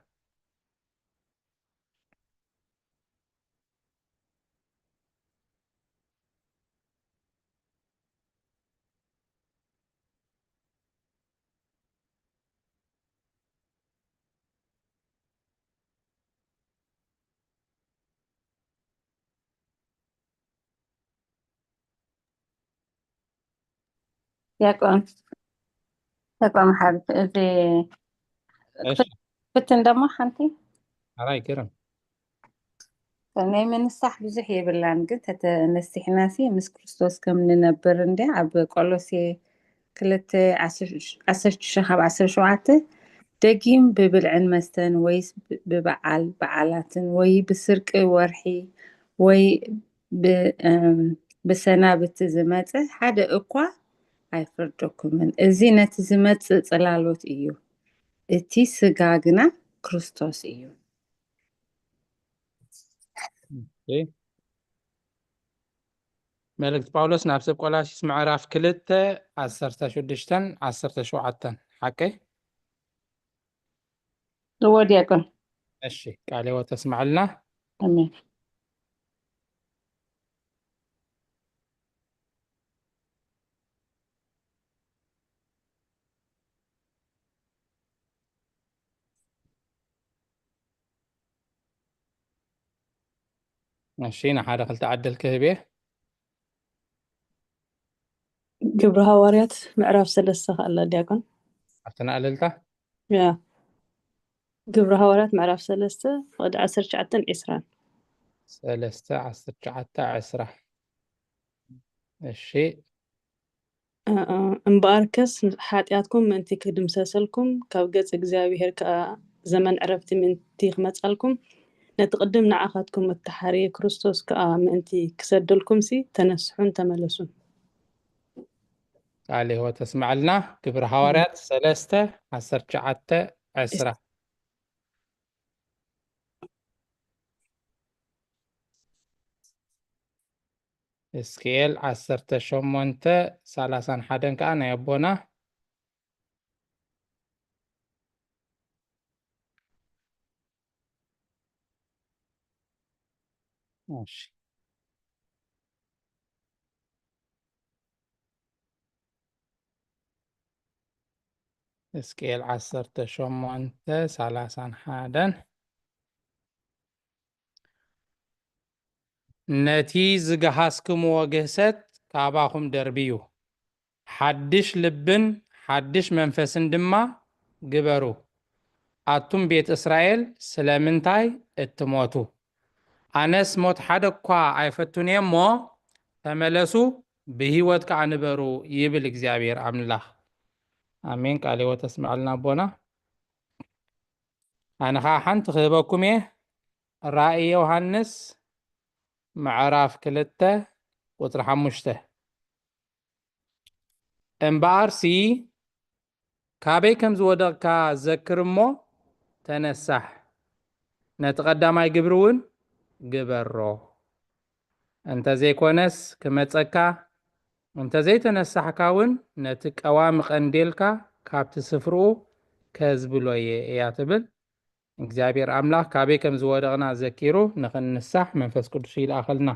ዲያቆን ዲያቆን መሓሪ እዚ እሺ፣ ፍትን ደሞ ሓንቲ ኣራይ ግርም። ናይ ምንሳሕ ብዙሕ የብላን፣ ግን ተተነሲሕናሲ ምስ ክርስቶስ ከም ንነብር እንዲ ኣብ ቆሎሴ ክልተ ዓሰርተ ሽዱሽተ ካብ ዓሰርተ ሸውዓተ ደጊም ብብልዕን መስተን ወይስ ብበዓል በዓላትን ወይ ብስርቂ ወርሒ ወይ ብ- እም፣ ብሰናብቲ ዝመጸ ሓደ እኳ ኣይፍርደኩምን። እዚ ነቲ ዝመጽእ ጽላሎት እዩ፣ እቲ ስጋ ግና ክርስቶስ እዩ። ኦኬ። መልእክቲ ጳውሎስ ናብ ሰብ ቆላሲስ ምዕራፍ ክልተ ዓሰርተ ሽዱሽተን ዓሰርተ ሸውዓተን ሓቀይ? እዎ ዲያቆን። እሺ፣ ቃለ ሕይወት ተስምዐልና። ኣሜን። እሺ፣ ንሓደ ክልተ ዕድል ክህብ እየ። ግብሪ ሃዋርያት ምዕራፍ ሰለስተ ከኣላ ዲያቆን። ኣብቲ ንኣልልታ ያ ግብሪ ሃዋርያት ምዕራፍ ሰለስተ ፍቕዲ ዓሰርተ ትሽዓተን ዕስራን። ሰለስተ ዓሰርተ ትሽዓተ ዕስራ። እሺ፣ እምበኣርከስ ሓጢኣትኩም ምእንቲ ክድምሰሰልኩም ካብ ገጽ እግዚኣብሔር ከኣ ዘመን ዕረፍቲ ምእንቲ ክመጻልኩም ነቲ ቅድም ንዓኻትኩም እተሓርየ ክርስቶስ ከኣ ምእንቲ ክሰደልኩምሲ ተነስሑን ተመለሱን። ቃል ህይወት ተስምዐልና። ግብሪ ሃዋርያት ሰለስተ ዓሰርተ ትሽዓተ ዕስራ። እስክኤል ዓሰርተ ሸሞንተ ሰላሳን ሓደን ከዓ ናይ ኣቦና። እሺ። እስክኤል ዓሰርተ ሸሞንተ ሰላሳን ሓደን። ነቲ ዝገሃስክምዎ ግህሰት ካባኹም ደርብዩ፣ ሓድሽ ልብን ሓድሽ መንፈስን ድማ ግበሩ። ኣቱም ቤት እስራኤል፣ ስለምንታይ እትሞቱ? ኣነስ ሞት ሓደ እኳ ኣይፈቱን እየ እሞ፣ ተመለሱ፣ ብህይወት ከኣ ንበሩ፣ ይብል እግዚኣብሔር ኣምላኽ። ኣሜን። ቃለ ሕይወት ተስምዐልና ኣቦና። ኣነ ኸዓ ሓንቲ ክህበኩም እየ። ራእይ ዮሃንስ ምዕራፍ ክልተ ቁጽሪ ሓሙሽተ። እምበኣርሲ ካበይ ከም ዝወደቕካ ዘክር እሞ ተነሳሕ፣ ነቲ ቀዳማይ ግብሪ እውን ግበሮ። እንተ ዘይኮነስ ክመጸካ፣ እንተ ዘይተነሳሕካ እውን ነቲ ቀዋሚ ቀንዴልካ ካብቲ ስፍርኡ ከዝብሎ እየ እያ ትብል። እግዚኣብሔር ኣምላኽ ካበይ ከም ዝወደቕና ዘኪሩ ንኽንንሳሕ መንፈስ ቅዱስ ይልኣኸልና።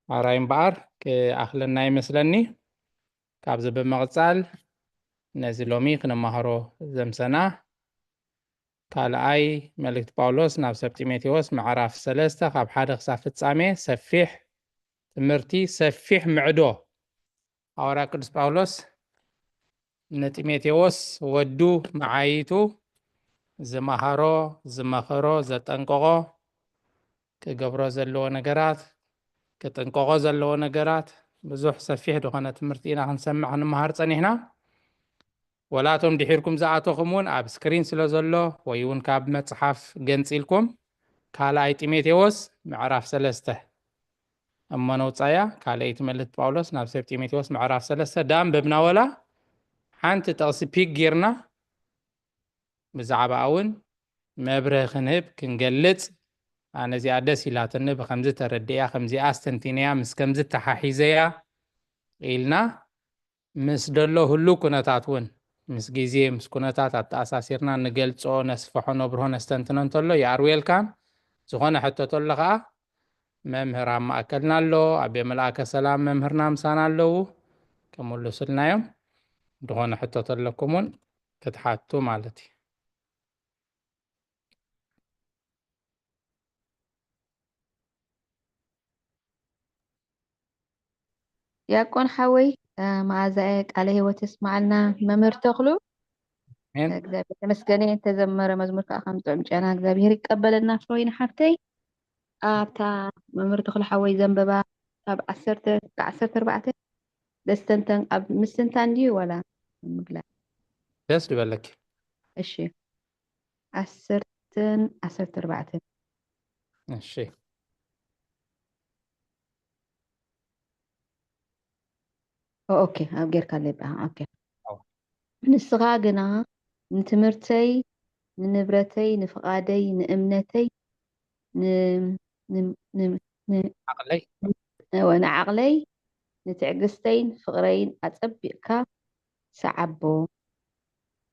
ኣራይ እምበኣር ክኣኽለና ይመስለኒ። ካብዚ ብምቕጻል ነዚ ሎሚ ክንመሃሮ ዘምሰና ካልኣይ መልእክቲ ጳውሎስ ናብ ሰብ ጢሞቴዎስ ምዕራፍ ሰለስተ ካብ ሓደ ክሳብ ፍጻሜ ሰፊሕ ትምህርቲ፣ ሰፊሕ ምዕዶ ሃዋርያ ቅዱስ ጳውሎስ ንጢሞቴዎስ ወዱ መዓይቱ ዝመሃሮ፣ ዝመኸሮ፣ ዘጠንቀቖ፣ ክገብሮ ዘለዎ ነገራት፣ ክጥንቀቖ ዘለዎ ነገራት፣ ብዙሕ ሰፊሕ ዝኾነ ትምህርቲ ኢና ክንሰምዕ ክንመሃር ጸኒሕና። ወላ እቶም ድሒርኩም ዝኣተኹም እውን ኣብ ስክሪን ስለ ዘሎ ወይ እውን ካብ መጽሓፍ ገንጺልኩም ካልኣይ ጢሞቴዎስ ምዕራፍ ሰለስተ እሞ ነውጻያ። ካልኣይ መልእክቲ ጳውሎስ ናብ ሰብ ጢሞቴዎስ ምዕራፍ ሰለስተ ዳንበብና ወላ ሓንቲ ጥቕሲ ፒክ ጌርና ብዛዕባኣ እውን መብርሂ ክንህብ ክንገልጽ፣ ኣነ እዚኣ ደስ ኢላትኒ፣ ብኸምዚ ተረዲእያ፣ ከምዚኣ ኣስተንቲነያ፣ ምስ ከምዚ ተሓሒዘያ ኢልና ምስ ደሎ ህሉ ኩነታት እውን ምስ ግዜ ምስ ኩነታት ኣተኣሳሲርና ንገልጾ፣ ነስፍሖ፣ ነብርሆ፣ ነስተንትኖ እንተሎ ይኣርዌልካም። ዝኾነ ሕቶ ተሎ ኸዓ መምህር ኣብ ማእከልና ኣሎ። ኣቤ መልኣከ ሰላም መምህርና ምሳና ኣለዉ። ክምልሱልና እዮም። ዝኾነ ሕቶ ተለኩም እውን ክትሓቱ ማለት እዩ። ዲያቆን ሓወይ፣ እ፣ መዓዛየ ቃለ ህይወት የስምዓልና። መምህር ተኽሉ፣ ኣሜን። እግዚኣብሔር ተመስገነ። እተዘመረ መዝሙር ከዓ ከም ጥዑም ጨና እግዚኣብሔር ይቀበለልና። ፍሮይን ሓፍተይ፣ ኣብታ መምህር ተኽሉ ሓወይ ዘንበባ ካብ ዓሰርተ፣ ካብ ዓሰርተ ኣርባዕተ ደስተንተን ኣብ ምስትንታን ድዩ ዋላ ምግላጽ? ደስ ዝበለኪ። እሺ፣ ዓሰርተን ዓሰርተ ኣርባዕተን። እሺ። ኦ፣ ኦኬ፣ ኣብ ጌርካለይ ብኣ። ኦኬ። ኣዎ። ንስኻ ግና ንትምህርተይ፣ ንንብረተይ፣ ንፍቓደይ፣ ንእምነተይ፣ ን-፣ ን-፣ ን-፣ ን-፣ ዓቕለይ። እወ፣ ንዓቕለይ፣ ንትዕግስተይ፣ ንፍቕረይን ኣጸቢቕካ ሰዓቦ።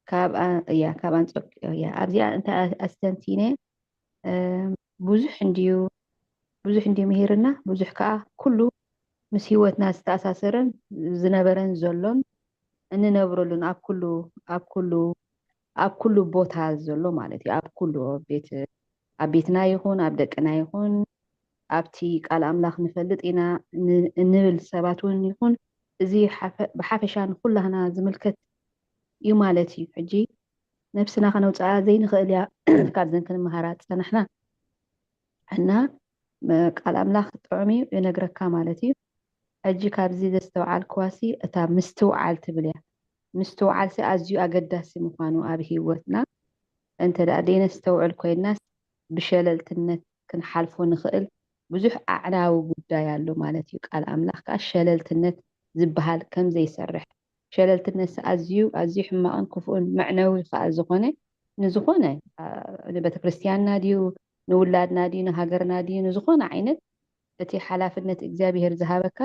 ካብ ኣ-፣ እያ፣ ካብ ኣንጾኪያ እያ። ኣብዚኣ እንታይ ኣ-፣ ኣስተንቲነ፣ እ፣ ብዙሕ እንድዩ፣ ብዙሕ እንድዩ ምሂርና፣ ብዙሕ ከኣ ኩሉ ምስ ህይወትና ዝተኣሳሰረን ዝነበረን ዘሎን እንነብረሉን ኣብ ኩሉ፣ ኣብ ኩሉ ኣብ ኩሉ ቦታ ዘሎ ማለት እዩ። ኣብ ኩሉ ቤት ኣብ ቤትና ይኹን ኣብ ደቅና ይኹን ኣብቲ ቃል ኣምላኽ ንፈልጥ ኢና እንብል ሰባት እውን ይኹን፣ እዚ ብሓፈሻ ንኩላህና ዝምልከት እዩ ማለት እዩ። ሕጂ ነፍስና ከነውፅኣ ዘይንኽእል እያ። ካብዘን ክንመሃራ ዝፀናሕና እና ቃል ኣምላኽ ጥዑም እዩ ይነግረካ ማለት እዩ። ሕጂ ካብዚ ዘስተውዓልክዋሲ እታ ምስትውዓል ትብል እያ። ምስትውዓልሲ ኣዝዩ ኣገዳሲ ምዃኑ ኣብ ህይወትና እንተ ደኣ ደይነስተውዕል ኮይንናስ ብሸለልትነት ክንሓልፎ ንኽእል ብዙሕ ኣዕናዊ ጉዳይ ኣሎ ማለት እዩ። ቃል ኣምላኽ ከኣ ሸለልትነት ዝበሃል ከም ዘይሰርሕ፣ ሸለልትነትሲ ኣዝዩ ኣዝዩ ሕማቕን ክፉእን መዕነዊ ከኣ ዝኾነ ንዝኾነ ንቤተ ክርስቲያንና ድዩ ንውላድና ድዩ ንሃገርና ድዩ ንዝኾነ ዓይነት እቲ ሓላፍነት እግዚኣብሄር ዝሃበካ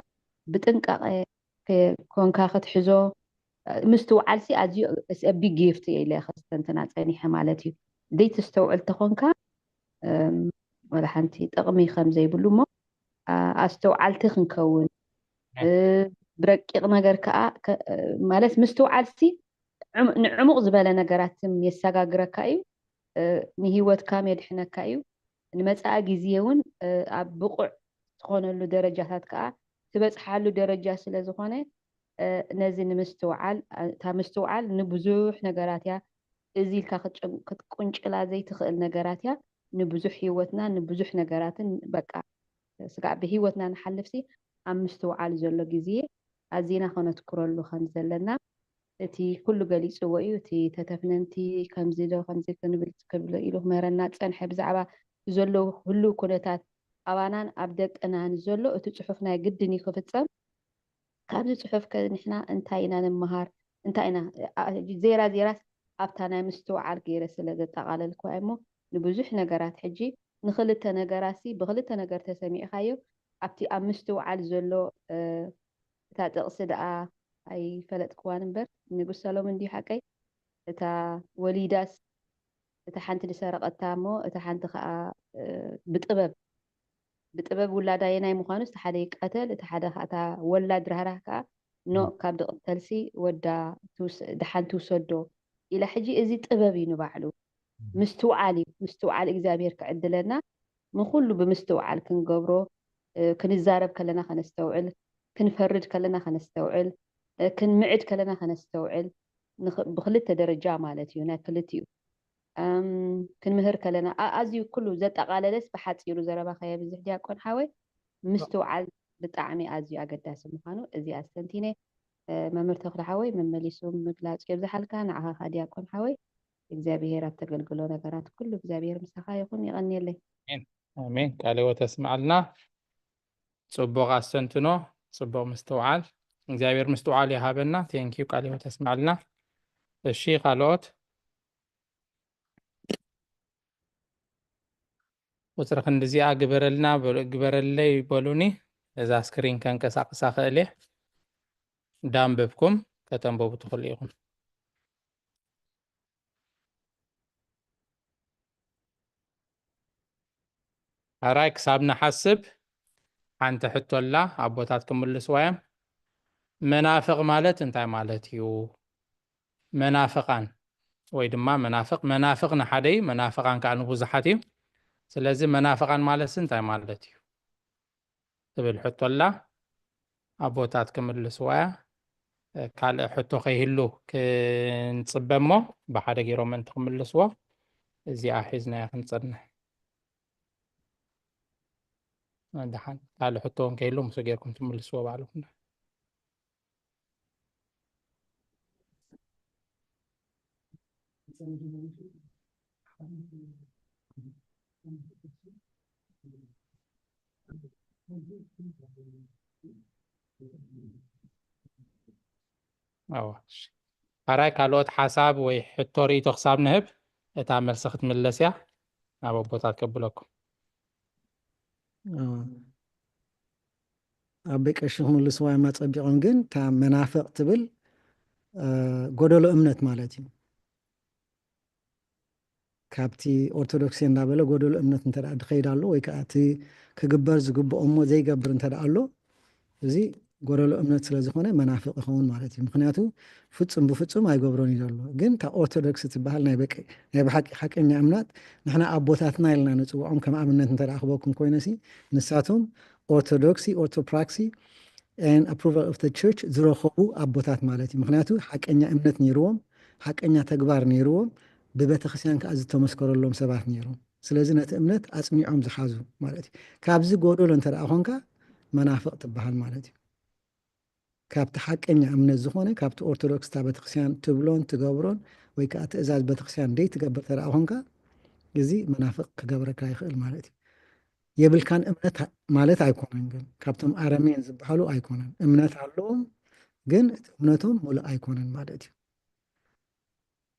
ብጥንቃቐ ኮንካ ክትሕዞ ምስትውዓልሲ ኣዝዩ ቢግ ጊፍት እየ ኢለ ከስተንትና ፀኒሐ ማለት እዩ። ዘይትስተውዕል ተኾንካ ወላ ሓንቲ ጥቕሚ ከም ዘይብሉ እሞ ኣስተውዓልቲ ክንከውን ብረቂቕ ነገር ከዓ ማለት ምስትውዓልሲ ንዕሙቕ ዝበለ ነገራት የሰጋግረካ እዩ። ንህይወትካ የድሕነካ እዩ። ንመፃኢ ግዜ እውን ኣብ ብቑዕ ትኾነሉ ደረጃታት ከዓ ትበፅሓሉ ደረጃ ስለ ዝኾነ ነዚ ንምስትውዓል እታ ምስትውዓል ንብዙሕ ነገራት እያ እዚ ኢልካ ክትቁንጭላ ዘይትኽእል ነገራት እያ። ንብዙሕ ህይወትና ንብዙሕ ነገራትን በቃ ስጋዕ ብህይወትና ንሓልፍሲ ኣብ ምስትውዓል ዘሎ ግዜ ኣዚና ከነትኩረሉ ከም ዘለና እቲ ኩሉ ገሊፅዎ እዩ። እቲ ተተፍነንቲ ከምዚ ዶ ከምዚ ክንብል ክብሎ ኢሉ ክምህረና ዝፀንሐ ብዛዕባ ብዘለዉ ህልው ኩነታት ኣባናን ኣብ ደቅናን ዘሎ እቲ ፅሑፍ ናይ ግድን እዩ ክፍፀም። ካብዚ ፅሑፍ ከ ንሕና እንታይ ኢና ንምሃር? እንታይ ኢና ዜራ ዜራስ ኣብታ ናይ ምስትውዓል ገይረ ስለ ዘጠቓለልክዋ እሞ ንብዙሕ ነገራት ሕጂ ንክልተ ነገራሲ ብክልተ ነገር ተሰሚዕካዮ ኣብቲ ኣብ ምስትውዓል ዘሎ እታ ጥቕሲ ደኣ ኣይፈለጥክዋን እምበር ንጉስ ሰሎሞን ድዩ ሓቀይ? እታ ወሊዳስ እታ ሓንቲ ዝሰረቐታ እሞ እታ ሓንቲ ከዓ ብጥበብ ብጥበብ ውላዳ የናይ ምዃኑ እቲ ሓደ ይቀተል እቲ ሓደ እታ ወላድ ራህራህ ከዓ ኖ ካብ ድቕተልሲ ወዳ ድሓን ትውሰዶ ኢላ ሕጂ እዚ ጥበብ እዩ ንባዕሉ ምስትውዓል እዩ ምስትውዓል እግዚኣብሔር ክዕድለና ንኩሉ ብምስትውዓል ክንገብሮ ክንዛረብ ከለና ከነስተውዕል ክንፈርድ ከለና ከነስተውዕል ክንምዕድ ከለና ከነስተውዕል ብክልተ ደረጃ ማለት እዩ ናይ ክልቲኡ ክንምህር ከለና ኣዝዩ ኩሉ ዘጠቃለለስ ብሓፂሩ ዘረባካ የብዝሕ ዲያቆን ሓወይ ምስትውዓል ብጣዕሚ ኣዝዩ ኣገዳሲ ምኳኑ እዚ ኣስተንቲነ መምህር ተክለ ሓወይ መመሊሱ ምግላፁ የብዝሓልካ ንዓኻ ከዓ ዲያቆን ሓወይ እግዚኣብሄር ኣብ ተገልግሎ ነገራት ኩሉ እግዚኣብሄር ምሳኻ ይኹን ይቐንየለይ ኣሜን ቃለ ህይወት ተስምዓልና ጽቡቕ ኣስተንትኖ ጽቡቕ ምስትውዓል እግዚኣብሔር ምስትውዓል ይሃበና thank you ቃለ ህይወት ተስምዓልና እሺ ካልኦት ቁፅሪ ክንድዚኣ ግበረልና ግበረለይ በሉኒ እዛ ስክሪን ከንቀሳቅሳ ክእል እየ እንዳንበብኩም ከተንበቡ ትኽእሉ ኢኹም ኣራይ ክሳብ ንሓስብ ሓንቲ ሕቶ ኣላ ኣቦታት ክምልስዋ እዮም መናፍቕ ማለት እንታይ ማለት እዩ መናፍቓን ወይ ድማ መናፍቕ መናፍቕ ንሓደ እዩ መናፍቓን ከዓ ንብዙሓት እዩ ስለዚ መናፍቓን ማለት እንታይ ማለት እዩ ትብል ሕቶ ኣላ ኣቦታት ክምልስዋ እያ ካልእ ሕቶ ከይህሉ ክንፅበ እሞ ብሓደ ገይሮም ምእንቲ ክምልስዎ እዚኣ ሒዝናያ ክንፀንሕ ደሓን ካልእ ሕቶ እውን ከይህሉ ምስ ገይርኩም ትምልስዎ ባዕልኩም ኣራይ ካልኦት ሓሳብ ወይ ሕቶ ርእቶ ክሳብ ንህብ እታ መልሲ ክትምለስ እያ ናብ ኣቦታት ከብለኩም ኣበይ ቀሺ ክምልስዋ እዮም ኣፀቢቖም ግን እታ መናፍቕ ትብል ጎደሎ እምነት ማለት እዩ ካብቲ ኦርቶዶክስ እንዳበለ ጎደሎ እምነት እንተ ድኸይድ ኣሎ ወይ ከዓ እቲ ክግበር ዝግብኦ እሞ ዘይገብር እንተ ኣሎ እዚ ጎደሎ እምነት ስለ ዝኾነ መናፍቕ ይኸውን ማለት እዩ። ምኽንያቱ ፍጹም ብፍጹም ኣይገብሮን እዩ ዘሎ። ግን እታ ኦርቶዶክስ ትበሃል ናይ በቂ-፣ ናይ ብሓቂ ሓቀኛ እምነት ንሕና ኣቦታትና ኢልና ንጽውዖም ከም ኣብነት እንተ ደኣ ክበኩም ኮይነሲ ንሳቶም ኦርቶዶክሲ፣ ኦርቶፕራክሲ and approval of the church ዝረኸቡ ኣቦታት ማለት እዩ። ምኽንያቱ ሓቀኛ እምነት ነይርዎም፣ ሓቀኛ ተግባር ነይርዎም፣ ብቤተክርስትያን ከኣ ዝተመስከረሎም ሰባት ነይሮም። ስለዚ ነቲ እምነት ኣጽኒዖም ዝሓዙ ማለት እዩ። ካብዚ ጎደሎ እንተ ደኣ ኾንካ መናፍቕ ትበሃል ማለት እዩ። ካብቲ ሓቀኛ እምነት ዝኾነ ካብቲ ኦርቶዶክስ እታ ቤተክርስትያን ትብሎን ትገብሮን ወይ ከኣ ትእዛዝ ቤተክርስትያን ደይ ትገብር እንተ ደኣ ኾንካ እዚ መናፍቕ ክገብረካ ይኽእል ማለት እዩ። የብልካን እምነት ማለት ኣይኮነን፣ ግን ካብቶም ኣረሜን ዝበሃሉ ኣይኮነን። እምነት ኣለዎም፣ ግን እቲ እምነቶም ሙሉእ ኣይኮነን ማለት እዩ።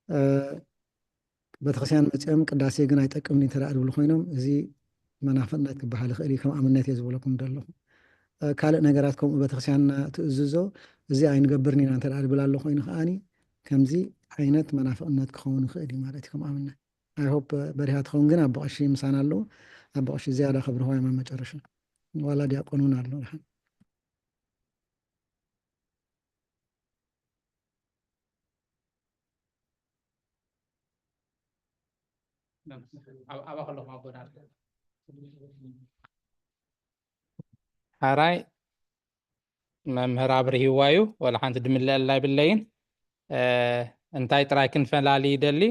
እ፣ ቤተክርስትያን መጺኦም ቅዳሴ ግን ኣይጠቅምን እዩ እንተ ደኣ ዝብሉ ኮይኖም፣ እዚ መናፍቕነት ክበሃል ይኽእል እዩ፣ ከም ኣብነት እየ ዝበለኩም ዘለኹ። እ፣ ካልእ ነገራት ከምኡ ቤተክርስትያንና ትእዝዞ፣ እዚ ኣይንገብርን ኢና እንተ ደኣ ዝብል ኣሎ ኮይኑ ከኣኒ፣ ከምዚ ዓይነት መናፍቕነት ክኸውን ይኽእል እዩ ማለት እዩ፣ ከም ኣብነት። I hope በሪሃ ትኸውን፣ ግን ኣቦ ቀሺ ምሳና ኣለዉ። ኣቦ ቀሺ ዝያዳ ከብርህዋ እዮም ኣብ መጨረሻ። ዋላ ዲያቆን እውን ኣሎ ድሓን። ኣብ-፣ ኣብኣ ከለኹም ኣቦና ኣሎ። ሓራይ መምህር ኣብርሂዋ እዩ፣ ወላ ሓንቲ ድምለአላ ኣይብለይን። እ፣ እንታይ ጥራይ ክንፈላሊ ይደሊ፣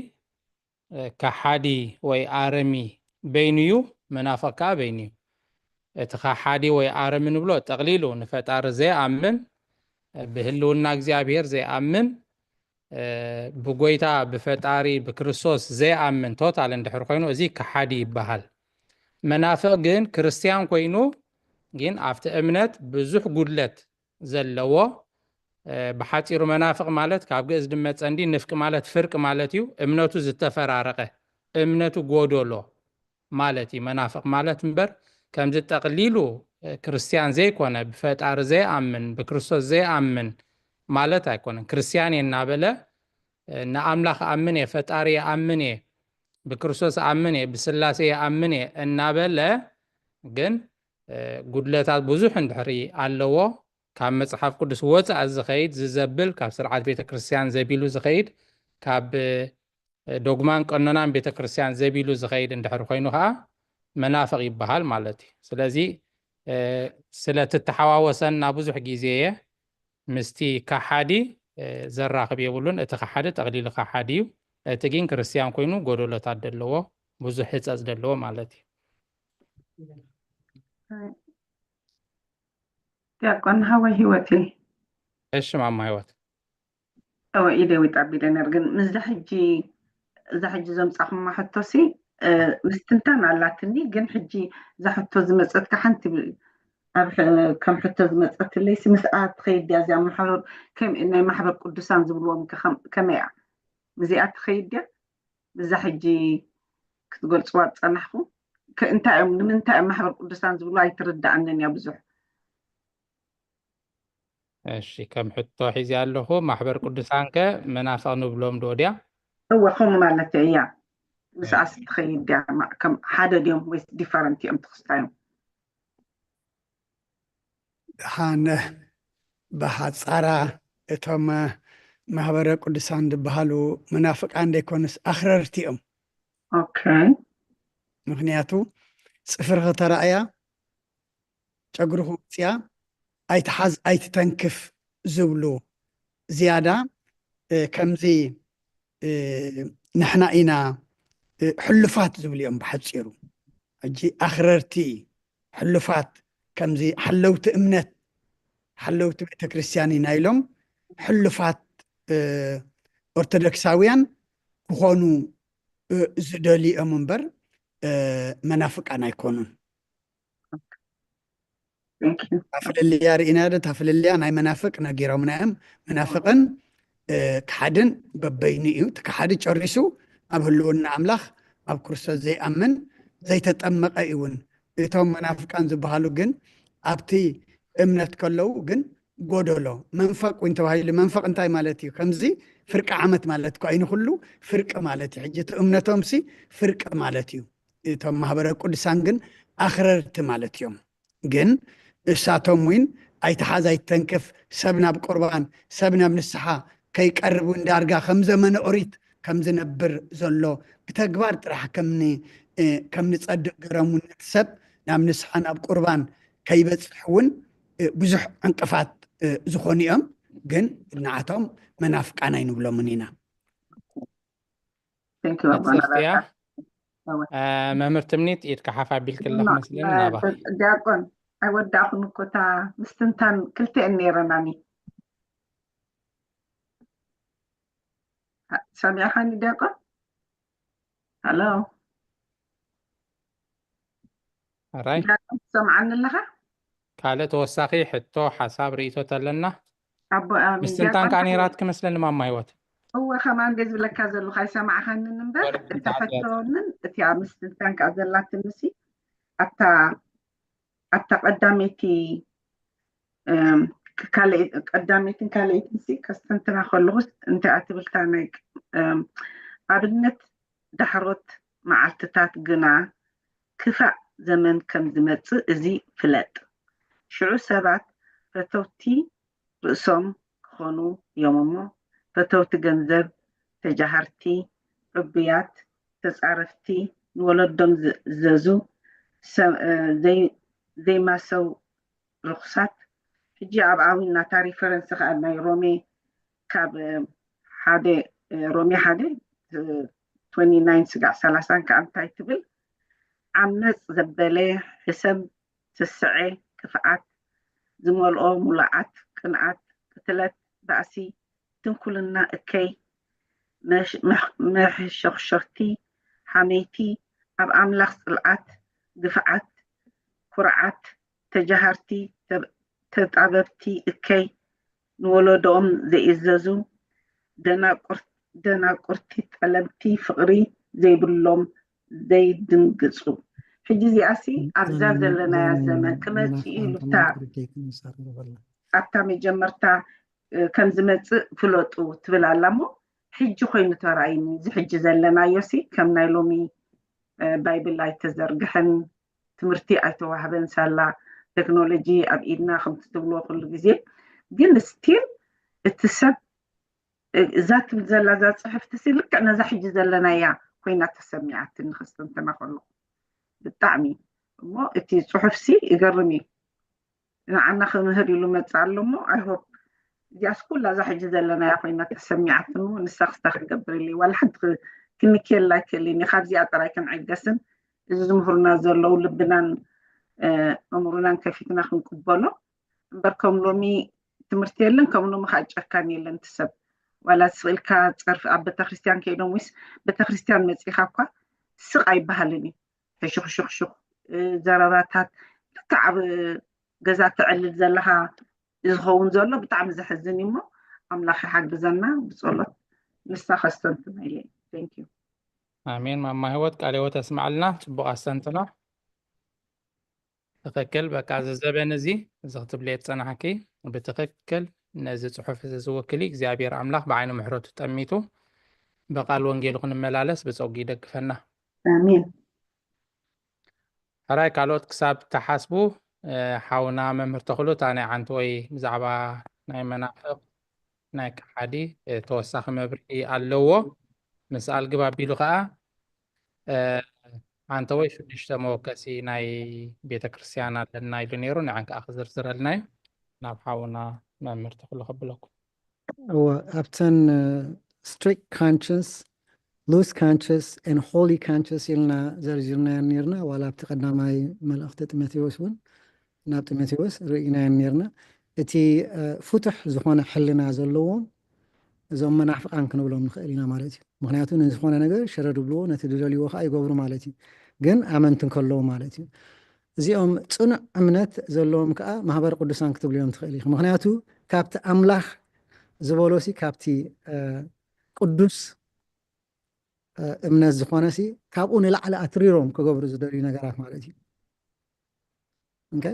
እ፣ ከሓዲ ወይ ኣረሚ በይኑ እዩ፣ መናፍቕ ከኣ በይኑ እዩ። እቲ ከሓዲ ወይ ኣረሚ ንብሎ ጠቕሊሉ ንፈጣሪ ዘይኣምን፣ ብህልውና እግዚኣብሔር ዘይኣምን፣ እ፣ ብጎይታ ብፈጣሪ ብክርስቶስ ዘይኣምን ቶታል እንድሕር ኮይኑ እዚ ከሓዲ ይበሃል። መናፍቕ ግን ክርስትያን ኮይኑ ግን ኣብቲ እምነት ብዙሕ ጉድለት ዘለዎ፣ እ፣ ብሓጺሩ መናፍቕ ማለት ካብ ግእዝ ድመጸ እንዲ ንፍቂ ማለት ፍርቂ ማለት እዩ። እምነቱ ዝተፈራረቐ፣ እምነቱ ጎዶሎ ማለት እዩ መናፍቕ ማለት እምበር፣ ከምዚ ጠቕሊሉ፣ እ፣ ክርስትያን ዘይኮነ፣ ብፈጣሪ ዘይኣምን፣ ብክርስቶስ ዘይኣምን ማለት ኣይኮነን። ክርስትያን እየ እናበለ፣ እ፣ ንኣምላኽ ኣምን እየ፣ ፈጣሪ ይኣምን እየ፣ ብክርስቶስ ኣምን እየ፣ ብስላሴ ይኣምን እየ እናበለ ግን፣ እ፣ ጉድለታት ብዙሕ እንድሕሪ ኣለዎ፣ ካብ መጽሓፍ ቅዱስ ወጻኢ ዝኸይድ፣ ዝዘብል፣ ካብ ስርዓት ቤተ ክርስትያን ዘቢሉ ዝኸይድ፣ ካብ፣ እ፣ ዶግማን ቀኖናን ቤተ ክርስትያን ዘቢሉ ዝኸይድ እንድሕር ኮይኑ ኸዓ መናፍቕ ይበሃል ማለት እዩ። ስለዚ፣ እ፣ ስለ ትተሓዋወሰና ብዙሕ ግዜ እየ ምስቲ ከሓዲ፣ እ፣ ዘራኽብ የብሉን። እቲ ከሓዲ ጠቕሊሉ ከሓዲ እዩ። እቲ ግን ክርስትያን ኮይኑ ጎደሎታት ዘለዎ፣ ብዙሕ ህጸጽ ዘለዎ ማለት እዩ። ዲያቆን ሃወይ ህይወት እየ። እሺ ማማ ህይወት። እወ፣ ኢደ ዊጥ ኣቢለ ነር፣ ግን ምስዛ ሕጂ፣ እዛ ሕጂ ዘምጻኹማ ሕቶሲ፣ እ፣ ምስትንታን ኣላትኒ፣ ግን ሕጂ እዛ ሕቶ ዝመጸትካ ሓንቲ ብ-፣ ኣብ ሕ-፣ ከም ሕቶ ዝመጸትለይሲ ምስኣ ትኸይድ ድያ እዚኣ ማሕበር፣ ከም ናይ ማሕበር ቅዱሳን ዝብልዎም ከ ከም-፣ ከመይ እያ? ምስኣ ትኸይድ ድያ? እዛ ሕጂ ክትገልጽዋ ዝጸናሕኩም? ከ-፣ እንታይ እዮም፣ ንምንታይ እዮም ማሕበር ቅዱሳን ዝብሉ? ኣይትርድኣንን እያ ብዙሕ። እሺ፣ ከም ሕቶ ሒዘ ኣለኹ፣ ማሕበር ቅዱሳን ከ መናፍቕ ንብሎም ዶ ድያ? እወ፣ ከምኡ ማለት እያ። ምስኣስ ትኸይድ ድያ? ማ-፣ ከም ሓደ ድዮም ወይስ ዲፈረንት እዮም ትኽስታዮም? ደሓን፣ ብሓጻራ እቶም ማህበረ ቅዱሳን ዝበሃሉ መናፍቃን ዘይኮኑስ ኣኽረርቲ እዮም። ኦኬ። ምኽንያቱ ጽፍርኺ ተራእያ፣ ጨጉርኺ ውጽያ፣ ኣይትሓዝ ኣይትተንክፍ ዝብሉ ዝያዳ፣ እ፣ ከምዚ፣ እ፣ ንሕና ኢና፣ እ፣ ሕሉፋት ዝብሉ እዮም ብሓጺሩ። ሕጂ ኣኽረርቲ፣ ሕሉፋት፣ ከምዚ ሓለውቲ እምነት፣ ሓለውቲ ቤተ ክርስቲያን ኢና ኢሎም ሕሉፋት፣ እ፣ ኦርቶዶክሳውያን ክኾኑ፣ እ፣ ዝደልዩ እዮም እምበር፣ እ፣ መናፍቃን ኣይኮኑን። Thank you። እታ ፍልልያ ርኢናዮ ዶ? እታ ፍልልያ ናይ መናፍቅ ነጊሮምና እዮም። መናፍቅን፣ እ፣ ከሓድን በበይኑ እዩ። እቲ ከሓዲ ጨሪሱ ኣብ ህልውና ኣምላኽ ኣብ ክርስቶስ ዘይኣምን ዘይተጠመቀ እዩ እውን። እቶም መናፍቃን ዝበሃሉ ግን ኣብቲ እምነት ከለዉ ግን ጎደሎ፣ መንፈቅ እውን ተባሂሉ። መንፈቅ እንታይ ማለት እዩ? ከምዚ ፍርቂ ዓመት ማለት እኮ እዩ። ንኹሉ ፍርቂ ማለት እዩ። ሕጂ እቲ እምነቶምሲ ፍርቂ ማለት እዩ። እቶም ማህበረ ቅዱሳን ግን ኣኽረርቲ ማለት እዮም። ግን እሳቶም እውን ኣይትሓዝ ኣይትተንክፍ፣ ሰብ ናብ ቁርባን፣ ሰብ ናብ ንስሓ ከይቀርብ እውን ዳርጋ ከም ዘመነ ኦሪት ከም ዝነብር ዘሎ ብተግባር ጥራሕ ከም ን-፣ እ፣ ከም ንጸድቕ ገይሮም እውን ነቲ ሰብ ናብ ንስሓ ናብ ቁርባን ከይበጽሕ እውን፣ እ፣ ብዙሕ ዕንቅፋት፣ እ፣ ዝኾኑ እዮም። ግን ንዓቶም መናፍቃን ኣይንብሎምን ኢና። Thank you ኣቦና መጽፍያ ራታ። መምህር ትምኒት ኢድካ ሓፍ ኣቢልክላ ማ- ክመስለኒ ናባኺ። ዲያቆን ኣይወዳእኹን እኮ፣ እታ ምስትንታን ክልቲአን ነይረናኒ። ሰሚዕኻኒ ዲያቆን? ሃሎ ኣራይ ዲያቆን ትሰምዓኒ ኣለኻ? ካልእ ተወሳኺ ሕቶ ሓሳብ ርእይቶ ተለና ኣቦ ኣሚን ምስትንታን ዲያቆን ከኣ ሓ- ነይራት ክመስለኒ ማማ ህይወት። እወ ከማን እንደ ዝብለካ ዘለኹ ኣይሰማዕኻንን እምበር ወርቂ እቲ ተዓጽያ። ሕቶንን እቲ ኣብ ምስትንታን ከኣ ዘላትንሲ ኣብታ ኣብታ ቀዳመይቲ እም፣ ካልኣይ- ቀዳመይትን ካልኣይትን ሲ ከስተንትና ከለኹስ እንታይ እያ ትብል እታ ናይ እም፣ ኣብነት ዳሕሮት መዓልትታት ግና ክፋእ ዘመን ከም ዝመጽእ እዚ ፍለጥ። ሽዑ ሰባት ፈተውቲ ርእሶም ክኾኑ እዮም እሞ፣ ፈተውቲ ገንዘብ፣ ተጃሃርቲ፣ ዕቡያት፣ ተጻረፍቲ፣ ንወለዶም ዝእዘዙ፣ ሰ- እ፣ ዘይ- ዘይማሰው ርኹሳት። ሕጂ ኣብ ኣዊና እታ ሪፈረንስ ከኣ ናይ ሮሜ ካብ እ፣ ሓደ እ፣ ሮሜ ሓደ እ፣ ትወንቲ ናይን ስጋዕ ሰላሳን ከኣ እንታይ ትብል? ዓመጽ ዘበለ፣ ሕሰም፣ ስስዐ፣ ክፍኣት ዝመልኦ፣ ምሉኣት፣ ቅንኣት፣ ቅትለት፣ ባእሲ፣ ትንኩልና፣ እከይ፣ መሽ- መሕ- መሕሸኽሸኽቲ፣ ሓመይቲ፣ ኣብ ኣምላኽ ጽልኣት፣ ግፍዓት፣ ኩርዓት፣ ተጃሃርቲ፣ ተብ- ተጣበብቲ፣ እከይ፣ ንወለዶኦም ዘይእዘዙ፣ ደናቁር- ደናቁርቲ፣ ጠለብቲ ፍቕሪ ዘይብሎም፣ ዘይድንግጹ። ሕጂ እዚኣሲ ኣብዛ ዘለናያ ዘመን ክመጽእ እዩ ኢሉታ ኣብታ መጀመርታ እ፣ ከም ዝመጽእ ፍለጡ ትብል ኣላ እሞ ሕጂ ኮይኑ ተራእዩኒ። እዚ ሕጂ ዘለናዮ ሲ ከም ናይ ሎሚ እ፣ ባይብል ኣይተዘርግሐን፣ ትምህርቲ ኣይተዋህበን፣ ሳላ ቴክኖሎጂ ኣብ ኢድና ከምቲ ትብልዎ ኩሉ ግዜ። ግን ስቲል እቲ ሰብ እ፣ እዛ ትብል ዘላ እዛ ጽሕፍቲ ሲ ልክዕ ነዛ ሕጂ ዘለናያ ኮይና ተሰሚዓትኒ ከስተንትና ከለኹ ብጣዕሚ። እሞ እቲ ጽሑፍ ሲ ይገርም እዩ። ንዓና ክምህር ኢሉ መጽእ ኣሎ እሞ I hope እዚኣስ ኩላ እዛ ሕጂ ዘለናያ ኮይና ተሰሚዓትኒ እሞ ንሳ ክስታ ክገብር ኢለ ዋላ ሓንቲ ክ- ክንክየላ ኣይክእልን እየ። ካብዚኣ ጥራይ ክንዕገስን እዚ ዝምህሩና ዘለዉ ልብናን እ፣ ኣእምሮናን ከፊትና ክንቅበሎ እምበር ከም ሎሚ ትምህርቲ የለን ከም ሎሚ ከዓ ጨካን የለን እቲ ሰብ ዋላ ስቕ ኢልካ ጸርፊ ኣብ ቤተክርስትያን ከይዶም ወይስ ቤተክርስትያን መጺኻ እኳ ስቕ ኣይበሃልን እዩ። ሕሹኽሹኽሹኽ እ፣ ዘረባታት ልክዕ ኣብ ገዛ ተዕልል ዘለኻ ዝኸውን ዘሎ ብጣዕሚ ዘሕዝን እዩ እሞ ኣምላኽ ይሓግዘና ብጸሎት ንሳ ከስተንትና ኢለ thank you ኣሜን። ማማ ህይወት ቃለ ህይወት ኣስምዓልና። ጽቡቕ ኣስተንትኖ። ትኽክል። በቃ እዚ ዘበን እዚ እዚ ክትብልዮ ዝጸናሕኪ ብትኽክል ነዚ ጽሑፍ እዚ ዝውክል እዩ። እግዚኣብሔር ኣምላኽ ብዓይኒ ምሕረቱ ጠሚቱ ብቓል ወንጌሉ ክንመላለስ ብጸጉ ይደግፈና። ኣሜን። ሕራይ ካልኦት ክሳብ ትሓስቡ እ፣ ሓውና መምህር ተኽሉ እታ ናይ ዓንተወይ ብዛዕባ ናይ መናፍቕ ናይ ከሓዲ እ፣ ተወሳኺ መብርሂ ኣለዎ። ምስ ኣልግብ ኣቢሉ ከዓ እ፣ ዓንተወይ ሽዱሽተ መወከሲ ናይ ቤተ ክርስቲያን ኣለና ኢሉ ነይሩ። ንዐን ከዓ ክዝርዝረልና እዩ። ናብ ሓውና መምህር ተኽሉ ከብለኩም። እወ ኣብተን strict conscience, loose conscience and holy conscience ኢልና ዘርዚርናየን ነርና። ዋላ ኣብቲ ቀዳማይ መልእኽቲ ጢሞቴዎስ እውን ናብ ጢሞቴዎስ ርኢናየን ነርና። እቲ እ፣ ፍቱሕ ዝኾነ ሕልና ዘለዎም እዞም መናፍቃን ክንብሎም ንኽእል ኢና ማለት እዩ። ምክንያቱ ንዝኾነ ነገር ሸረድ ይብልዎ፣ ነቲ ዝደልይዎ ከዓ ይገብሩ ማለት እዩ። ግን ኣመንቲ እንከለዉ ማለት እዩ። እዚኦም ጽኑዕ እምነት ዘለዎም ከዓ ማህበረ ቅዱሳን ክትብልዮም ትኽእል ኢኺ። ምክንያቱ ካብቲ ኣምላኽ ዝበሎሲ ካብቲ እ፣ ቅዱስ እ፣ እምነት ዝኾነሲ ካብኡ ንላዕሊ ኣትሪሮም ክገብሩ ዝደልዩ ነገራት ማለት እዩ። ኦኬ?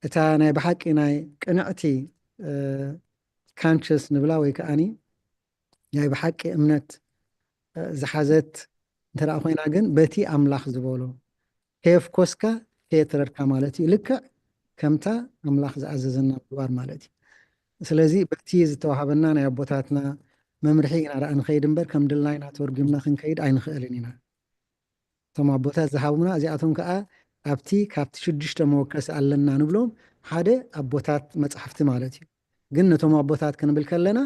እታ ናይ ብሓቂ ናይ ቅንዕቲ እ፣ conscience ንብላ ወይ ከዓኒ ናይ ብሓቂ እምነት እ፣ ዝሓዘት እንተ ደኣ ኮይና ግን በቲ ኣምላኽ ዝበሎ ከየፍኮስካ ከየትረርካ ማለት እዩ። ልክዕ ከምታ ኣምላኽ ዝኣዘዘና ምግባር ማለት እዩ። ስለዚ በቲ ዝተዋህበና ናይ ኣቦታትና መምርሒ ኢና ደኣ ንኸይድ እምበር ከም ድላይና ተርጉምና ክንከይድ ኣይንኽእልን ኢና። እቶም ኣቦታት ዝሃቡና እዚኣቶም ከዓ ኣብቲ ካብቲ ሽዱሽተ መወከሲ ኣለና ንብሎም ሓደ ኣቦታት መፅሓፍቲ ማለት እዩ። ግን ነቶም ኣቦታት ክንብል ከለና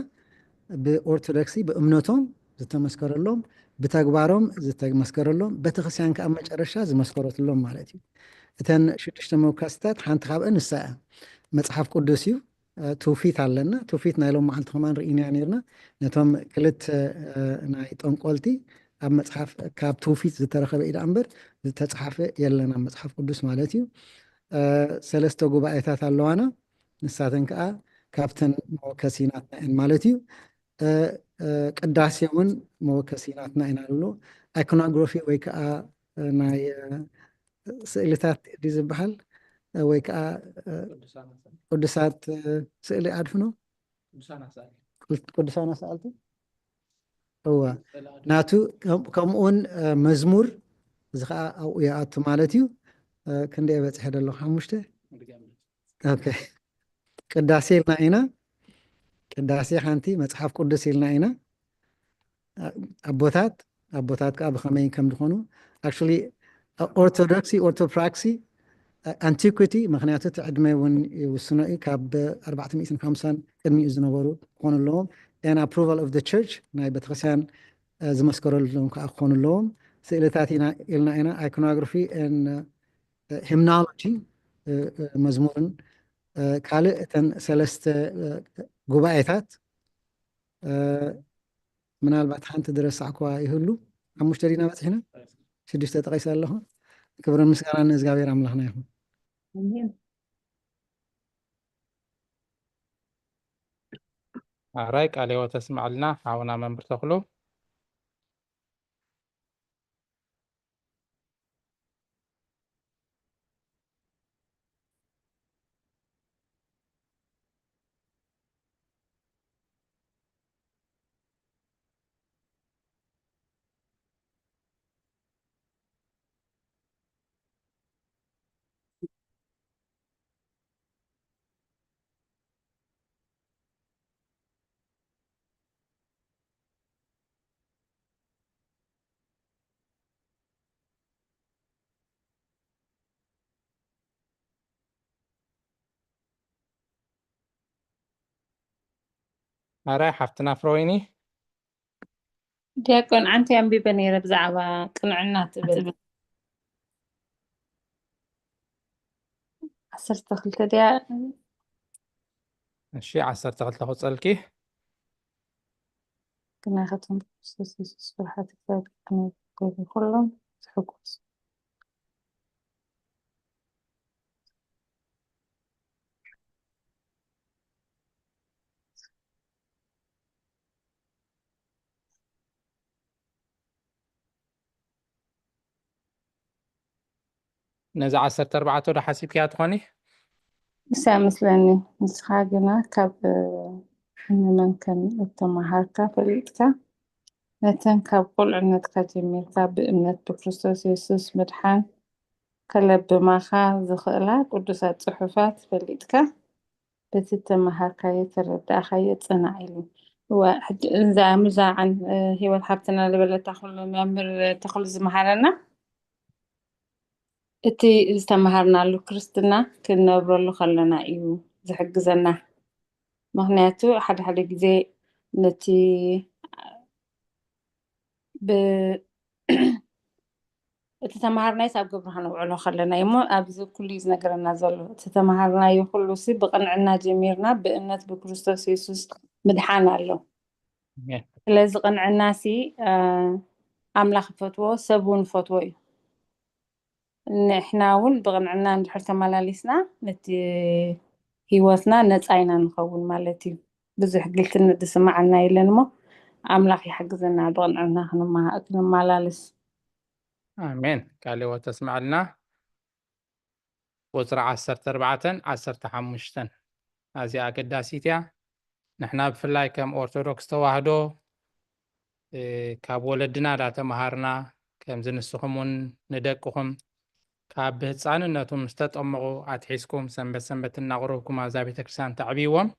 ብኦርቶዶክሲ ብእምነቶም ዝተመስከረሎም፣ ብተግባሮም ዝተመስከረሎም፣ ቤተክርስትያን ከዓ መጨረሻ ዝመስከረትሎም ማለት እዩ። እተን ሽዱሽተ መወከስታት ሓንቲ ካብአን ንሳ እያ። መፅሓፍ ቅዱስ እዩ። ትውፊት ኣለና። ትውፊት ናይ ሎም መዓልቲ ከማን ርኢናያ ነርና። ነቶም ክልተ ናይ ጠንቆልቲ ኣብ መፅሓፍ ካብ ትውፊት ዝተረኸበ እዩ ደኣ እምበር ዝተፅሓፈ የለን ኣብ መፅሓፍ ቅዱስ ማለት እዩ። ሰለስተ ጉባኤታት ኣለዋና። ንሳተን ከዓ ካብተን መወከሲናትና እየን ማለት እዩ። ቅዳሴ እውን መወከሲናትና ኢና ንብሎ። ኣይኮኖግራፊ ወይ ከዓ ናይ ስእልታት ድዩ ዝበሃል? ወይ ከዓ ቅዱሳት ስእሊ ኣድሕኖ? ቅዱሳን ኣሳእልቲ? እወ። ናቱ ከምኡውን መዝሙር፣ እዚ ከዓ ኣብኡ ይኣቱ ማለት እዩ። ክንደይ በፂሐ ደለኹ? ሓሙሽተ? ቅዳሴ ኢልና ኢና። ቅዳሴ ሓንቲ፣ መፅሓፍ ቅዱስ ኢልና ኢና። ኣቦታት ኣቦታት ከዓ ብኸመይ ከም ዝኾኑ፣ actually ኦርቶዶክሲ ኦርቶፕራክሲ ኣንቲኩቲ፣ ምክንያቱ እቲ ዕድመ እውን ይውስኖ እዩ። ካብ ኣርባዕተ ሚእትን ሓምሳን ቅድሚኡ ዝነበሩ ክኾኑ ኣለዎም። And approval of the church፣ ናይ ቤተክርስትያን ዝመስከረሎም ከዓ ክኾኑ ኣለዎም። ስእልታት ኢልና ኢና፣ ኣይኮኖግራፊ፣ ሂምናሎጂ፣ መዝሙርን ካልእ እተን ሰለስተ ጉባኤታት ምናልባት ሓንቲ ዝረሳዕኩዋ ይህሉ። ሓሙሽተ ዲና በፂሕና? ሽዱሽተ ጠቒሰ ኣለኹ። ክብርን ምስጋናን ንእግዚኣብሔር ኣምላኽና ይኹን። ኣራይ፣ ቃለ ሕይወት ተስምዐልና ሓውና መምህር ተኽሉ። ኣራይ ሓፍትና ፍረወይኒ። ዲያቆን፣ ዓንቲ ኣንቢበ ነይረ ብዛዕባ ቅንዕና ትብል። ዓሰርተ ክልተ ድያ? እሺ፣ ዓሰርተ ክልተ ክጸልኪ። ግናይ ከቶም ብክርስቶስ የሱስ ፍርሓት እግዚኣብሔር ክነብር ኩሎም ዝሕጎስ። ነዚ ዓሰርተ ኣርባዕተ ዶ ሓሲብክያ ትኾኒ? ንሳ መስለኒ። ንስኻ ግና ካብ ንመን ከም እተመሃርካ ፈሊጥካ፣ ነተን ካብ ቁልዕነትካ ጀሚርካ ብእምነት ብክርስቶስ የሱስ ምድሓን ከለብማኻ ዝኽእላ ቅዱሳት ጽሑፋት ፈሊጥካ፣ በቲ እተመሃርካዮ፣ እተረዳእካዮ ጽናዕ ኢሉ። እዋ፣ ሕጂ እዛ ምዛዓን፣ እ፣ ህይወት ሓብትና ዝበለታ ኩሉ መምህር ተኽሉ ዝመሃረና፣ እቲ ዝተመሃርናሉ ክርስትና ክንነብረሉ ከለና እዩ ዝሕግዘና። ምኽንያቱ ሓደ ሓደ ግዜ ነቲ ብ-፣ እቲ ተማሃርናዮስ ኣብ ግብሪ ከነውዕሎ ከለና እዩ እሞ፣ ኣብዚ ኩሉ እዩ ዝነገረና ዘሎ። እቲ ተማሃርናዮ ኩሉ ሲ ብቕንዕና ጀሚርና፣ ብእምነት ብክርስቶስ የሱስ ምድሓን ኣሎ። ኣሜን። ስለዚ ቅንዕና ሲ፣ እ፣ ኣምላኽ ይፈትዎ፣ ሰብ እውን ይፈትዎ እዩ። ንሕና እውን ብቕንዕና እንድሕር ተመላሊስና፣ ነቲ ህይወትና ነጻ ኢና ንኸውን ማለት እዩ። ብዙሕ ግልትነት ዝስምዓና የለን እሞ፣ ኣምላኽ ይሓግዘና ብቕንዕና ክንማ-፣ ክንመላልስ። ኣሜን። ቃለ ሕይወት ተስምዐልና። ቁጽሪ ዓሰርተ ኣርባዕተን ዓሰርተ ሓሙሽተን ኣዝያ ኣገዳሲት እያ። ንሕና ብፍላይ ከም ኦርቶዶክስ ተዋህዶ፣ እ፣ ካብ ወለድና ዳተምሃርና፣ ከምዚ ንስኹም እውን ንደቅኹም ካብ ብህፃንነቱ ምስ ተጠመቑ ኣትሒዝኩም ሰንበት ሰንበት እናቕረብኩም ኣብዛ ቤተክርስትያን ተዕብይዎም።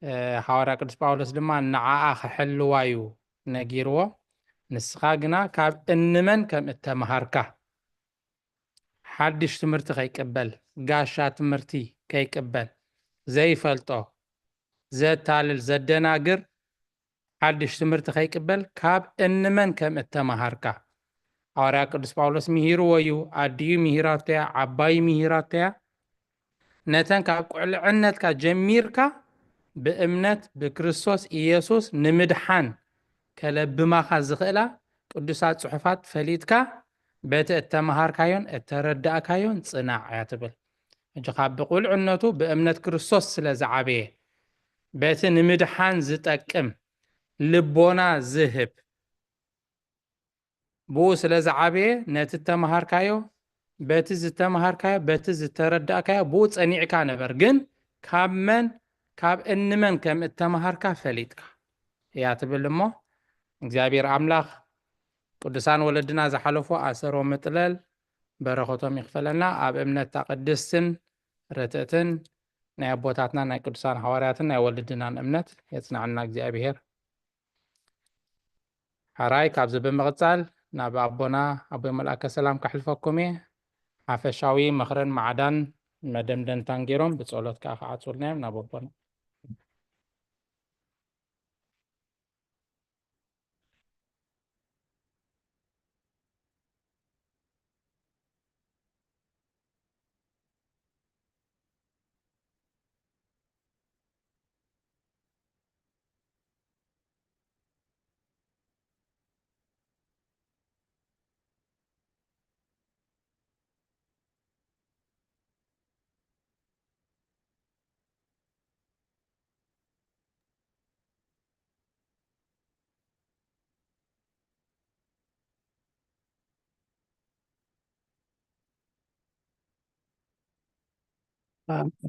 እ፣ ሓዋርያ ቅዱስ ጳውሎስ ድማ ንዓኣ ክሕልዋ እዩ ነጊርዎ። ንስኻ ግና ካብ እንመን ከም እተምሃርካ፣ ሓድሽ ትምህርቲ ከይቅበል፣ ጋሻ ትምህርቲ ከይቅበል፣ ዘይፈልጦ፣ ዘታልል፣ ዘደናግር ሓድሽ ትምህርቲ ከይቅበል ካብ እንመን ከም እተምሃርካ። ሓዋርያ ቅዱስ ጳውሎስ ምሂርዎ እዩ፣ ኣዲኡ ምሂራቶ እያ፣ ዓባዩ ምሂራቶ እያ። ነተን ካብ ቁልዕነትካ ጀሚርካ ብእምነት ብክርስቶስ ኢየሱስ ንምድሓን ከለብማኻ ዝኽእላ ቅዱሳት ጽሑፋት ፈሊጥካ በቲ እተምሃርካዮን እተረዳእካዮን ጽናዕ እያ ትብል። ሕጂ ካብ ብቁልዕነቱ ብእምነት ክርስቶስ ስለ ዝዓበየ፣ በቲ ንምድሓን ዝጠቅም ልቦና ዝህብ፣ ብኡ ስለ ዝዓበየ፣ ነቲ እተምሃርካዮ፣ በቲ ዝተምሃርካዮ፣ በቲ ዝተረዳእካዮ፣ ብኡ ጸኒዕካ ንበር። ግን ካብ መን፣ ካብ እንመን ከም እተምሃርካ ፈሊጥካ እያ ትብል እሞ፣ እግዚኣብሔር ኣምላኽ ቅዱሳን ወለድና ዝሓለፎ ኣሰሮ ምጥለል በረኸቶም ይኽፈለና። ኣብ እምነታ ቅድስትን ርትዕትን ናይ ኣቦታትና ናይ ቅዱሳን ሓዋርያትን ናይ ወለድናን እምነት የጽንዓና እግዚኣብሔር። ሕራይ ካብዚ ብምቕጻል ናብ ኣቦና ኣቦይ መልኣከ ሰላም ከሕልፈኩም እየ። ሓፈሻዊ ምኽርን ማዕዳን መደምደምታን ገይሮም ብጸሎት ከኣ ክዓጹልና እዮም። ናብ ኣቦና።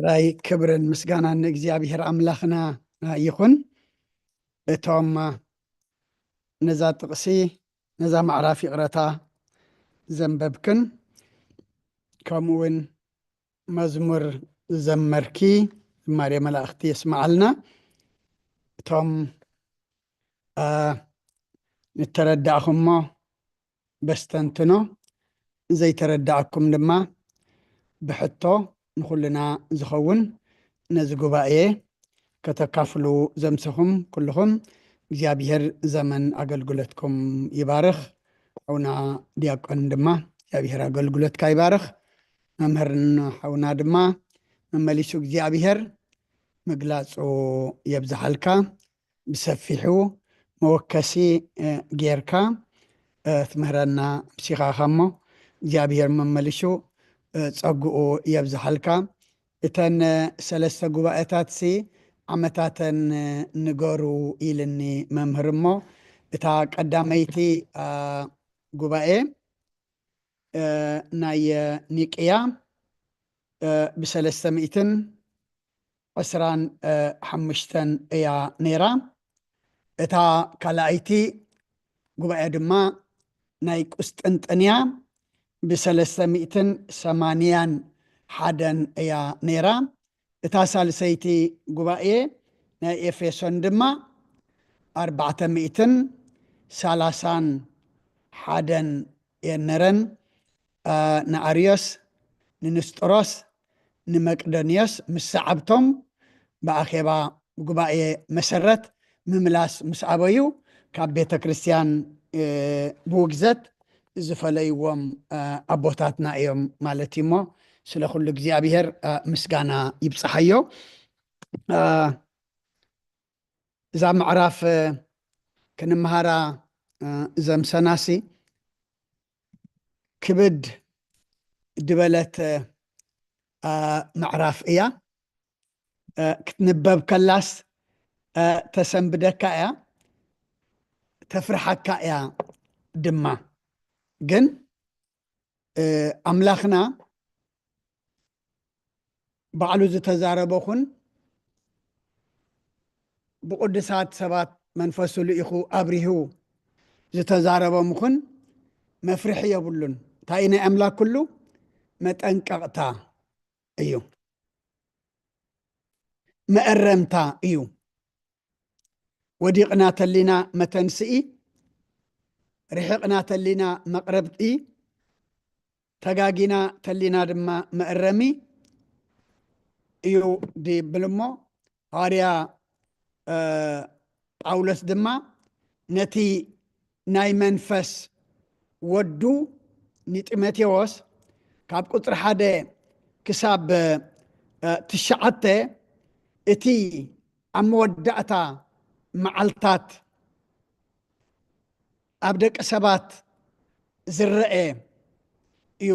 ራይ ክብርን ምስጋናን ንእግዚኣብሔር ኣምላኽና ይኹን። እቶም ነዛ ጥቕሲ፣ ነዛ ማዕራፍ ይቕረታ ዘንበብክን፣ ከምኡ እውን መዝሙር ዝዘመርኪ፣ ዝማሬ መላእኽቲ የስምዓልና። እቶም፣ አ፣ ንተረዳእኹሞ በስተንትኖ፣ ዘይተረዳእኩም ድማ ብሕቶ ንኹልና ዝኸውን ነዚ ጉባኤ ከተካፍሉ ዘምሰኹም ኩልኹም እግዚኣብሔር ዘመን ኣገልግሎትኩም ይባርኽ። ሓውና ዲያቆን ድማ እግዚኣብሔር ኣገልግሎትካ ይባርኽ። መምህርን ሓውና ድማ መመሊሱ እግዚኣብሔር ምግላጹ የብዝሓልካ። ብሰፊሑ መወከሲ፣ እ፣ ጌርካ፣ እ፣ ትምህረና ምሲኻኻ እሞ እግዚኣብሔር መመሊሱ፣ እ፣ ጸግኡ የብዝሓልካ። እተን፣ እ፣ ሰለስተ ጉባኤታትሲ ዓመታተን፣ እ፣ ንገሩ ኢልኒ መምህር እሞ እታ ቀዳመይቲ፣ እ፣ ጉባኤ፣ እ፣ ናይ፣ እ፣ ኒቅያ፣ እ፣ ብሰለስተ ሚእትን ዕስራን ሓሙሽተን እያ ነይራ። እታ ካልኣይቲ ጉባኤ ድማ ናይ ቁስጥንጥንያ ብሰለስተ ሚእትን ሰማንያን ሓደን እያ ነይራ። እታ ሳልሰይቲ ጉባኤ ናይ ኤፌሶን ድማ ኣርባዕተ ሚእትን ሰላሳን ሓደን የነረን፣ አ፣ ንኣርዮስ፣ ንንስጥሮስ፣ ንመቅደንዮስ ምስ ሰዓብቶም ብኣኼባ ጉባኤ መሰረት ምምላስ ምስ ኣበዩ፣ ካብ ቤተ ክርስቲያን፣ እ፣ ብውግዘት ዝፈለይዎም፣ እ፣ ኣቦታትና እዮም ማለት እዩ እሞ፣ ስለ ኩሉ እግዚኣብሔር፣ እ፣ ምስጋና ይብጽሓዮ። እ፣ እዛ ምዕራፍ፣ እ፣ ክንምሃራ፣ እ፣ ዘምሰናሲ ክብድ ድበለት፣ እ፣ ምዕራፍ እያ። እ፣ ክትንበብ ከላስ፣ እ፣ ተሰንብደካ እያ፣ ተፍርሓካ እያ ድማ። ግን፣ እ፣ ኣምላኽና ባዕሉ ዝተዛረበኹን ብቅዱሳት ሰባት መንፈሱ ልኢኹ ኣብሪሁ ዝተዛረቦምኹን መፍርሒ የብሉን። እንታይ እዩ ናይ ኣምላክ ኩሉ? መጠንቀቕታ እዩ፣ መእረምታ እዩ። ወዲቕና ተሊና መተንስኢ፣ ርሒቕና ተሊና መቕረብቲ፣ ተጋጊና ተሊና ድማ መእረሚ እዩ ድብል እሞ፣ ሃዋርያ ጳውሎስ ድማ ነቲ ናይ መንፈስ ወዱ ንጢሞቴዎስ ካብ ቁፅሪ ሓደ ክሳብ ትሽዓተ እቲ ኣብ መወዳእታ መዓልታት ኣብ ደቂ ሰባት ዝረአ እዩ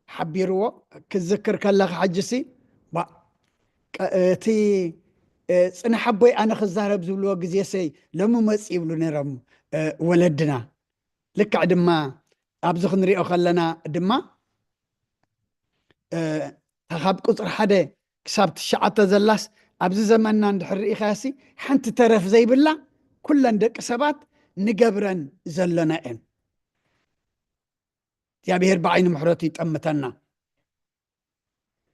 ሓቢርዎ። ክዝክር ከለኻ ሕጅሲ እቲ ፅንሕ ኣቦይ ኣነ ክዛረብ ዝብልዎ ግዜ ሰይ ሎሚ መፅ ይብሉ ነይሮም ወለድና። ልክዕ ድማ ኣብዚ ክንሪኦ ከለና ድማ ካብ ቁፅሪ ሓደ ክሳብ ትሽዓተ ዘላስ ኣብዚ ዘመንና እንድሕር ርኢኻሲ ሓንቲ ተረፍ ዘይብላ ኩለን ደቂ ሰባት ንገብረን ዘለና እየን። እግዚኣብሔር ብዓይኒ ምሕረቱ ይጠምተና።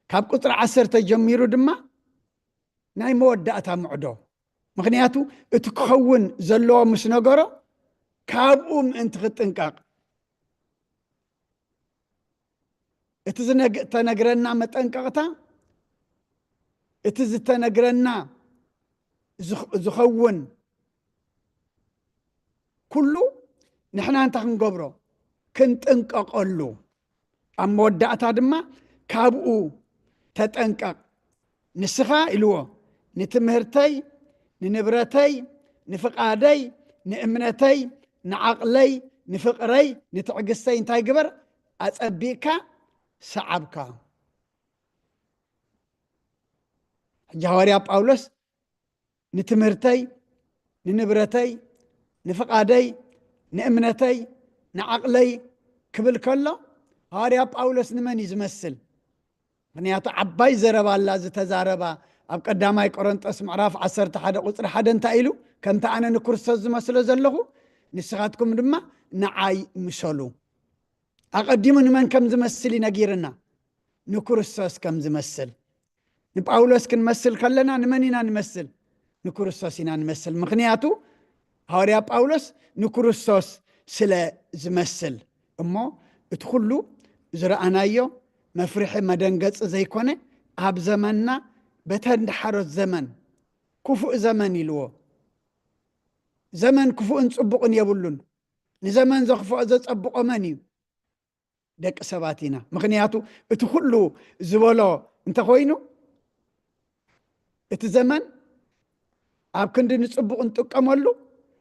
ካብ ቁፅሪ ዓሰርተ ጀሚሩ ድማ ናይ መወዳእታ ምዕዶ፣ ምክንያቱ እቲ ክኸውን ዘለዎ ምስ ነገሮ ካብኡ ምእንቲ ክጥንቀቕ እቲ ዝተነግረና መጠንቀቕታ እቲ ዝተነግረና ዝኸውን ኩሉ ንሕና እንታይ ክንገብሮ? ክንጥንቀቐሉ። ኣብ መወዳእታ ድማ ካብኡ ተጠንቀቕ ንስኻ ኢልዎ፣ ንትምህርተይ፣ ንንብረተይ፣ ንፍቓደይ፣ ንእምነተይ፣ ንዓቕለይ፣ ንፍቕረይ፣ ንትዕግስተይ እንታይ ግበር? ኣጸቢቕካ ሰዓብካ። ሕጂ ሃዋርያ ጳውሎስ ንትምህርተይ፣ ንንብረተይ፣ ንፍቓደይ፣ ንእምነተይ፣ ንዓቕለይ ክብል ከሎ ሃዋርያ ጳውሎስ ንመን እዩ ዝመስል? ምክንያቱ ዓባይ ዘረባ ኣላ ዝተዛረባ ኣብ ቀዳማይ ቆሮንጦስ ምዕራፍ ዓሰርተ ሓደ ቁፅሪ ሓደ እንታይ ኢሉ? ከምቲ ኣነ ንክርስቶስ ዝመስሎ ዘለኹ ንስኻትኩም ድማ ንዓይ ምሰሉ። ኣቐዲሙ ንመን ከም ዝመስል ይነጊርና። ንክርስቶስ ከም ዝመስል። ንጳውሎስ ክንመስል ከለና ንመን ኢና ንመስል? ንክርስቶስ ኢና ንመስል። ምክንያቱ ሃዋርያ ጳውሎስ ንክርስቶስ ስለ ዝመስል እሞ እቲ ኩሉ ዝረኣናዮ መፍርሒ መደንገፂ ዘይኮነ ኣብ ዘመንና በተን ደሓሮት ዘመን ክፉእ ዘመን ኢልዎ። ዘመን ክፉእን ፅቡቕን የብሉን። ንዘመን ዘኽፍኦ ዘፀብቆ መን እዩ? ደቂ ሰባት ኢና። ምክንያቱ እቲ ኩሉ ዝበሎ እንተኮይኑ እቲ ዘመን ኣብ ክንዲ ንፅቡቕ እንጥቀመሉ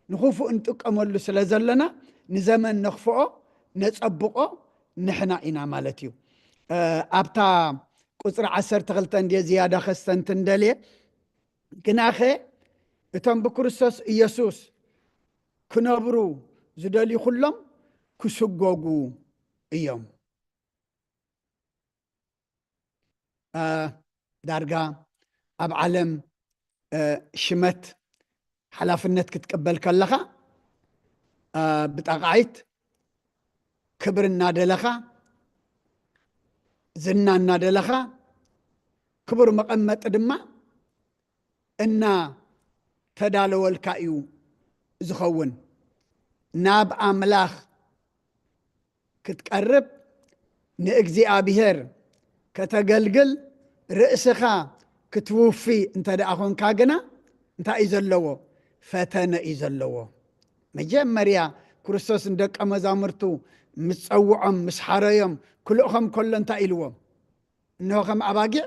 ንክፉእ እንጥቀመሉ ስለ ዘለና ንዘመን ነኽፍኦ ነፀብቆ ንሕና ኢና ማለት እዩ። ኣብታ ቁፅሪ ዓሰርተ ክልተ እንድየ ዝያዳ ከስተንትን ደልየ። ግናኸ እቶም ብክርስቶስ ኢየሱስ ክነብሩ ዝደልዩ ኩሎም ክስጎጉ እዮም። ዳርጋ ኣብ ዓለም ሽመት ሓላፍነት ክትቅበል ከለኻ ብጣቕዓይት ክብሪ እናደለኻ ዝና እናደለኻ ክቡር መቐመጢ ድማ እናተዳለወልካ እዩ ዝኸውን። ናብ ኣምላኽ ክትቀርብ ንእግዚኣብሔር ከተገልግል ርእስኻ ክትውፊ እንተ ደኣ ኾንካ ግና እንታይ እዩ ዘለዎ? ፈተነ እዩ ዘለዎ። መጀመርያ ክርስቶስ ንደቀ መዛሙርቱ ምስ ጸውዖም ምስ ሓረዮም ክልእኾም ከሎ እንታይ ኢልዎም? እንሆ ከም ኣባጊዕ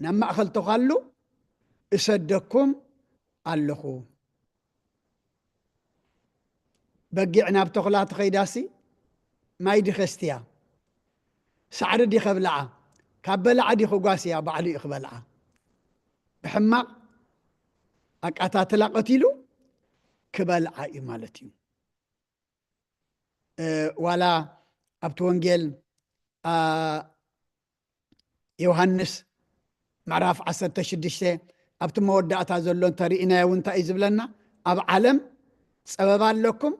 ናብ ማእኸል ተዃሉ እሰደኩም ኣለኹ። በጊዕ ናብ ተኹላ ትኸይዳሲ ማይ ዲ ከስትያ? ሳዕሪ ዲ ከብልዓ? ካብ በልዓ ዲ ክጓስያ? ባዕሉ እዩ ክበልዓ። ብሕማቕ ኣቃታትላ ቀቲሉ ክበልዓ እዩ ማለት እዩ። ዋላ ኣብቲ ወንጌል ዮሃንስ ምዕራፍ ዓሰርተ ሽዱሽተ ኣብቲ መወዳእታ ዘሎ እንተርኢናዮ እውን እንታይ እዩ ዝብለና? ኣብ ዓለም ፀበባ ኣለኩም፣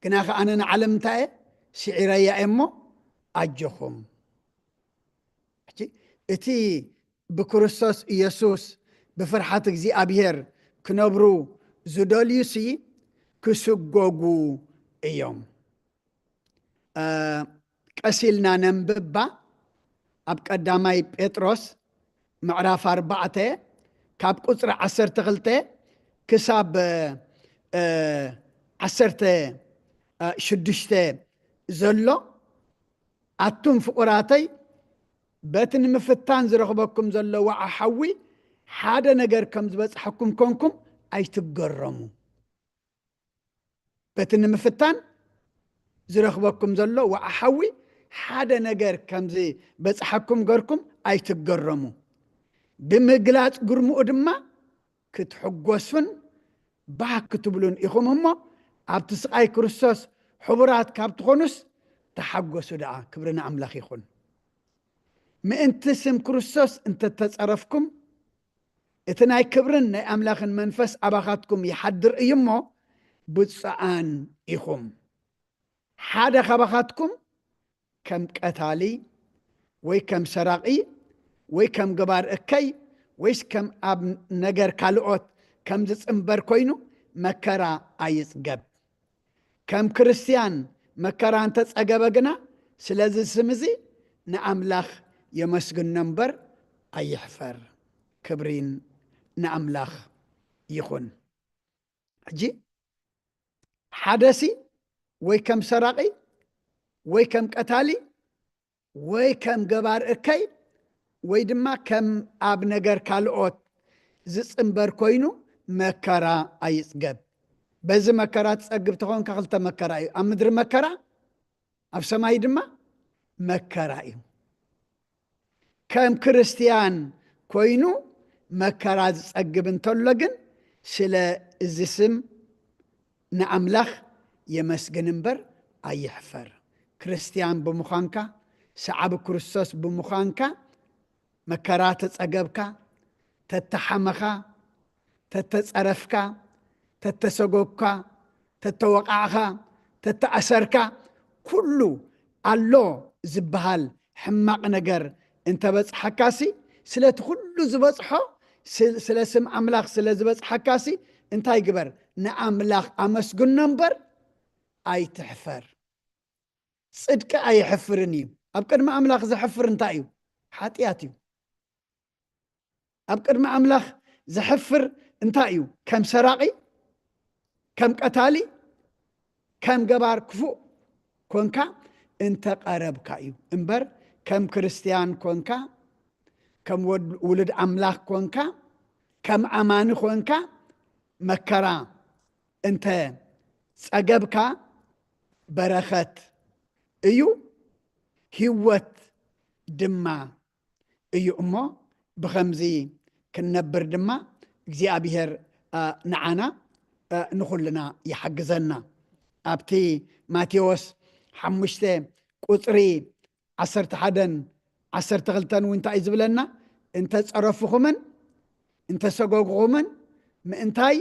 ግና ከ ኣነ ንዓለም እንታይ እየ? ስዒረያ እየ እሞ ኣጆኹም። እቲ ብክርስቶስ ኢየሱስ ብፍርሓት እግዚኣብሔር ክነብሩ ዝደልዩሲ ክስጎጉ እዮም። እ፣ ቀስ ኢልና ነንብባ። ኣብ ቀዳማይ ጴጥሮስ ምዕራፍ ኣርባዕተ ካብ ቁጽሪ ዓሰርተ ክልተ ክሳብ፣ እ፣ ዓሰርተ ሽዱሽተ ዘሎ፣ ኣቱም ፍቑራተይ፣ በቲ ንምፍታን ዝረኽበኩም ዘሎ ወዓ ሓዊ ሓደ ነገር ከም ዝበጽሐኩም ኮንኩም ኣይትገረሙ። በቲ ንምፍታን ዝረኽበኩም ዘሎ ወዓ ሓዊ ሓደ ነገር ከም ዝበጽሐኩም ገርኩም ኣይትገረሙ። ብምግላጽ ግርምኡ ድማ ክትሕጎሱን ባህ ክትብሉን ኢኹም እሞ፣ ኣብቲ ስቓይ ክርስቶስ ሕቡራት ካብ ትኾኑስ ተሓጎሱ ደኣ። ክብሪ ንኣምላኽ ይኹን። ምእንቲ ስም ክርስቶስ እንተተጸረፍኩም፣ እቲ ናይ ክብርን ናይ ኣምላኽን መንፈስ ኣባኻትኩም ይሓድር እዩ እሞ፣ ብፁዓን ኢኹም። ሓደ ካባኻትኩም ከም ቀታሊ ወይ ከም ሰራቒ ወይ ከም ገባር እከይ ወይስ ከም ኣብ ነገር ካልኦት ከም ዝጽንበር ኮይኑ መከራ ኣይጽገብ። ከም ክርስትያን መከራ እንተጸገበ ግና ስለዚ ስም እዚ ንኣምላኽ የመስግኖ እምበር ኣይሕፈር። ክብሪን ንኣምላኽ ይኹን። ሕጂ ሓደሲ ወይ ከም ሰራቒ ወይ ከም ቀታሊ ወይ ከም ገባር እከይ ወይ ድማ ከም ኣብ ነገር ካልኦት ዝጽንበር ኮይኑ መከራ ኣይጽገብ። በዚ መከራ ትጸግብ ተኾንካ ክልተ መከራ እዩ። ኣብ ምድሪ መከራ፣ ኣብ ሰማይ ድማ መከራ እዩ። ከም ክርስትያን ኮይኑ መከራ ዝጸግብ እንተሎ ግን ስለ እዚ ስም ንኣምላኽ የመስግን እምበር ኣይሕፈር። ክርስትያን ብምዃንካ፣ ሰዓቢ ክርስቶስ ብምዃንካ፣ መከራ ተጸገብካ፣ ተተሓመኻ፣ ተተጸረፍካ፣ ተተሰጎግካ፣ ተተወቓዕኻ፣ ተተኣሰርካ፣ ኩሉ ኣሎ ዝበሃል ሕማቕ ነገር እንተበጽሓካሲ፣ ስለቲ ኩሉ ዝበጽሖ፣ ስለ ስም ኣምላኽ ስለ ዝበጽሓካሲ፣ እንታይ ግበር? ንኣምላኽ ኣመስግኖ እምበር ኣይትሕፈር። ጽድቂ ኣየሕፍርን እዩ። ኣብ ቅድሚ ኣምላኽ ዘሕፍር እንታይ እዩ? ሓጢኣት እዩ። ኣብ ቅድሚ ኣምላኽ ዘሕፍር እንታይ እዩ? ከም ሰራቒ፣ ከም ቀታሊ፣ ከም ገባር ክፉእ ኮንካ እንተቐረብካ እዩ እምበር፣ ከም ክርስትያን ኮንካ፣ ከም ወድ-፣ ውሉድ ኣምላኽ ኮንካ፣ ከም ኣማኒ ኮንካ፣ መከራ እንተ ጸገብካ በረኸት እዩ፣ ህይወት ድማ እዩ እሞ፣ ብኸምዚ ክንነብር ድማ እግዚኣብሔር፣ እ፣ ንዓና፣ እ፣ ንኹልና ይሓግዘና። ኣብቲ ማቴዎስ ሓሙሽተ ቁጽሪ ዓሰርተ ሓደን ዓሰርተ ክልተን እውን እንታይ እዩ ዝብለና? "እንተ ጸረፍኹምን እንተ ሰጎግኹምን ምእንታይ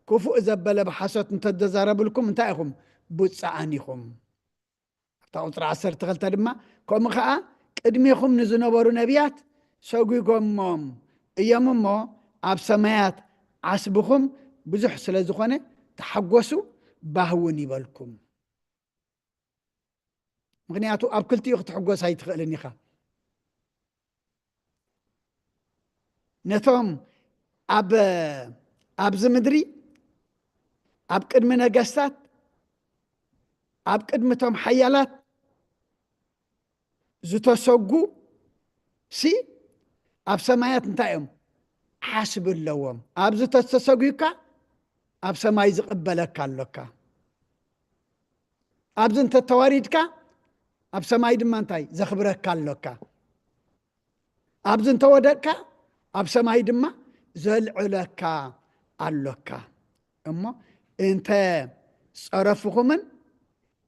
ክፉእ ዘበለ ብሓሶት እንተ ተዛረብልኩም እንታይ ኢኹም? ብፁዓን ኢኹም።" ኣብታ ቁጽሪ ዓሰርተ ክልተ ድማ፣ "ከምኡ ኸኣ ቅድሜኹም ንዝነበሩ ነቢያት ሰጒጎሞም እዮም እሞ፣ ኣብ ሰማያት ዓስብኹም ብዙሕ ስለ ዝኾነ ተሓጎሱ፣ ባህ እውን ይበልኩም።" ምኽንያቱ ኣብ ክልቲኡ ክትሕጎስ ኣይትኽእልን ኢኻ። ነቶም ኣብ፣ ኣብዚ ምድሪ ኣብ ቅድሚ ነገስታት፣ ኣብ ቅድሚ እቶም ሓያላት ዝተሰጉ ሲ ኣብ ሰማያት እንታይ እዮም? ዓስቢ ኣለዎም። ኣብዚ ተተሰጉካ ኣብ ሰማይ ዝቕበለካ ኣሎካ። ኣብዚ እንተተዋሪድካ ኣብ ሰማይ ድማ እንታይ? ዘኽብረካ ኣሎካ። ኣብዚ እንተወደቅካ ኣብ ሰማይ ድማ ዘልዕለካ ኣሎካ። እሞ እንተ ጸረፍኹምን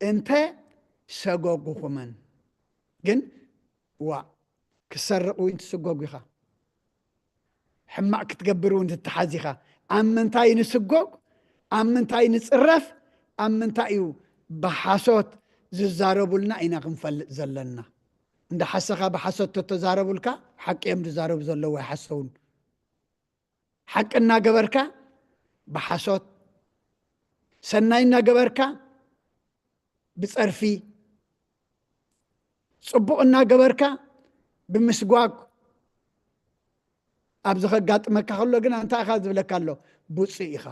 እንተ ሰጎጉኹምን ግን፣ ዋእ፣ ክትሰርቕ እውን ትስጎግ ኢኻ። ሕማቕ ክትገብር እውን ትተሓዝ ኢኻ። ኣብ ምንታይ ንስጎግ? ኣብ ምንታይ ንጽረፍ? ኣብ ምንታይ እዩ ብሓሶት ዝዛረቡልና ኢና ክንፈልጥ ዘለና። እንዳሓሰኻ ብሓሶት ተተዛረቡልካ፣ ሓቂ እዮም ዝዛረቡ ዘለዉ፣ ኣይሓሰውን። ሓቂ እናገበርካ ብሓሶት፣ ሰናይ እናገበርካ ብጸርፊ፣ ጽቡቕ እናገበርካ ብምስጓግ፣ ኣብዚ ከጋጥመካ ከሎ ግና እንታይ ኢኻ ዝብለካ ኣሎ? ብፁዕ ኢኻ።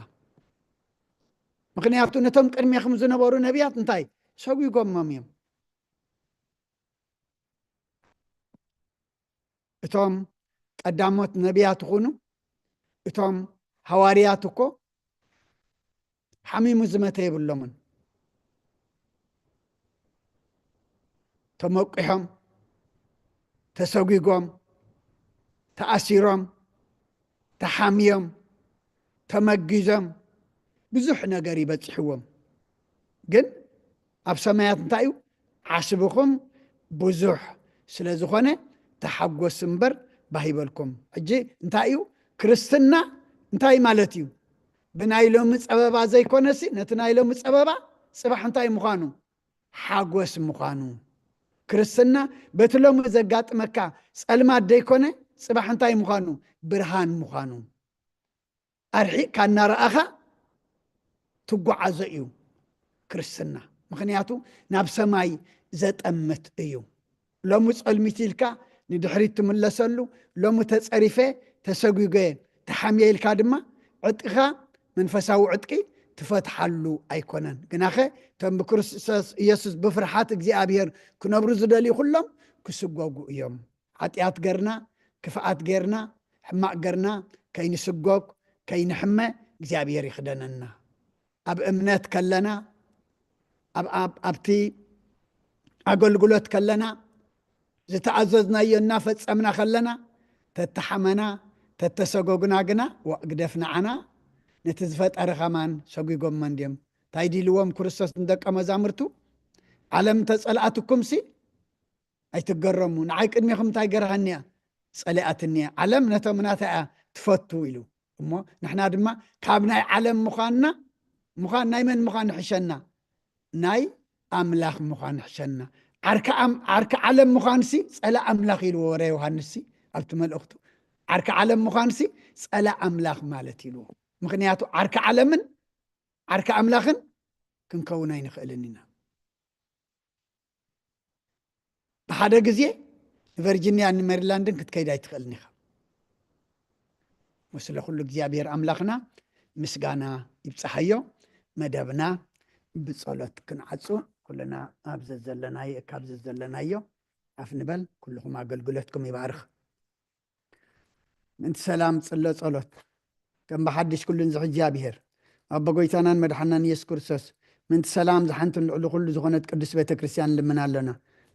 ምኽንያቱ ነቶም ቅድሜኹም ዝነበሩ ነቢያት እንታይ ሰጒጎሞም እዮም። እቶም ቀዳሞት ነቢያት ይኹኑ እቶም ሃዋርያት እኮ ሓሚሙ ዝመተ የብሎምን። ተመቂሖም፣ ተሰጒጎም፣ ተኣሲሮም፣ ተሓምዮም፣ ተመጊዞም፣ ብዙሕ ነገር ይበጽሕዎም። ግን ኣብ ሰማያት እንታይ እዩ? ዓስብኹም ብዙሕ ስለ ዝኾነ ተሓጎስ እምበር ባህ ይበልኩም። ሕጂ እንታይ እዩ? ክርስትና እንታይ ማለት እዩ? ብናይ ሎሚ ጸበባ ዘይኮነሲ፣ ነቲ ናይ ሎሚ ጸበባ ጽባሕ እንታይ ምዃኑ? ሓጎስ ምዃኑ። ክርስትና በቲ ሎሚ ዘጋጥመካ ጸልማት ደይኮነ፣ ጽባሕ እንታይ ምዃኑ? ብርሃን ምዃኑ። ኣርሒቕካ እናረኣኻ ትጓዓዞ እዩ ክርስትና። ምኽንያቱ ናብ ሰማይ ዘጠምት እዩ። ሎሚ ጸልሚት ኢልካ ንድሕሪት ትምለሰሉ፣ ሎሚ ተጸሪፈ፣ ተሰጒገ፣ ተሓምየ ኢልካ ድማ ዕጥቅኻ፣ መንፈሳዊ ዕጥቂ ትፈትሓሉ ኣይኮነን። ግናኸ እቶም ብክርስቶስ ኢየሱስ ብፍርሓት እግዚኣብሔር ክነብሩ ዝደልዩ ኩሎም ክስጎጉ እዮም። ሓጢኣት ገርና፣ ክፍኣት ገርና፣ ሕማቕ ገርና ከይንስጎግ፣ ከይንሕመ እግዚኣብሔር ይኽደነና። ኣብ እምነት ከለና፣ ኣብ፣ ኣብ፣ ኣብቲ ኣገልግሎት ከለና፣ ዝተኣዘዝናዮ እናፈጸምና ከለና፣ ተተሓመና፣ ተተሰጎግና ግና፣ ዋእ ግደፍ ንዓና፣ ነቲ ዝፈጠረ ከማን ሰጒጎሞ እንድዮም። እንታይ ዲልዎም ክርስቶስ ንደቀ መዛሙርቱ? ዓለም እንተጸልኣትኩምሲ፣ ኣይትገረሙ። ንዓይ ቅድሜኹም እንታይ ገርሃኒ እያ? ጸሊኣትኒ እያ። ዓለም ነቶም ናታ እያ ትፈቱ ኢሉ። እሞ ንሕና ድማ ካብ ናይ ዓለም ምዃንና፣ ምዃን ናይ መን ምዃን ይሕሸና? ናይ ኣምላኽ ምዃን ይሕሸና። ዓርኪ ኣም-፣ ዓርኪ ዓለም ምዃንሲ ጸላእ ኣምላኽ ኢልዎ ወረ ዮሃንስሲ ኣብቲ መልእኽቱ። ዓርኪ ዓለም ምዃንሲ ጸላእ ኣምላኽ ማለት ኢልዎ። ምኽንያቱ ዓርኪ ዓለምን ዓርኪ ኣምላኽን ክንከውን ኣይንኽእልን ኢና። ብሓደ ግዜ ንቨርጂኒያን ንሜሪላንድን ክትከይድ ኣይትኽእልን ኢኻ። ምስለ ኩሉ እግዚኣብሔር ኣምላኽና ምስጋና ይብጽሓዮ። መደብና ብጸሎት ክንዓጹ፣ ኩልና ኣብ ዘዘለናዮ፣ ካብ ዘዘለናዮ ዓፍ ንበል። ኩልኹም ኣገልግሎትኩም ይባርኽ። ምእንቲ ሰላም ጽሎ ጸሎት። ከም ብሓድሽ ኩሉ ንዝሕ እግዚኣብሔር፣ ኣቦ ጎይታናን መድሓናን ኢየሱስ ክርስቶስ፣ ምእንቲ ሰላም ዝሓንትን ልዕሊ ኩሉ ዝኾነት ቅድስት ቤተ ክርስቲያን ንልምን ኣሎና።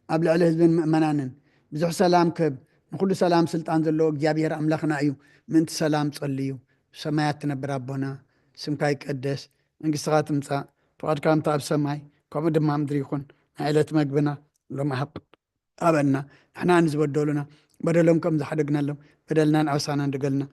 ኣብ ልዕሊ ህዝብን ምእመናንን ብዙሕ ሰላም ክህብ፣ ንኹሉ ሰላም ስልጣን ዘለዎ እግዚኣብሔር ኣምላኽና እዩ። ምእንቲ ሰላም ጸልዩ። ብሰማያት ትነብር ኣቦና፣ ስምካ ይቀደስ፣ መንግስትኻ ትምጻእ፣ ፍቓድካ ከምቲ ኣብ ሰማይ፣ ከምኡ ድማ ኣብ ምድሪ ይኹን። ናይ ዕለት መግብና ሎሚ ሃብ-፣ ሃበና። ንሕና ንዝበደሉና በደሎም ከም ዝሓደግናሎም በደልናን ኣበሳናን ድገልና።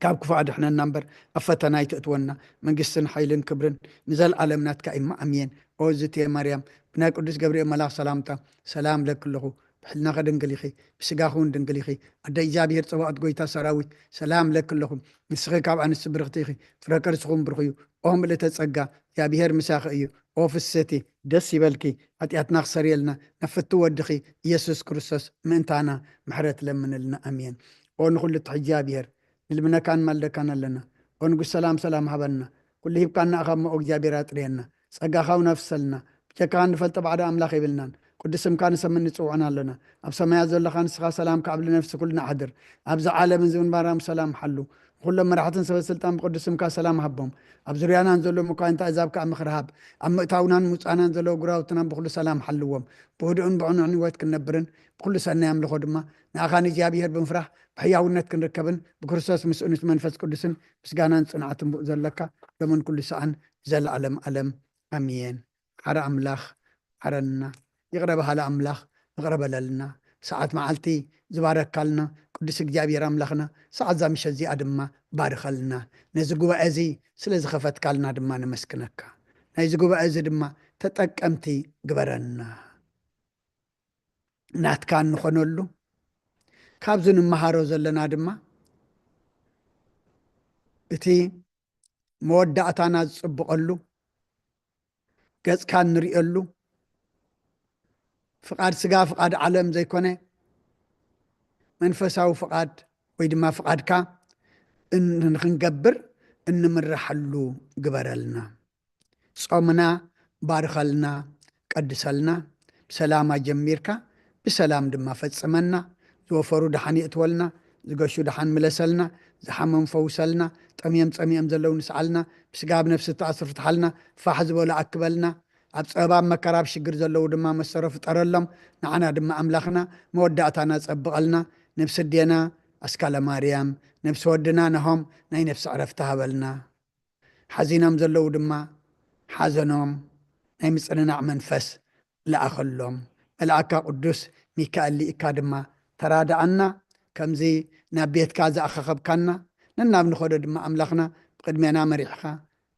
ካብ ክፉእ ኣድሕነና እምበር ኣብ ፈተና ኣይተእትወና። መንግስትን ሓይልን ክብርን ንዘልኣለም ናትካ እዩ። ኣሜን። ኦ ዝቴ ማርያም፣ ብናይ ቅዱስ ገብርኤል መልኣኽ ሰላምታ ሰላም ለኪ ኣለኹ። ብሕልናኸ ድንግል ኢኺ፣ ብስጋኺ እውን ድንግል ኢኺ። ኣደ እግዚኣብሔር ጸባኦት፣ ጎይታ ሰራዊት፣ ሰላም ለኪ ኣለኹ። ንስኺ ካብ ኣንስቲ ብርኽቲ ኢኺ፣ ፍረ ከርስኺ እውን ብሩኽ እዩ። ኦ ምልእተ ጸጋ፣ እግዚኣብሔር ምሳኺ እዩ። ኦ ፍስቲ፣ ደስ ይበልኪ፣ ሓጢኣትና ክሰርየልና፣ ናብ ፍትው ወድኺ ኢየሱስ ክርስቶስ ምእንታና ምሕረት ለምንልና። ኣሜን። ኦ ንኹሉ ትሕጂ እግዚኣብሔር፣ ንልምነካን ማልደካን ኣለና። ኦ ንጉስ ሰላም፣ ሰላም ሃበና። ኩሉ ሂብካና ኢኻ እሞ፣ ኦ እግዚኣብሔር ኣጥርየና። ጸጋኻ እውን ኣፍሰልና። ብጀካኻ እንፈልጦ ባዕዳ ኣምላኽ የብልናን። ቅዱስ ስምካ ንሰምን ንጽውዕን ኣሎና። ኣብ ሰማያት ዘለኻ ንስኻ ሰላምካ ኣብ ልነፍሲ ኩልና ኣሕድር። ኣብዚ ዓለምን ዝምንባራም ሰላም ሓሉ። ንኹሎም መራሕትን ሰበ ስልጣን ብቅዱስ ስምካ ሰላም ሃቦም። ኣብ ዙርያናን ዘለዉ መኳንንቲ ኣሕዛብ ከኣ ምኽሪ ሃብ። ኣብ ምእታውናን ምውጻእናን ዘለዉ ጉራውትና ብኹሉ ሰላም ሓልዎም። ብህዱእን ብቕኑዕን ህይወት ክንነብርን ብኹሉ ሰናይ ኣምልኾ ድማ ንኣኻ ንእግዚኣብሔር ብምፍራሕ ብሕያውነት ክንርከብን ብክርስቶስ ምስኡ ምስ መንፈስ ቅዱስን ምስጋናን ጽንዓትን ብኡ ዘለካ ሎምን ኩሉ ሰዓን ንዘለኣለም ዓለም። ኣሜን። ሓረ ኣምላኽ ሓረና፣ ይቕረ በሃሊ ኣምላኽ ይቕረ በለልና። ሰዓት መዓልቲ ዝባረካልና ቅዱስ እግዚኣብሔር ኣምላኽና፣ ሰዓት እዛ ምሸት እዚኣ ድማ ባርኸልና። ነዚ ጉባኤ እዚ ስለ ዝኸፈትካልና ድማ ነመስግነካ። ናይዚ ጉባኤ እዚ ድማ ተጠቀምቲ ግበረና። ናትካ እንኾነሉ፣ ካብዚ ንመሃሮ ዘለና ድማ እቲ መወዳእታና ዝጽብቐሉ፣ ገጽካ እንርእየሉ፣ ፍቓድ ስጋ ፍቓድ ዓለም ዘይኮነ መንፈሳዊ ፍቓድ ወይ ድማ ፍቓድካ እን- ንኽንገብር እንምረሓሉ ግበረልና። ጾምና ባርኸልና፣ ቀድሰልና። ብሰላም ኣጀሚርካ ብሰላም ድማ ፈጽመና። ዝወፈሩ ደሓን የእትወልና፣ ዝገሹ ደሓን ምለሰልና፣ ዝሓመም ፈውሰልና፣ ጠምዮም ጸሚኦም ዘለዉ ንስዓልና፣ ብስጋ ኣብ ነፍሲ ተኣስሩ ፍትሓልና፣ ፋሕ ዝበሉ ኣክበልና። ኣብ ጸበባ ኣብ መከራ ኣብ ሽግር ዘለዉ ድማ መሰሮ ፍጠረሎም። ንዓና ድማ ኣምላኽና መወዳእታና ጸብቐልና። ነብሲ ኣዴና ኣስካለ ማርያም፣ ነብሲ ወድና ነሆም ናይ ነፍሲ ዕረፍቲ ሃበልና። ሓዚኖም ዘለዉ ድማ ሓዘኖም ናይ ምጽንናዕ መንፈስ ለኣኸሎም። መልኣካ ቅዱስ ሚካኤል ልኢካ ድማ ተራድኣና። ከምዚ ናብ ቤትካ ዝኣኸኸብካና ነናብ ንኸዶ ድማ ኣምላኽና ብቕድሜና መሪሕኻ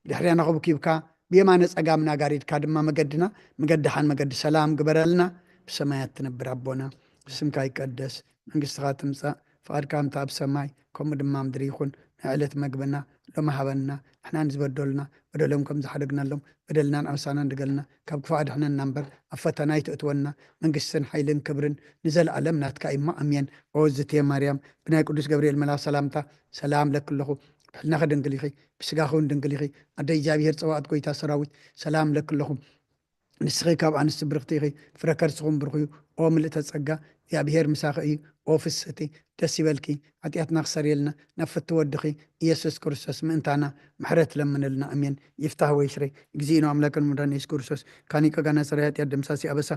ብድሕሬና ኸብኪብካ ብየማነ ጸጋምና ጋሪድካ ድማ መገድና መገዲ ሓን መገዲ ሰላም ግበረልና። ብሰማያት ትነብር ኣቦና ስምካ ይቀደስ መንግስትኻ ትምጻእ ፍቓድካ ከምቲ ኣብ ሰማይ ከምኡ ድማ ምድሪ ይኹን። ናይ ዕለት መግብና ሎሚ ሃበና። ንሕና ንዝበደሉና በደሎም ከም ዝሓደግናሎም በደልናን ኣበሳናን ድገልና ካብ ክፉእ ኣድሕነና እምበር ኣብ ፈተና ኣይትእትወና። መንግስትን ሓይልን ክብርን ንዘለኣለም ናትካ እዩ እሞ ኣሜን። ኦ ዝትየ ማርያም ብናይ ቅዱስ ገብርኤል መልኣኽ ሰላምታ ሰላም ለኪ ኣለኹ። ብሕልናኺ ድንግል ኢኺ ብስጋኺ እውን ድንግል ኢኺ። ኣደ እግዚኣብሔር ጸባኦት ጎይታ ሰራዊት ሰላም ለኪ ኣለኹ። ንስኺ ካብ ኣንስቲ ብርኽቲ ኢኺ፣ ፍረ ከርስኹም ብሩኽ እዩ። ኦ ምልእተ ጸጋ፣ እግዚኣብሄር ምሳኺ እዩ። ኦ ፍስህቲ፣ ደስ ይበልኪ። ሓጢኣትና ክሰርየልና፣ ናብ ፍቲ ወድኺ ኢየሱስ ክርስቶስ ምእንታና ምሕረት ለምንልና። ኣሜን። ይፍታህ ወይ ሽሬ፣ እግዚእነ ኣምላክን መድኃኒነ ኢየሱስ ክርስቶስ፣ ካኒ ቀጋና ሰራይ ሓጢኣት ደምሳሲ ኣበሳ፣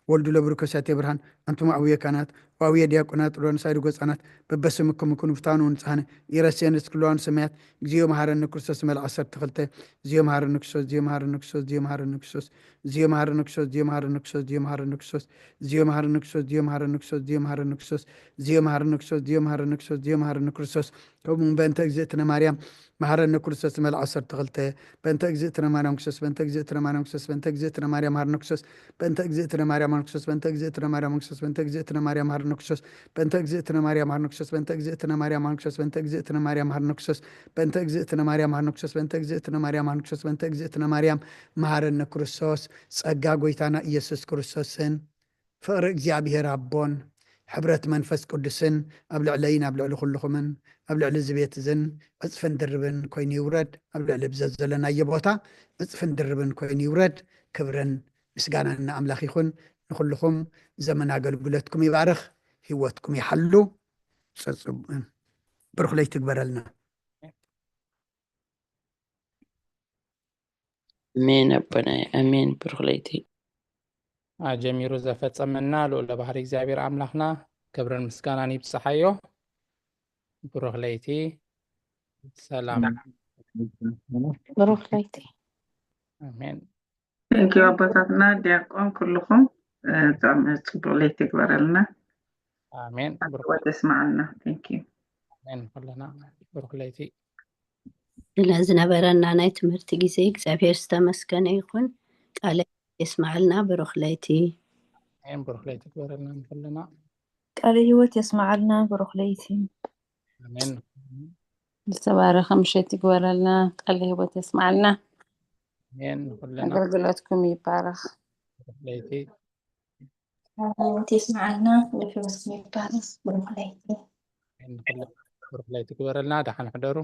ወልዱ ለብሩከ ሲያቴ ብርሃን፣ ኣንቱም ኣውየ ካህናት፣ ወኣውየ ዲያቆናት፣ ሮንሳይ ድጎጻናት፣ በበስምኩም ኩኑ ፍታኑ ንጽሃነ፣ ኢረስየን እስክልዋን ሰማያት፣ እግዚኦ መሐረነ ክርስቶስ መልክ ዓሰርተ ክልተ፣ እግዚኦ መሐረነ ክርስቶስ፣ እግዚኦ መሐረነ ክርስቶስ፣ እግዚኦ መሐረነ ክርስቶስ፣ እግዚኦ መሐረነ ክርስቶስ፣ እግዚኦ መሐረነ ክርስቶስ፣ እግዚኦ መሐረነ ክርስቶስ፣ እግዚኦ መሐረነ ክርስቶስ፣ እግዚኦ መሐረነ ክርስቶስ፣ እግዚኦ መሐረነ ክርስቶስ፣ እግዚኦ መሐረነ ክርስቶስ፣ እግዚኦ መሐረነ ክርስቶስ፣ ከምኡ እውን በእንተ እግዝእትነ ማርያም መሐረነ ክርስቶስ መልክ ዓሰርተ ክልተ፣ በእንተ እግዝእትነ ማርያም ክርስቶስ፣ በእንተ እግዝእትነ ማርያም ክርስቶስ፣ በእንተ እግዝእትነ ማርያም መሐረነ ክርስቶስ፣ በእንተ እግዝእትነ ማርያም ክርስቶስ፣ በእንተ እግዝእትነ ማርያም ክርስቶስ፣ በእንተ እግዝእትነ ማርያም መሐረነ ክርስቶስ፣ በእንተ እግዝእትነ ማርያም መሐረነ ክርስቶስ፣ በእንተ እግዝእትነ ማርያም መሐረነ ክርስቶስ፣ በእንተ እግዝእትነ ማርያም መሐረነ ክርስቶስ፣ በእንተ እግዝእትነ ማርያም መሐረነ ክርስቶስ፣ በእንተ እግዝእትነ ማርያም መሐረነ ክርስቶስ፣ በእንተ እግዝእትነ ማርያም መሐረነ ክርስቶስ፣ ጸጋ ጎይታና ኢየሱስ ክርስቶስን ፍቕሪ እግዚኣብሔር ኣቦን ሕብረት መንፈስ ቅዱስን ኣብ ልዕለይን ኣብ ልዕሊ ኩልኹምን ኣብ ልዕሊ እዚ ቤት እዝን ዕጽፍን ድርብን ኮይኑ ይውረድ። ኣብ ልዕሊ ብዘ ዘለናዮ ቦታ ዕጽፍን ድርብን ኮይኑ ይውረድ። ክብርን ምስጋናን ንኣምላኽ ይኹን። ንኹልኹም ዘመን ኣገልግሎትኩም ይባርኽ፣ ህይወትኩም ይሓሉ። ጸጽ- ብሩኽ ለይቲ ይግበረልና። ኣሜን ኣቦናይ ኣሜን። ብሩኽ ለይቲ። ኣጀሚሩ ዘፈጸመና ልኡለ ባህሪ እግዚኣብሔር ኣምላኽና ክብርን ምስጋናን ይብጽሓዮ። ብሩኽ ለይቲ። ሰላም። ብሩኽ ለይቲ። ኣሜን። Thank you ኣቦታትና ዲያቆን ኩልኹም ብጣዕሚ ፅቡቅ ለይቲ ይግበረልና። ኣሜን። ብሩኽ ወደ ስማዓልና። Thank you። ኣሜን። ኩልና ብሩኽ ለይቲ። ስለ ዝነበረና ናይ ትምህርቲ ግዜ እግዚኣብሔር ዝተመስገነ ይኹን። ቃለ የስማዓልና። ብሩኽ ለይቲ። ኣሜን። ብሩኽ ለይቲ ይግበረልና ንኩልና። ቃለ ህይወት የስማዓልና። ብሩኽ ለይቲ። ኣሜን። ዝተባረኸ ምሸት ይግበረልና። ቃለ ህይወት የስማዓልና። ኣሜን። ንኩልና ኣገልግሎትኩም ይባረኽ። ብሩኽ ለይቲ። ቃለ ህይወት የስማዓልና። ኣገልግሎትኩም ይባረኽ። ብሩኽ ለይቲ። ኣሜን። ንኩልና ብሩኽ ለይቲ ይግበረልና። ደሓን ሕደሩ።